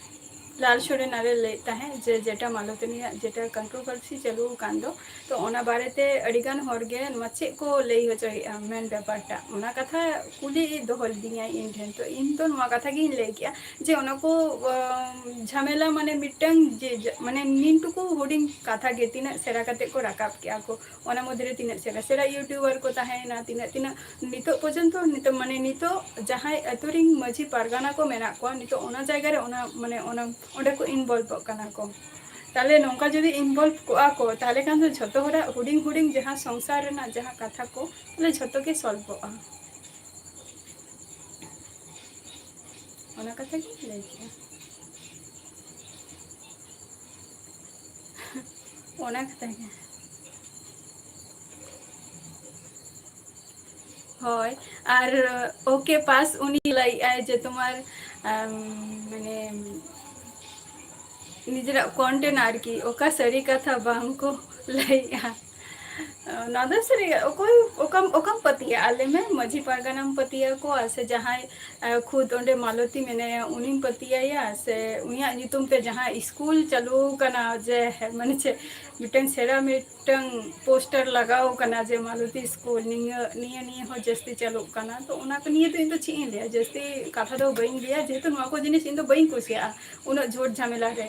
ᱞᱟᱞ ᱥᱚᱨᱮᱱ ᱟᱨᱮ ᱞᱟᱹᱭᱮᱫ ᱛᱟᱦᱮᱸᱫ ᱡᱮ ᱡᱮᱴᱟ ᱢᱟᱞᱚᱛᱤᱱᱤᱭᱟᱜ ᱡᱮᱴᱟ controversy ᱪᱟᱹᱞᱩ ᱟᱠᱟᱱ ᱫᱚ, ᱛᱚ ᱚᱱᱟ ᱵᱟᱨᱮᱛᱮ ᱟᱹᱰᱤᱜᱟᱱ ᱦᱚᱲᱜᱮ ᱱᱚᱣᱟ ᱪᱮᱫ ᱠᱚ ᱞᱟᱹᱭ ᱦᱚᱪᱚᱭᱮᱫᱼᱟ ᱢᱮᱱ ᱵᱮᱯᱟᱨᱴᱟ, ᱚᱱᱟ ᱠᱟᱛᱷᱟ ᱠᱩᱞᱤ ᱫᱚᱦᱚ ᱞᱤᱫᱤᱧᱟᱭ ᱤᱧ ᱴᱷᱮᱱ᱾ ᱛᱚ ᱤᱧ ᱫᱚ ᱱᱚᱣᱟ ᱠᱟᱛᱷᱟ ᱜᱤᱧ ᱞᱟᱹᱭ ᱠᱮᱜᱼᱟ ᱡᱮ ᱚᱱᱟ ᱠᱚ, ᱟᱢ, ᱡᱷᱟᱢᱮᱞᱟ ᱢᱟᱱᱮ ᱢᱤᱫᱴᱟᱝ ᱡᱮ ᱡᱟ-, ᱢᱟᱱᱮ ᱱᱤᱱᱴᱩᱠᱩ ᱦᱩᱰᱤᱧ ᱠᱟᱛᱷᱟ ᱜᱮ ᱛᱤᱱᱟᱹᱜ ᱥᱮᱬᱟ ᱠᱟᱛᱮ ᱠᱚ ᱨᱟᱠᱟᱵ ᱠᱮᱜᱼᱟ ᱠᱚ, ᱚᱱᱟ ᱢᱚᱫᱽᱫᱷᱮ ᱨᱮ ᱛᱤᱱᱟᱹᱜ ᱥᱮᱬᱟ ᱥᱮᱬᱟ YouTuber ᱠᱚ ᱛᱟᱦᱮᱸᱭᱮᱱᱟ, ᱛᱤᱱᱟᱹᱜ, ᱛᱤᱱᱟᱹᱜ ᱱᱤᱛᱚᱜ ᱯᱚᱨᱡᱚᱱᱛᱚ, ᱱᱤᱛᱚᱜ ᱢᱟᱱᱮ ᱱᱤᱛᱚᱜ ᱡᱟᱦᱟᱸᱭ ᱟᱹᱛᱩ ᱨᱤᱱ ᱢᱟᱹᱡᱷᱤ ᱯᱟᱨᱜᱟᱱᱟ ᱠᱚ ᱢᱮᱱᱟᱜ ᱠᱚᱣᱟ, ᱱᱤᱛᱚᱜ ᱚᱱᱟ ᱡᱟᱭᱜᱟ ᱨᱮ ᱚᱱᱟ ᱢᱟᱱᱮ ᱚᱱᱟ ᱚᱸᱰᱮ ᱠᱚ involveᱚᱜ ᱠᱟᱱᱟ ᱠᱚ᱾ ᱛᱟᱦᱞᱮ ᱱᱚᱝᱠᱟ ᱡᱩᱫᱤ involve ᱠᱚᱜᱼᱟ ᱠᱚ, ᱛᱟᱦᱞᱮ ᱠᱷᱟᱱ ᱫᱚ ᱡᱷᱚᱛᱚ ᱦᱚᱲᱟᱜ ᱦᱩᱰᱤᱧ ᱦᱩᱰᱤᱧ ᱡᱟᱦᱟᱸ ᱥᱚᱝᱥᱟᱨ ᱨᱮᱱᱟᱜ ᱡᱟᱦᱟᱸ ᱠᱟᱛᱷᱟ ᱠᱚ, ᱛᱟᱦᱞᱮ ᱡᱷᱚᱛᱚ ᱜᱮ solveᱚᱜᱼᱟ᱾ ᱚᱱᱟ ᱠᱟᱛᱷᱟ ᱜᱤᱧ ᱞᱟᱹᱭ ᱠᱮᱜᱼᱟ᱾ ᱚᱱᱟ ᱠᱟᱛᱷᱟ ᱜᱮ᱾ ᱦᱳᱭ, ᱟᱨ OK Pass ᱩᱱᱤ ᱞᱟᱹᱭᱮᱜᱼᱟᱭ ᱡᱮ ᱛᱳᱢᱟᱨ, ᱟᱢ, ᱢᱟᱱᱮ, ᱱᱤᱡᱮᱨᱟᱜ content ᱟᱨᱠᱤ, ᱚᱠᱟ ᱥᱟᱹᱨᱤ ᱠᱟᱛᱷᱟ ᱵᱟᱝ ᱠᱚ ᱞᱟᱹᱭᱮᱜᱼᱟ᱾ ᱱᱚᱣᱟ ᱫᱚ ᱥᱟᱹᱨᱤ, ᱚᱠᱚᱭ, ᱚᱠᱟᱢ, ᱚᱠᱟᱢ ᱯᱟᱹᱛᱭᱟᱹᱜᱼᱟ? ᱞᱟᱹᱭ ᱢᱮ, ᱢᱟᱹᱡᱷᱤ ᱯᱟᱨᱜᱟᱱᱟᱢ ᱯᱟᱹᱛᱭᱟᱹᱣ ᱠᱚᱣᱟ ᱥᱮ ᱡᱟᱦᱟᱸᱭ, ᱟ, ᱠᱷᱩᱫ ᱚᱸᱰᱮ ᱢᱟᱞᱚᱛᱤ ᱢᱮᱱᱟᱭᱟ, ᱩᱱᱤᱢ ᱯᱟᱹᱛᱭᱟᱹᱭᱟ ᱥᱮ ᱩᱱᱤᱭᱟᱜ ᱧᱩᱛᱩᱢ ᱛᱮ ᱡᱟᱦᱟᱸ ᱤᱥᱠᱩᱞ ᱪᱟᱹᱞᱩ ᱠᱟᱱᱟ, ᱡᱮ, ᱢᱟᱱᱮ ᱪᱮᱫ, ᱢᱤᱫᱴᱟᱝ ᱥᱮᱬᱟ ᱢᱤᱫᱴᱟᱝ poster ᱞᱟᱜᱟᱣ ᱠᱟᱱᱟ ᱡᱮ ᱢᱟᱞᱚᱛᱤ ᱤᱥᱠᱩᱞ, ᱱᱤᱭᱟᱹ, ᱱᱤᱭᱟᱹ, ᱱᱤᱭᱟᱹ ᱦᱚᱸ ᱡᱟᱹᱥᱛᱤ ᱪᱟᱹᱞᱩᱜ ᱠᱟᱱᱟ᱾ ᱛᱚ, ᱚᱱᱟ ᱠᱚ ᱱᱤᱭᱮ ᱫᱚ ᱤᱧ ᱫᱚ ᱪᱮᱫ ᱤᱧ ᱞᱟᱹᱭᱟ, ᱡᱟᱹᱥᱛᱤ ᱠᱟᱛᱷᱟ ᱫᱚ ᱵᱟᱹᱧ ᱞᱟᱹᱭᱟ, ᱡᱮᱦᱮᱛᱩ ᱱᱚᱣᱟ ᱠᱚ ᱡᱤᱱᱤᱥ ᱤᱧ ᱫᱚ ᱵᱟᱹᱧ ᱠᱩᱥᱤᱭᱟᱜᱼᱟ ᱩᱱᱟᱹᱜ ᱡᱷᱩᱴ ᱡᱷᱟᱢᱮᱞᱟ ᱨᱮ᱾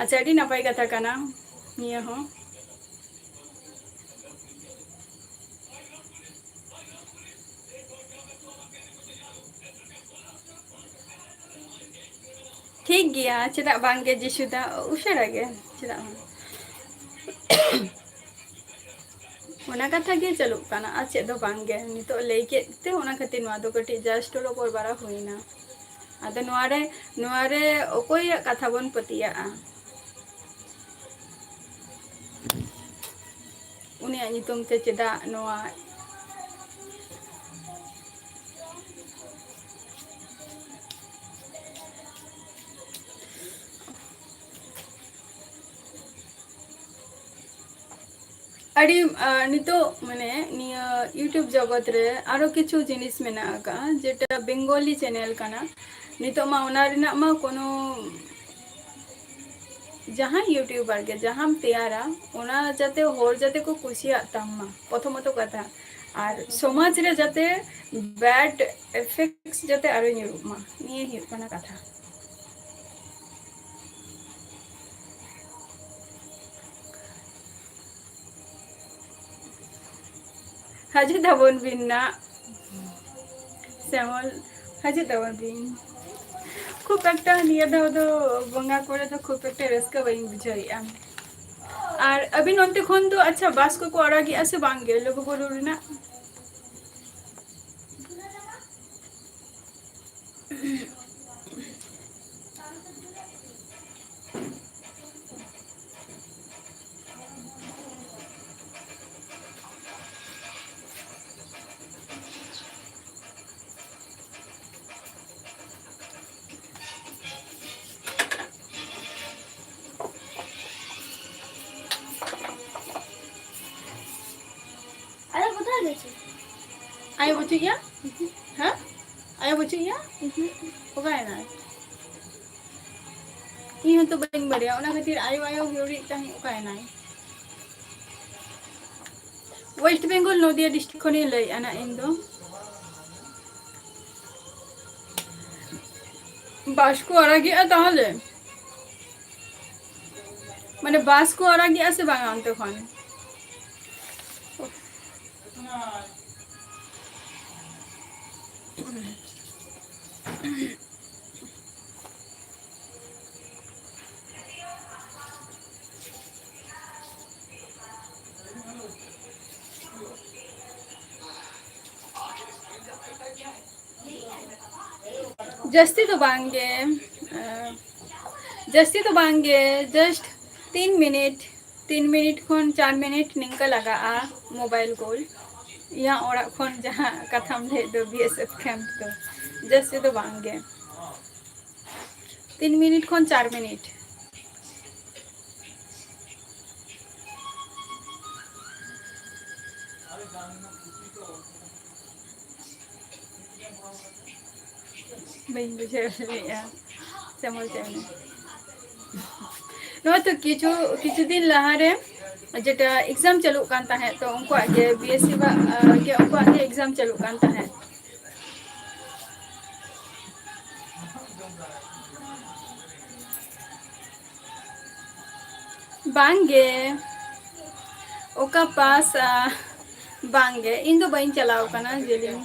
ᱟᱪᱪᱷᱟ, ᱟᱹᱰᱤ ᱱᱟᱯᱟᱭ ᱠᱟᱛᱷᱟ ᱠᱟᱱᱟ ᱱᱤᱭᱟᱹ ᱦᱚᱸ᱾ ᱴᱷᱤᱠ ᱜᱮᱭᱟ, ᱪᱮᱫᱟᱜ ᱵᱟᱝ ᱜᱮ ᱡᱤᱥᱩ ᱫᱟ, ᱩᱥᱟᱹᱨᱟ ᱜᱮ, ᱪᱮᱫᱟᱜ ᱵᱟᱝ? ᱚᱱᱟ ᱠᱟᱛᱷᱟ ᱜᱮ ᱪᱟᱹᱞᱩᱜ ᱠᱟᱱᱟ, ᱟᱨ ᱪᱮᱫ ᱫᱚ ᱵᱟᱝ ᱜᱮ᱾ ᱱᱤᱛᱚᱜ ᱞᱟᱹᱭ ᱠᱮᱫ ᱛᱮ ᱚᱱᱟ ᱠᱷᱟᱹᱛᱤᱨ ᱱᱚᱣᱟ ᱫᱚ ᱠᱟᱹᱴᱤᱡ just ᱨᱚᱯᱚᱲ ᱵᱟᱲᱟ ᱦᱩᱭᱱᱟ᱾ ᱟᱫᱚ ᱱᱚᱣᱟ ᱨᱮ, ᱱᱚᱣᱟ ᱨᱮ ᱚᱠᱚᱭᱟᱜ ᱠᱟᱛᱷᱟ ᱵᱚᱱ ᱯᱟᱹᱛᱭᱟᱹᱜᱼᱟ? ᱩᱱᱤᱭᱟᱜ ᱧᱩᱛᱩᱢ ᱛᱮ ᱪᱮᱫᱟᱜ ᱱᱚᱣᱟ ᱟᱹᱰᱤ, ᱟ, ᱱᱤᱛᱚᱜ ᱢᱟᱱᱮ ᱱᱤᱭᱟᱹ YouTube ᱡᱚᱜᱚᱛ ᱨᱮ ᱟᱨᱚ ᱠᱤᱪᱷᱩ ᱡᱤᱱᱤᱥ ᱢᱮᱱᱟᱜ ᱟᱠᱟᱫᱼᱟ, ᱡᱮᱴᱟ ᱵᱮᱝᱜᱚᱞᱤ channel ᱠᱟᱱᱟ᱾ ᱱᱤᱛᱚᱜ ᱢᱟ ᱚᱱᱟ ᱨᱮᱱᱟᱜ ᱢᱟ ᱠᱳᱱᱳ, ᱡᱟᱦᱟᱸᱭ YouTuber ᱜᱮ ᱡᱟᱦᱟᱸᱢ ᱛᱮᱭᱟᱨᱟ, ᱚᱱᱟ ᱡᱟᱛᱮ ᱦᱚᱲ ᱡᱟᱛᱮ ᱠᱚ ᱠᱩᱥᱤᱭᱟᱜ ᱛᱟᱢ ᱢᱟ, ᱯᱨᱚᱛᱷᱚᱢᱚᱛᱚ ᱠᱟᱛᱷᱟ, ᱟᱨ ᱥᱚᱢᱟᱡᱽ ᱨᱮ ᱡᱟᱛᱮ bad effects ᱡᱟᱛᱮ ᱟᱨᱚ ᱧᱩᱨᱩᱜ ᱢᱟ, ᱱᱤᱭᱟᱹ ᱦᱩᱭᱩᱜ ᱠᱟᱱᱟ ᱠᱟᱛᱷᱟ᱾ ᱦᱤᱡᱩᱜ ᱛᱟᱵᱚᱱ ᱵᱤᱱ ᱱᱟᱜ, ᱥᱮᱢᱚᱞ, ᱦᱤᱡᱩᱜ ᱛᱟᱵᱚᱱ ᱵᱤᱱ᱾ ᱠᱷᱩᱵ ᱮᱠᱴᱟ ᱱᱤᱭᱟᱹ ᱫᱷᱟᱣ ᱫᱚ ᱵᱚᱸᱜᱟ ᱠᱚᱨᱮ ᱫᱚ ᱠᱷᱩᱵ ᱮᱠᱴᱟ ᱨᱟᱹᱥᱠᱟᱹ ᱵᱟᱹᱧ ᱵᱩᱡᱷᱟᱹᱣᱮᱫᱼᱟ᱾ ᱟᱨ ᱟᱹᱵᱤᱱ ᱚᱱᱛᱮ ᱠᱷᱚᱱ ᱫᱚ, ᱟᱪᱪᱷᱟ, ᱵᱟᱥ ᱠᱚᱠᱚ ᱟᱲᱟᱜᱮᱜᱼᱟ ᱥᱮ ᱵᱟᱝ ᱜᱮ ᱞᱩᱜᱩᱵᱩᱨᱩ ᱨᱮᱱᱟᱜ? ᱟᱭᱳ ᱵᱟᱹᱪᱩᱜ ᱜᱮᱭᱟ? ᱦᱮᱸ? ᱟᱭᱳ ᱵᱟᱹᱪᱩᱜ ᱜᱮᱭᱟ? ᱚᱠᱟᱭᱮᱱᱟᱭ? ᱤᱧ ᱦᱚᱸᱛᱚ ᱵᱟᱹᱧ ᱵᱟᱲᱟᱭᱟ, ᱚᱱᱟ ᱠᱷᱟᱹᱛᱤᱨ ᱟᱭᱳ ᱟᱭᱳ ᱜᱮ ᱩᱨᱤᱡ ᱛᱟᱦᱮᱸ, ᱚᱠᱟᱭᱮᱱᱟᱭ? West Bengal, ᱱᱚᱫᱤᱭᱟ district ᱠᱷᱚᱱᱤᱧ ᱞᱟᱹᱭᱮᱫᱼᱟ ᱱᱟᱜ ᱤᱧ ᱫᱚ᱾ ᱵᱟᱥ ᱠᱚ ᱟᱲᱟᱜᱮᱜᱼᱟ ᱛᱟᱦᱚᱞᱮ? ᱢᱟᱱᱮ ᱵᱟᱥ ᱠᱚ ᱟᱲᱟᱜᱮᱜᱼᱟ ᱥᱮ ᱵᱟᱝᱟ ᱚᱱᱛᱮ ᱠᱷᱚᱱ? ᱡᱟᱹᱥᱛᱤ ᱫᱚ ᱵᱟᱝ ᱜᱮ, ᱟᱸ, ᱡᱟᱹᱥᱛᱤ ᱫᱚ ᱵᱟᱝ ᱜᱮ, just ᱛᱤᱱ ᱢᱤᱱᱤᱴ, ᱛᱤᱱ ᱢᱤᱱᱤᱴ ᱠᱷᱚᱱ ᱪᱟᱨ ᱢᱤᱱᱤᱴ ᱱᱤᱝᱠᱟᱹ ᱞᱟᱜᱟᱜᱼᱟ ᱢᱳᱵᱟᱭᱤᱞ ᱠᱚᱞ᱾ ᱤᱧᱟᱹᱜ ᱚᱲᱟᱜ ᱠᱷᱚᱱ ᱡᱟᱦᱟᱸ ᱠᱟᱛᱷᱟᱢ ᱞᱟᱹᱭᱮᱫ ᱫᱚ ᱵᱤ ᱮᱥ ᱮᱯᱷ ᱠᱮᱢᱯ ᱫᱚ, ᱡᱟᱹᱥᱛᱤ ᱫᱚ ᱵᱟᱝ ᱜᱮ, ᱛᱤᱱ ᱢᱤᱱᱤᱴ ᱠᱷᱚᱱ ᱪᱟᱨ ᱢᱤᱱᱤᱴ᱾ ᱵᱟᱹᱧ ᱵᱩᱡᱷᱟᱹᱣ ᱞᱮᱫᱼᱟ᱾ ᱥᱮ ᱢᱚᱡᱽ ᱮᱢ ᱱᱚᱜᱼᱚᱭ ᱛᱚ ᱠᱤᱪᱷᱩ, ᱠᱤᱪᱷᱩ ᱫᱤᱱ ᱞᱟᱦᱟᱨᱮ ᱡᱮᱴᱟ ᱮᱠᱡᱟᱢ ᱪᱟᱹᱞᱩᱜ ᱠᱟᱱ ᱛᱟᱦᱮᱸᱫ, ᱛᱚ ᱩᱱᱠᱩᱣᱟᱜ ᱜᱮ, ᱵᱤ ᱮᱥ ᱥᱤ ᱣᱟᱜ, ᱟᱸ, ᱜᱮ, ᱩᱱᱠᱩᱣᱟᱜ ᱜᱮ ᱮᱠᱡᱟᱢ ᱪᱟᱹᱞᱩᱜ ᱠᱟᱱ ᱛᱟᱦᱮᱸᱫ᱾ ᱵᱟᱝ ᱜᱮ, ᱚᱠᱟ ᱯᱟᱥ, ᱟ, ᱵᱟᱝ ᱜᱮ, ᱤᱧ ᱫᱚ ᱵᱟᱹᱧ ᱪᱟᱞᱟᱣ ᱠᱟᱱᱟ ᱡᱮᱞᱤᱧ,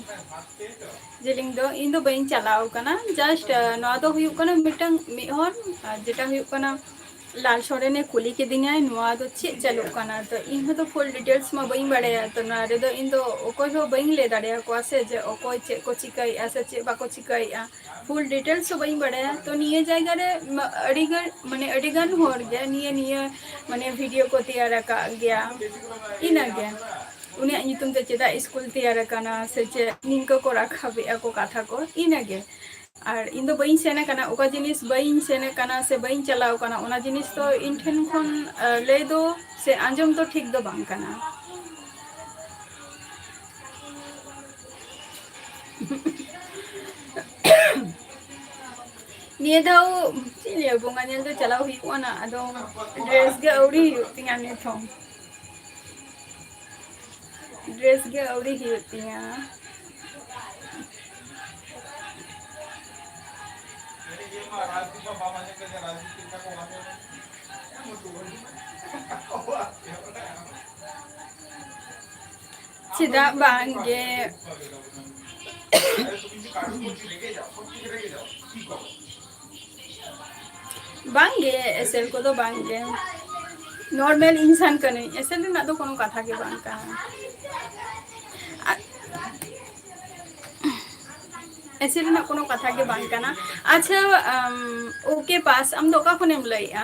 ᱡᱮᱞᱤᱧ ᱫᱚ ᱤᱧ ᱫᱚ ᱵᱟᱹᱧ ᱪᱟᱞᱟᱣ ᱠᱟᱱᱟ᱾ Just, ᱟ, ᱱᱚᱣᱟ ᱫᱚ ᱦᱩᱭᱩᱜ ᱠᱟᱱᱟ ᱢᱤᱫᱴᱟᱝ, ᱢᱤᱫ ᱦᱚᱲ, ᱟ, ᱡᱮᱴᱟ ᱦᱩᱭᱩᱜ ᱠᱟᱱᱟ ᱞᱟᱞ ᱥᱚᱨᱮᱱᱮ ᱠᱩᱞᱤ ᱠᱤᱫᱤᱧᱟᱭ, "ᱱᱚᱣᱟ ᱫᱚ ᱪᱮᱫ ᱪᱟᱹᱞᱩᱜ ᱠᱟᱱᱟ?" ᱛᱚ ᱤᱧ ᱦᱚᱸ ᱛᱚ full details ᱢᱟ ᱵᱟᱹᱧ ᱵᱟᱲᱟᱭᱟ, ᱛᱚ ᱱᱚᱣᱟ ᱨᱮᱫᱚ ᱤᱧ ᱫᱚ ᱚᱠᱚᱭ ᱦᱚᱸ ᱵᱟᱹᱧ ᱞᱟᱹᱭ ᱫᱟᱲᱮᱭᱟᱠᱚᱣᱟ ᱥᱮ ᱡᱮ ᱚᱠᱚᱭ ᱪᱮᱫ ᱠᱚ ᱪᱤᱠᱟᱹᱭᱮᱫᱼᱟ ᱥᱮ ᱪᱮᱫ ᱵᱟᱠᱚ ᱪᱤᱠᱟᱹᱭᱮᱫᱼᱟ᱾ Full details ᱦᱚᱸ ᱵᱟᱹᱧ ᱵᱟᱲᱟᱭᱟ᱾ ᱛᱚ ᱱᱤᱭᱟᱹ ᱡᱟᱭᱜᱟ ᱨᱮ ᱢᱟ-, ᱟᱹᱰᱤ ᱜᱟᱱ, ᱢᱟᱱᱮ ᱟᱹᱰᱤ ᱜᱟᱱ ᱦᱚᱲ ᱜᱮ ᱱᱤᱭᱟᱹ, ᱱᱤᱭᱟᱹ, ᱢᱟᱱᱮ video ᱠᱚ ᱛᱮᱭᱟᱨ ᱟᱠᱟᱫ ᱜᱮᱭᱟ, ᱤᱱᱟᱹᱜᱮ᱾ ᱩᱱᱤᱭᱟᱜ ᱧᱩᱛᱩᱢ ᱛᱮ ᱪᱮᱫᱟᱜ ᱥᱠᱩᱞ ᱛᱮᱭᱟᱨ ᱟᱠᱟᱱᱟ ᱥᱮ ᱪᱮᱫ ᱱᱤᱝᱠᱟᱹ ᱠᱚ ᱨᱟᱠᱟᱵᱮᱜᱼᱟ ᱠᱚ ᱠᱟᱛᱷᱟ ᱠᱚ, ᱤᱱᱟᱹᱜᱮ᱾ ᱟᱨ ᱤᱧ ᱫᱚ ᱵᱟᱹᱧ ᱥᱮᱱ ᱟᱠᱟᱱᱟ, ᱚᱠᱟ ᱡᱤᱱᱤᱥ ᱵᱟᱹᱧ ᱥᱮᱱ ᱟᱠᱟᱱᱟ ᱥᱮ ᱵᱟᱹᱧ ᱪᱟᱞᱟᱣ ᱟᱠᱟᱱᱟ, ᱚᱱᱟ ᱡᱤᱱᱤᱥ ᱫᱚ ᱤᱧ ᱴᱷᱮᱱ ᱠᱷᱚᱱ, ᱟ, ᱞᱟᱹᱭ ᱫᱚ ᱥᱮ ᱟᱸᱡᱚᱢ ᱫᱚ ᱴᱷᱤᱠ ᱫᱚ ᱵᱟᱝ ᱠᱟᱱᱟ᱾ ᱱᱤᱭᱟᱹ ᱫᱷᱟᱣ ᱪᱮᱫ ᱤᱧ ᱞᱟᱹᱭᱟ, ᱵᱚᱸᱜᱟ ᱧᱮᱞ ᱫᱚ ᱪᱟᱞᱟᱣ ᱦᱩᱭᱩᱜ ᱠᱟᱱᱟ, ᱟᱫᱚ dress ᱜᱮ ᱟᱹᱣᱨᱤ ᱦᱩᱭᱩᱜ ᱛᱤᱧᱟ ᱱᱤᱛ ᱦᱚᱸ᱾ Dress ᱜᱮ ᱟᱹᱣᱨᱤ ᱦᱩᱭᱩᱜ ᱛᱤᱧᱟ᱾ ᱪᱮᱫᱟᱜ ᱵᱟᱝ ᱜᱮ? ᱵᱟᱝ ᱜᱮ, ᱮᱥᱮᱞ ᱠᱚᱫᱚ ᱵᱟᱝ ᱜᱮ᱾ ᱱᱚᱨᱢᱟᱞ ᱤᱱᱥᱟᱱ ᱠᱟᱹᱱᱟᱹᱧ, ᱮᱥᱮᱞ ᱨᱮᱱᱟᱜ ᱫᱚ ᱠᱳᱱᱳ ᱠᱟᱛᱷᱟ ᱜᱮ ᱵᱟᱝ ᱠᱟᱱᱟ᱾ ᱟ-, ᱮᱥᱮᱞ ᱨᱮᱱᱟᱜ ᱠᱳᱱᱳ ᱠᱟᱛᱷᱟ ᱜᱮ ᱵᱟᱝ ᱠᱟᱱᱟ᱾ ᱟᱪᱪᱷᱟ, ᱟᱢ, ᱳᱠᱮ ᱯᱟᱥ, ᱟᱢ ᱫᱚ ᱚᱠᱟ ᱠᱷᱚᱱᱮᱢ ᱞᱟᱹᱭᱮᱜᱼᱟ?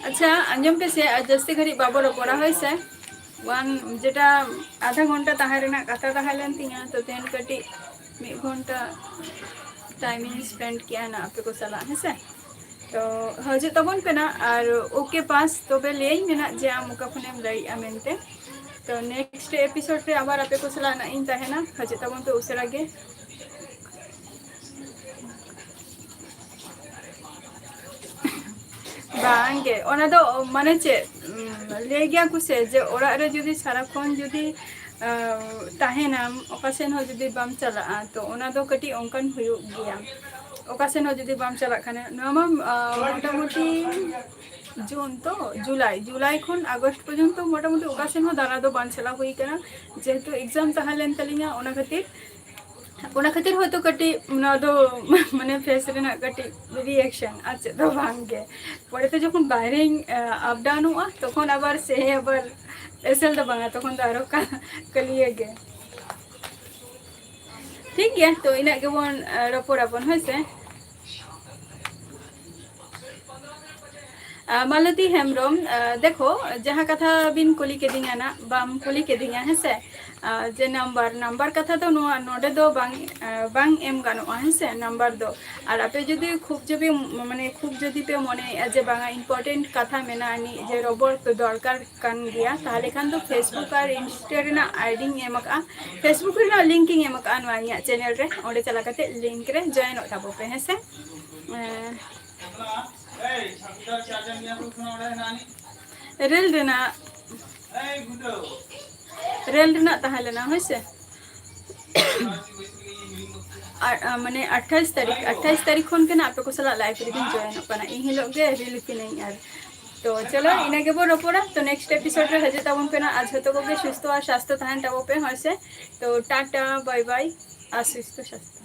ᱟᱪᱪᱷᱟ, ᱟᱸᱡᱚᱢ ᱯᱮᱥᱮ, ᱟᱨ ᱡᱟᱹᱥᱛᱤ ᱜᱷᱟᱹᱲᱤᱡ ᱵᱟᱵᱚ ᱨᱚᱯᱚᱲᱟ, ᱦᱳᱭ ᱥᱮ? ᱚᱣᱟᱱ, ᱡᱮᱴᱟ ᱟᱫᱷᱟ ᱜᱷᱚᱱᱴᱟ ᱛᱟᱦᱮᱸ ᱨᱮᱱᱟᱜ ᱠᱟᱛᱷᱟ ᱛᱟᱦᱮᱸ ᱞᱮᱱ ᱛᱤᱧᱟᱹ, ᱛᱚ ᱛᱮᱦᱮᱧ ᱠᱟᱹᱴᱤᱡ ᱢᱤᱫ ᱜᱷᱚᱱᱴᱟ ᱴᱟᱭᱤᱢ ᱤᱧ ᱥᱯᱮᱱᱰ ᱠᱮᱜᱼᱟ ᱱᱟ ᱟᱯᱮ ᱠᱚ ᱥᱟᱞᱟᱜ, ᱦᱮᱸ ᱥᱮ? ᱛᱚ ᱦᱤᱡᱩᱜ ᱛᱟᱵᱚᱱ ᱯᱮ ᱱᱟ, ᱟᱨ ᱳᱠᱮ ᱯᱟᱥ, ᱛᱚᱵᱮ ᱞᱟᱹᱭᱟᱹᱧ ᱢᱮ ᱱᱟ ᱡᱮ ᱟᱢ ᱚᱠᱟ ᱠᱷᱚᱱᱮᱢ ᱞᱟᱹᱭᱮᱜᱼᱟ ᱢᱮᱱᱛᱮ᱾ ᱛᱚ ᱱᱮᱠᱥᱴ ᱮᱯᱤᱥᱳᱰ ᱨᱮ ᱟᱵᱟᱨ ᱟᱯᱮ ᱠᱚ ᱥᱟᱞᱟᱜ ᱱᱟᱜ ᱤᱧ ᱛᱟᱦᱮᱱᱟ, ᱦᱤᱡᱩᱜ ᱛᱟᱵᱚᱱ ᱯᱮ ᱩᱥᱟᱹᱨᱟ ᱜᱮ᱾ ᱵᱟᱝ ᱜᱮ, ᱚᱱᱟ ᱫᱚ ᱢᱟᱱᱮ ᱪᱮᱫ, ᱩᱢ, ᱞᱟᱹᱭ ᱜᱮᱭᱟ ᱠᱚ ᱥᱮ ᱡᱮ ᱚᱲᱟᱜ ᱨᱮ ᱡᱩᱫᱤ ᱥᱟᱨᱟᱠᱷᱚᱱ ᱡᱩᱫᱤ, ᱟᱸ, ᱛᱟᱦᱮᱱᱟᱢ, ᱚᱠᱟ ᱥᱮᱱ ᱦᱚᱸ ᱡᱩᱫᱤ ᱵᱟᱢ ᱪᱟᱞᱟᱜᱼᱟ, ᱛᱚ ᱚᱱᱟ ᱫᱚ ᱠᱟᱹᱴᱤᱡ ᱚᱱᱠᱟᱱ ᱦᱩᱭᱩᱜ ᱜᱮᱭᱟ᱾ ᱚᱠᱟ ᱥᱮᱱ ᱦᱚᱸ ᱡᱩᱫᱤ ᱵᱟᱢ ᱪᱟᱞᱟᱜ ᱠᱷᱟᱱ, ᱱᱚᱣᱟ ᱢᱟ, ᱟᱸ, ᱢᱚᱴᱟᱢᱩᱴᱤ ᱡᱩᱱ ᱛᱚ, ᱡᱩᱞᱟᱭ, ᱡᱩᱞᱟᱭ ᱠᱷᱚᱱ ᱟᱜᱚᱥᱴ ᱯᱚᱨᱡᱚᱱᱛᱚ ᱢᱚᱴᱟᱢᱩᱴᱤ ᱚᱠᱟ ᱥᱮᱱ ᱦᱚᱸ ᱫᱟᱬᱟ ᱫᱚ ᱵᱟᱝ ᱪᱟᱞᱟᱣ ᱦᱩᱭ ᱠᱟᱱᱟ, ᱡᱮᱦᱮᱛᱩ ᱮᱠᱡᱟᱢ ᱛᱟᱦᱮᱸ ᱞᱮᱱ ᱛᱟᱹᱞᱤᱧᱟ, ᱚᱱᱟ ᱠᱷᱟᱹᱛᱤᱨ ᱚᱱᱟ ᱠᱷᱟᱹᱛᱤᱨ ᱦᱚᱭᱛᱳ ᱠᱟᱹᱴᱤᱡ ᱱᱚᱣᱟ ᱫᱚ ᱢᱟᱱᱮ ᱯᱷᱮᱥ ᱨᱮᱱᱟᱜ ᱠᱟᱹᱴᱤᱡ ᱨᱤᱭᱮᱠᱥᱚᱱ, ᱟᱨ ᱪᱮᱫ ᱫᱚ ᱵᱟᱝ ᱜᱮ᱾ ᱯᱚᱨᱮᱛᱮ ᱡᱚᱠᱷᱚᱱ ᱵᱟᱭᱨᱮᱧ, ᱟᱯ ᱰᱟᱣᱩᱱᱚᱜᱼᱟ, ᱛᱚᱠᱷᱚᱱ ᱟᱵᱟᱨ ᱥᱮ ᱟᱵᱟᱨ ᱮᱥᱮᱞ ᱫᱚ ᱵᱟᱝᱟ, ᱛᱚᱠᱷᱚᱱ ᱫᱚ ᱟᱨᱚ ᱠᱟ-, ᱠᱟᱹᱞᱤᱭᱟᱹ ᱜᱮ᱾ ᱴᱷᱤᱠ ᱜᱮᱭᱟ, ᱛᱚ ᱤᱱᱟᱹᱜ ᱜᱮᱵᱚᱱ, ᱟ, ᱨᱚᱯᱚᱲᱟᱵᱚᱱ, ᱦᱳᱭ ᱥᱮ᱾ ᱟ, ᱢᱟᱞᱚᱛᱤ ᱦᱮᱢᱵᱨᱚᱢ, ᱟ, ᱫᱮᱠᱷᱚ, ᱡᱟᱦᱟᱸ ᱠᱟᱛᱷᱟ ᱵᱤᱱ ᱠᱩᱞᱤ ᱠᱤᱫᱤᱧᱟ ᱱᱟᱜ, ᱵᱟᱢ ᱠᱩᱞᱤ ᱠᱤᱫᱤᱧᱟ, ᱦᱮᱸ ᱥᱮ? ᱟ, ᱡᱮ ᱱᱟᱢᱵᱟᱨ, ᱱᱟᱢᱵᱟᱨ ᱠᱟᱛᱷᱟ ᱫᱚ ᱱᱚᱣᱟ, ᱱᱚᱰᱮ ᱫᱚ ᱵᱟᱝ, ᱟ, ᱵᱟᱝ ᱮᱢ ᱜᱟᱱᱚᱜᱼᱟ, ᱦᱮᱸ ᱥᱮ, ᱱᱟᱢᱵᱟᱨ ᱫᱚ᱾ ᱟᱨ ᱟᱯᱮ ᱡᱩᱫᱤ ᱠᱷᱩᱵ ᱡᱩᱫᱤ, ᱢᱟᱱᱮ, ᱠᱷᱩᱵ ᱡᱩᱫᱤ ᱯᱮ ᱢᱚᱱᱮᱭᱮᱫᱼᱟ ᱡᱮ ᱵᱟᱝᱟ, important ᱠᱟᱛᱷᱟ ᱢᱮᱱᱟᱜᱼᱟ ᱱᱤᱡ, ᱡᱮ ᱨᱚᱯᱚᱲ ᱫᱚᱨᱠᱟᱨ ᱠᱟᱱ ᱜᱮᱭᱟ, ᱛᱟᱦᱚᱞᱮ ᱠᱷᱟᱱ ᱫᱚ Facebook ᱟᱨ Insta ᱨᱮᱱᱟᱜ ᱟᱭᱰᱤᱧ ᱮᱢ ᱟᱠᱟᱫᱼᱟ, Facebook ᱨᱮᱱᱟᱜ ᱞᱤᱝᱠ ᱤᱧ ᱮᱢ ᱟᱠᱟᱫᱼᱟ ᱱᱚᱣᱟ ᱤᱧᱟᱹᱜ ᱪᱮᱱᱮᱞ ᱨᱮ, ᱚᱸᱰᱮ ᱪᱟᱞᱟᱣ ᱠᱟᱛᱮ ᱞᱤᱝᱠ ᱨᱮ ᱡᱚᱭᱮᱱᱚᱜ ᱛᱟᱵᱚ ᱯᱮ, ᱦᱮᱸ ᱥᱮ? ᱮᱸ, ᱨᱮᱞ ᱨᱮᱱᱟᱜ, ᱨᱮᱞ ᱨᱮᱱᱟᱜ ᱛᱟᱦᱮᱸ ᱞᱮᱱᱟ, ᱦᱳᱭ ᱥᱮ? ᱟᱨ ᱟᱨ ᱢᱟᱱᱮ ᱟᱴᱷᱟᱥ ᱛᱟᱹᱨᱤᱠᱷ ᱟᱴᱷᱟᱥ ᱛᱟᱹᱨᱤᱠᱷ ᱠᱷᱚᱱ ᱜᱮ ᱱᱟᱜ ᱟᱯᱮ ᱠᱚ ᱥᱟᱞᱟᱜ ᱞᱟᱭᱤᱵᱷ ᱨᱮᱜᱮᱧ ᱡᱚᱭᱮᱱᱚᱜ ᱠᱟᱱᱟ᱾ ᱤᱧ ᱦᱤᱞᱳᱜ ᱜᱮ ᱨᱤᱞ ᱯᱷᱤᱞᱢ ᱟᱨ ᱛᱚ ᱪᱚᱞᱚ, ᱤᱱᱟᱹ ᱜᱮᱵᱚᱱ ᱨᱚᱯᱚᱲᱟ᱾ ᱛᱚ ᱱᱮᱠᱥᱴ ᱮᱯᱤᱥᱳᱰ ᱨᱮ ᱦᱤᱡᱩᱜ ᱛᱟᱵᱚᱱ ᱯᱮ ᱱᱟᱜ᱾ ᱟᱨ ᱡᱷᱚᱛᱚ ᱠᱚᱜᱮ ᱥᱩᱥᱛᱷᱚ ᱟᱨ ᱥᱟᱥᱛᱷᱚ ᱛᱟᱦᱮᱱ ᱛᱟᱵᱚ ᱯᱮ, ᱦᱳᱭ ᱥᱮ᱾ ᱛᱚ ᱴᱟᱴᱟ, ᱵᱟᱭ ᱵᱟᱭ, ᱟᱨ ᱥᱩᱥᱛᱷᱚ ᱥᱟᱥᱛᱷᱚ᱾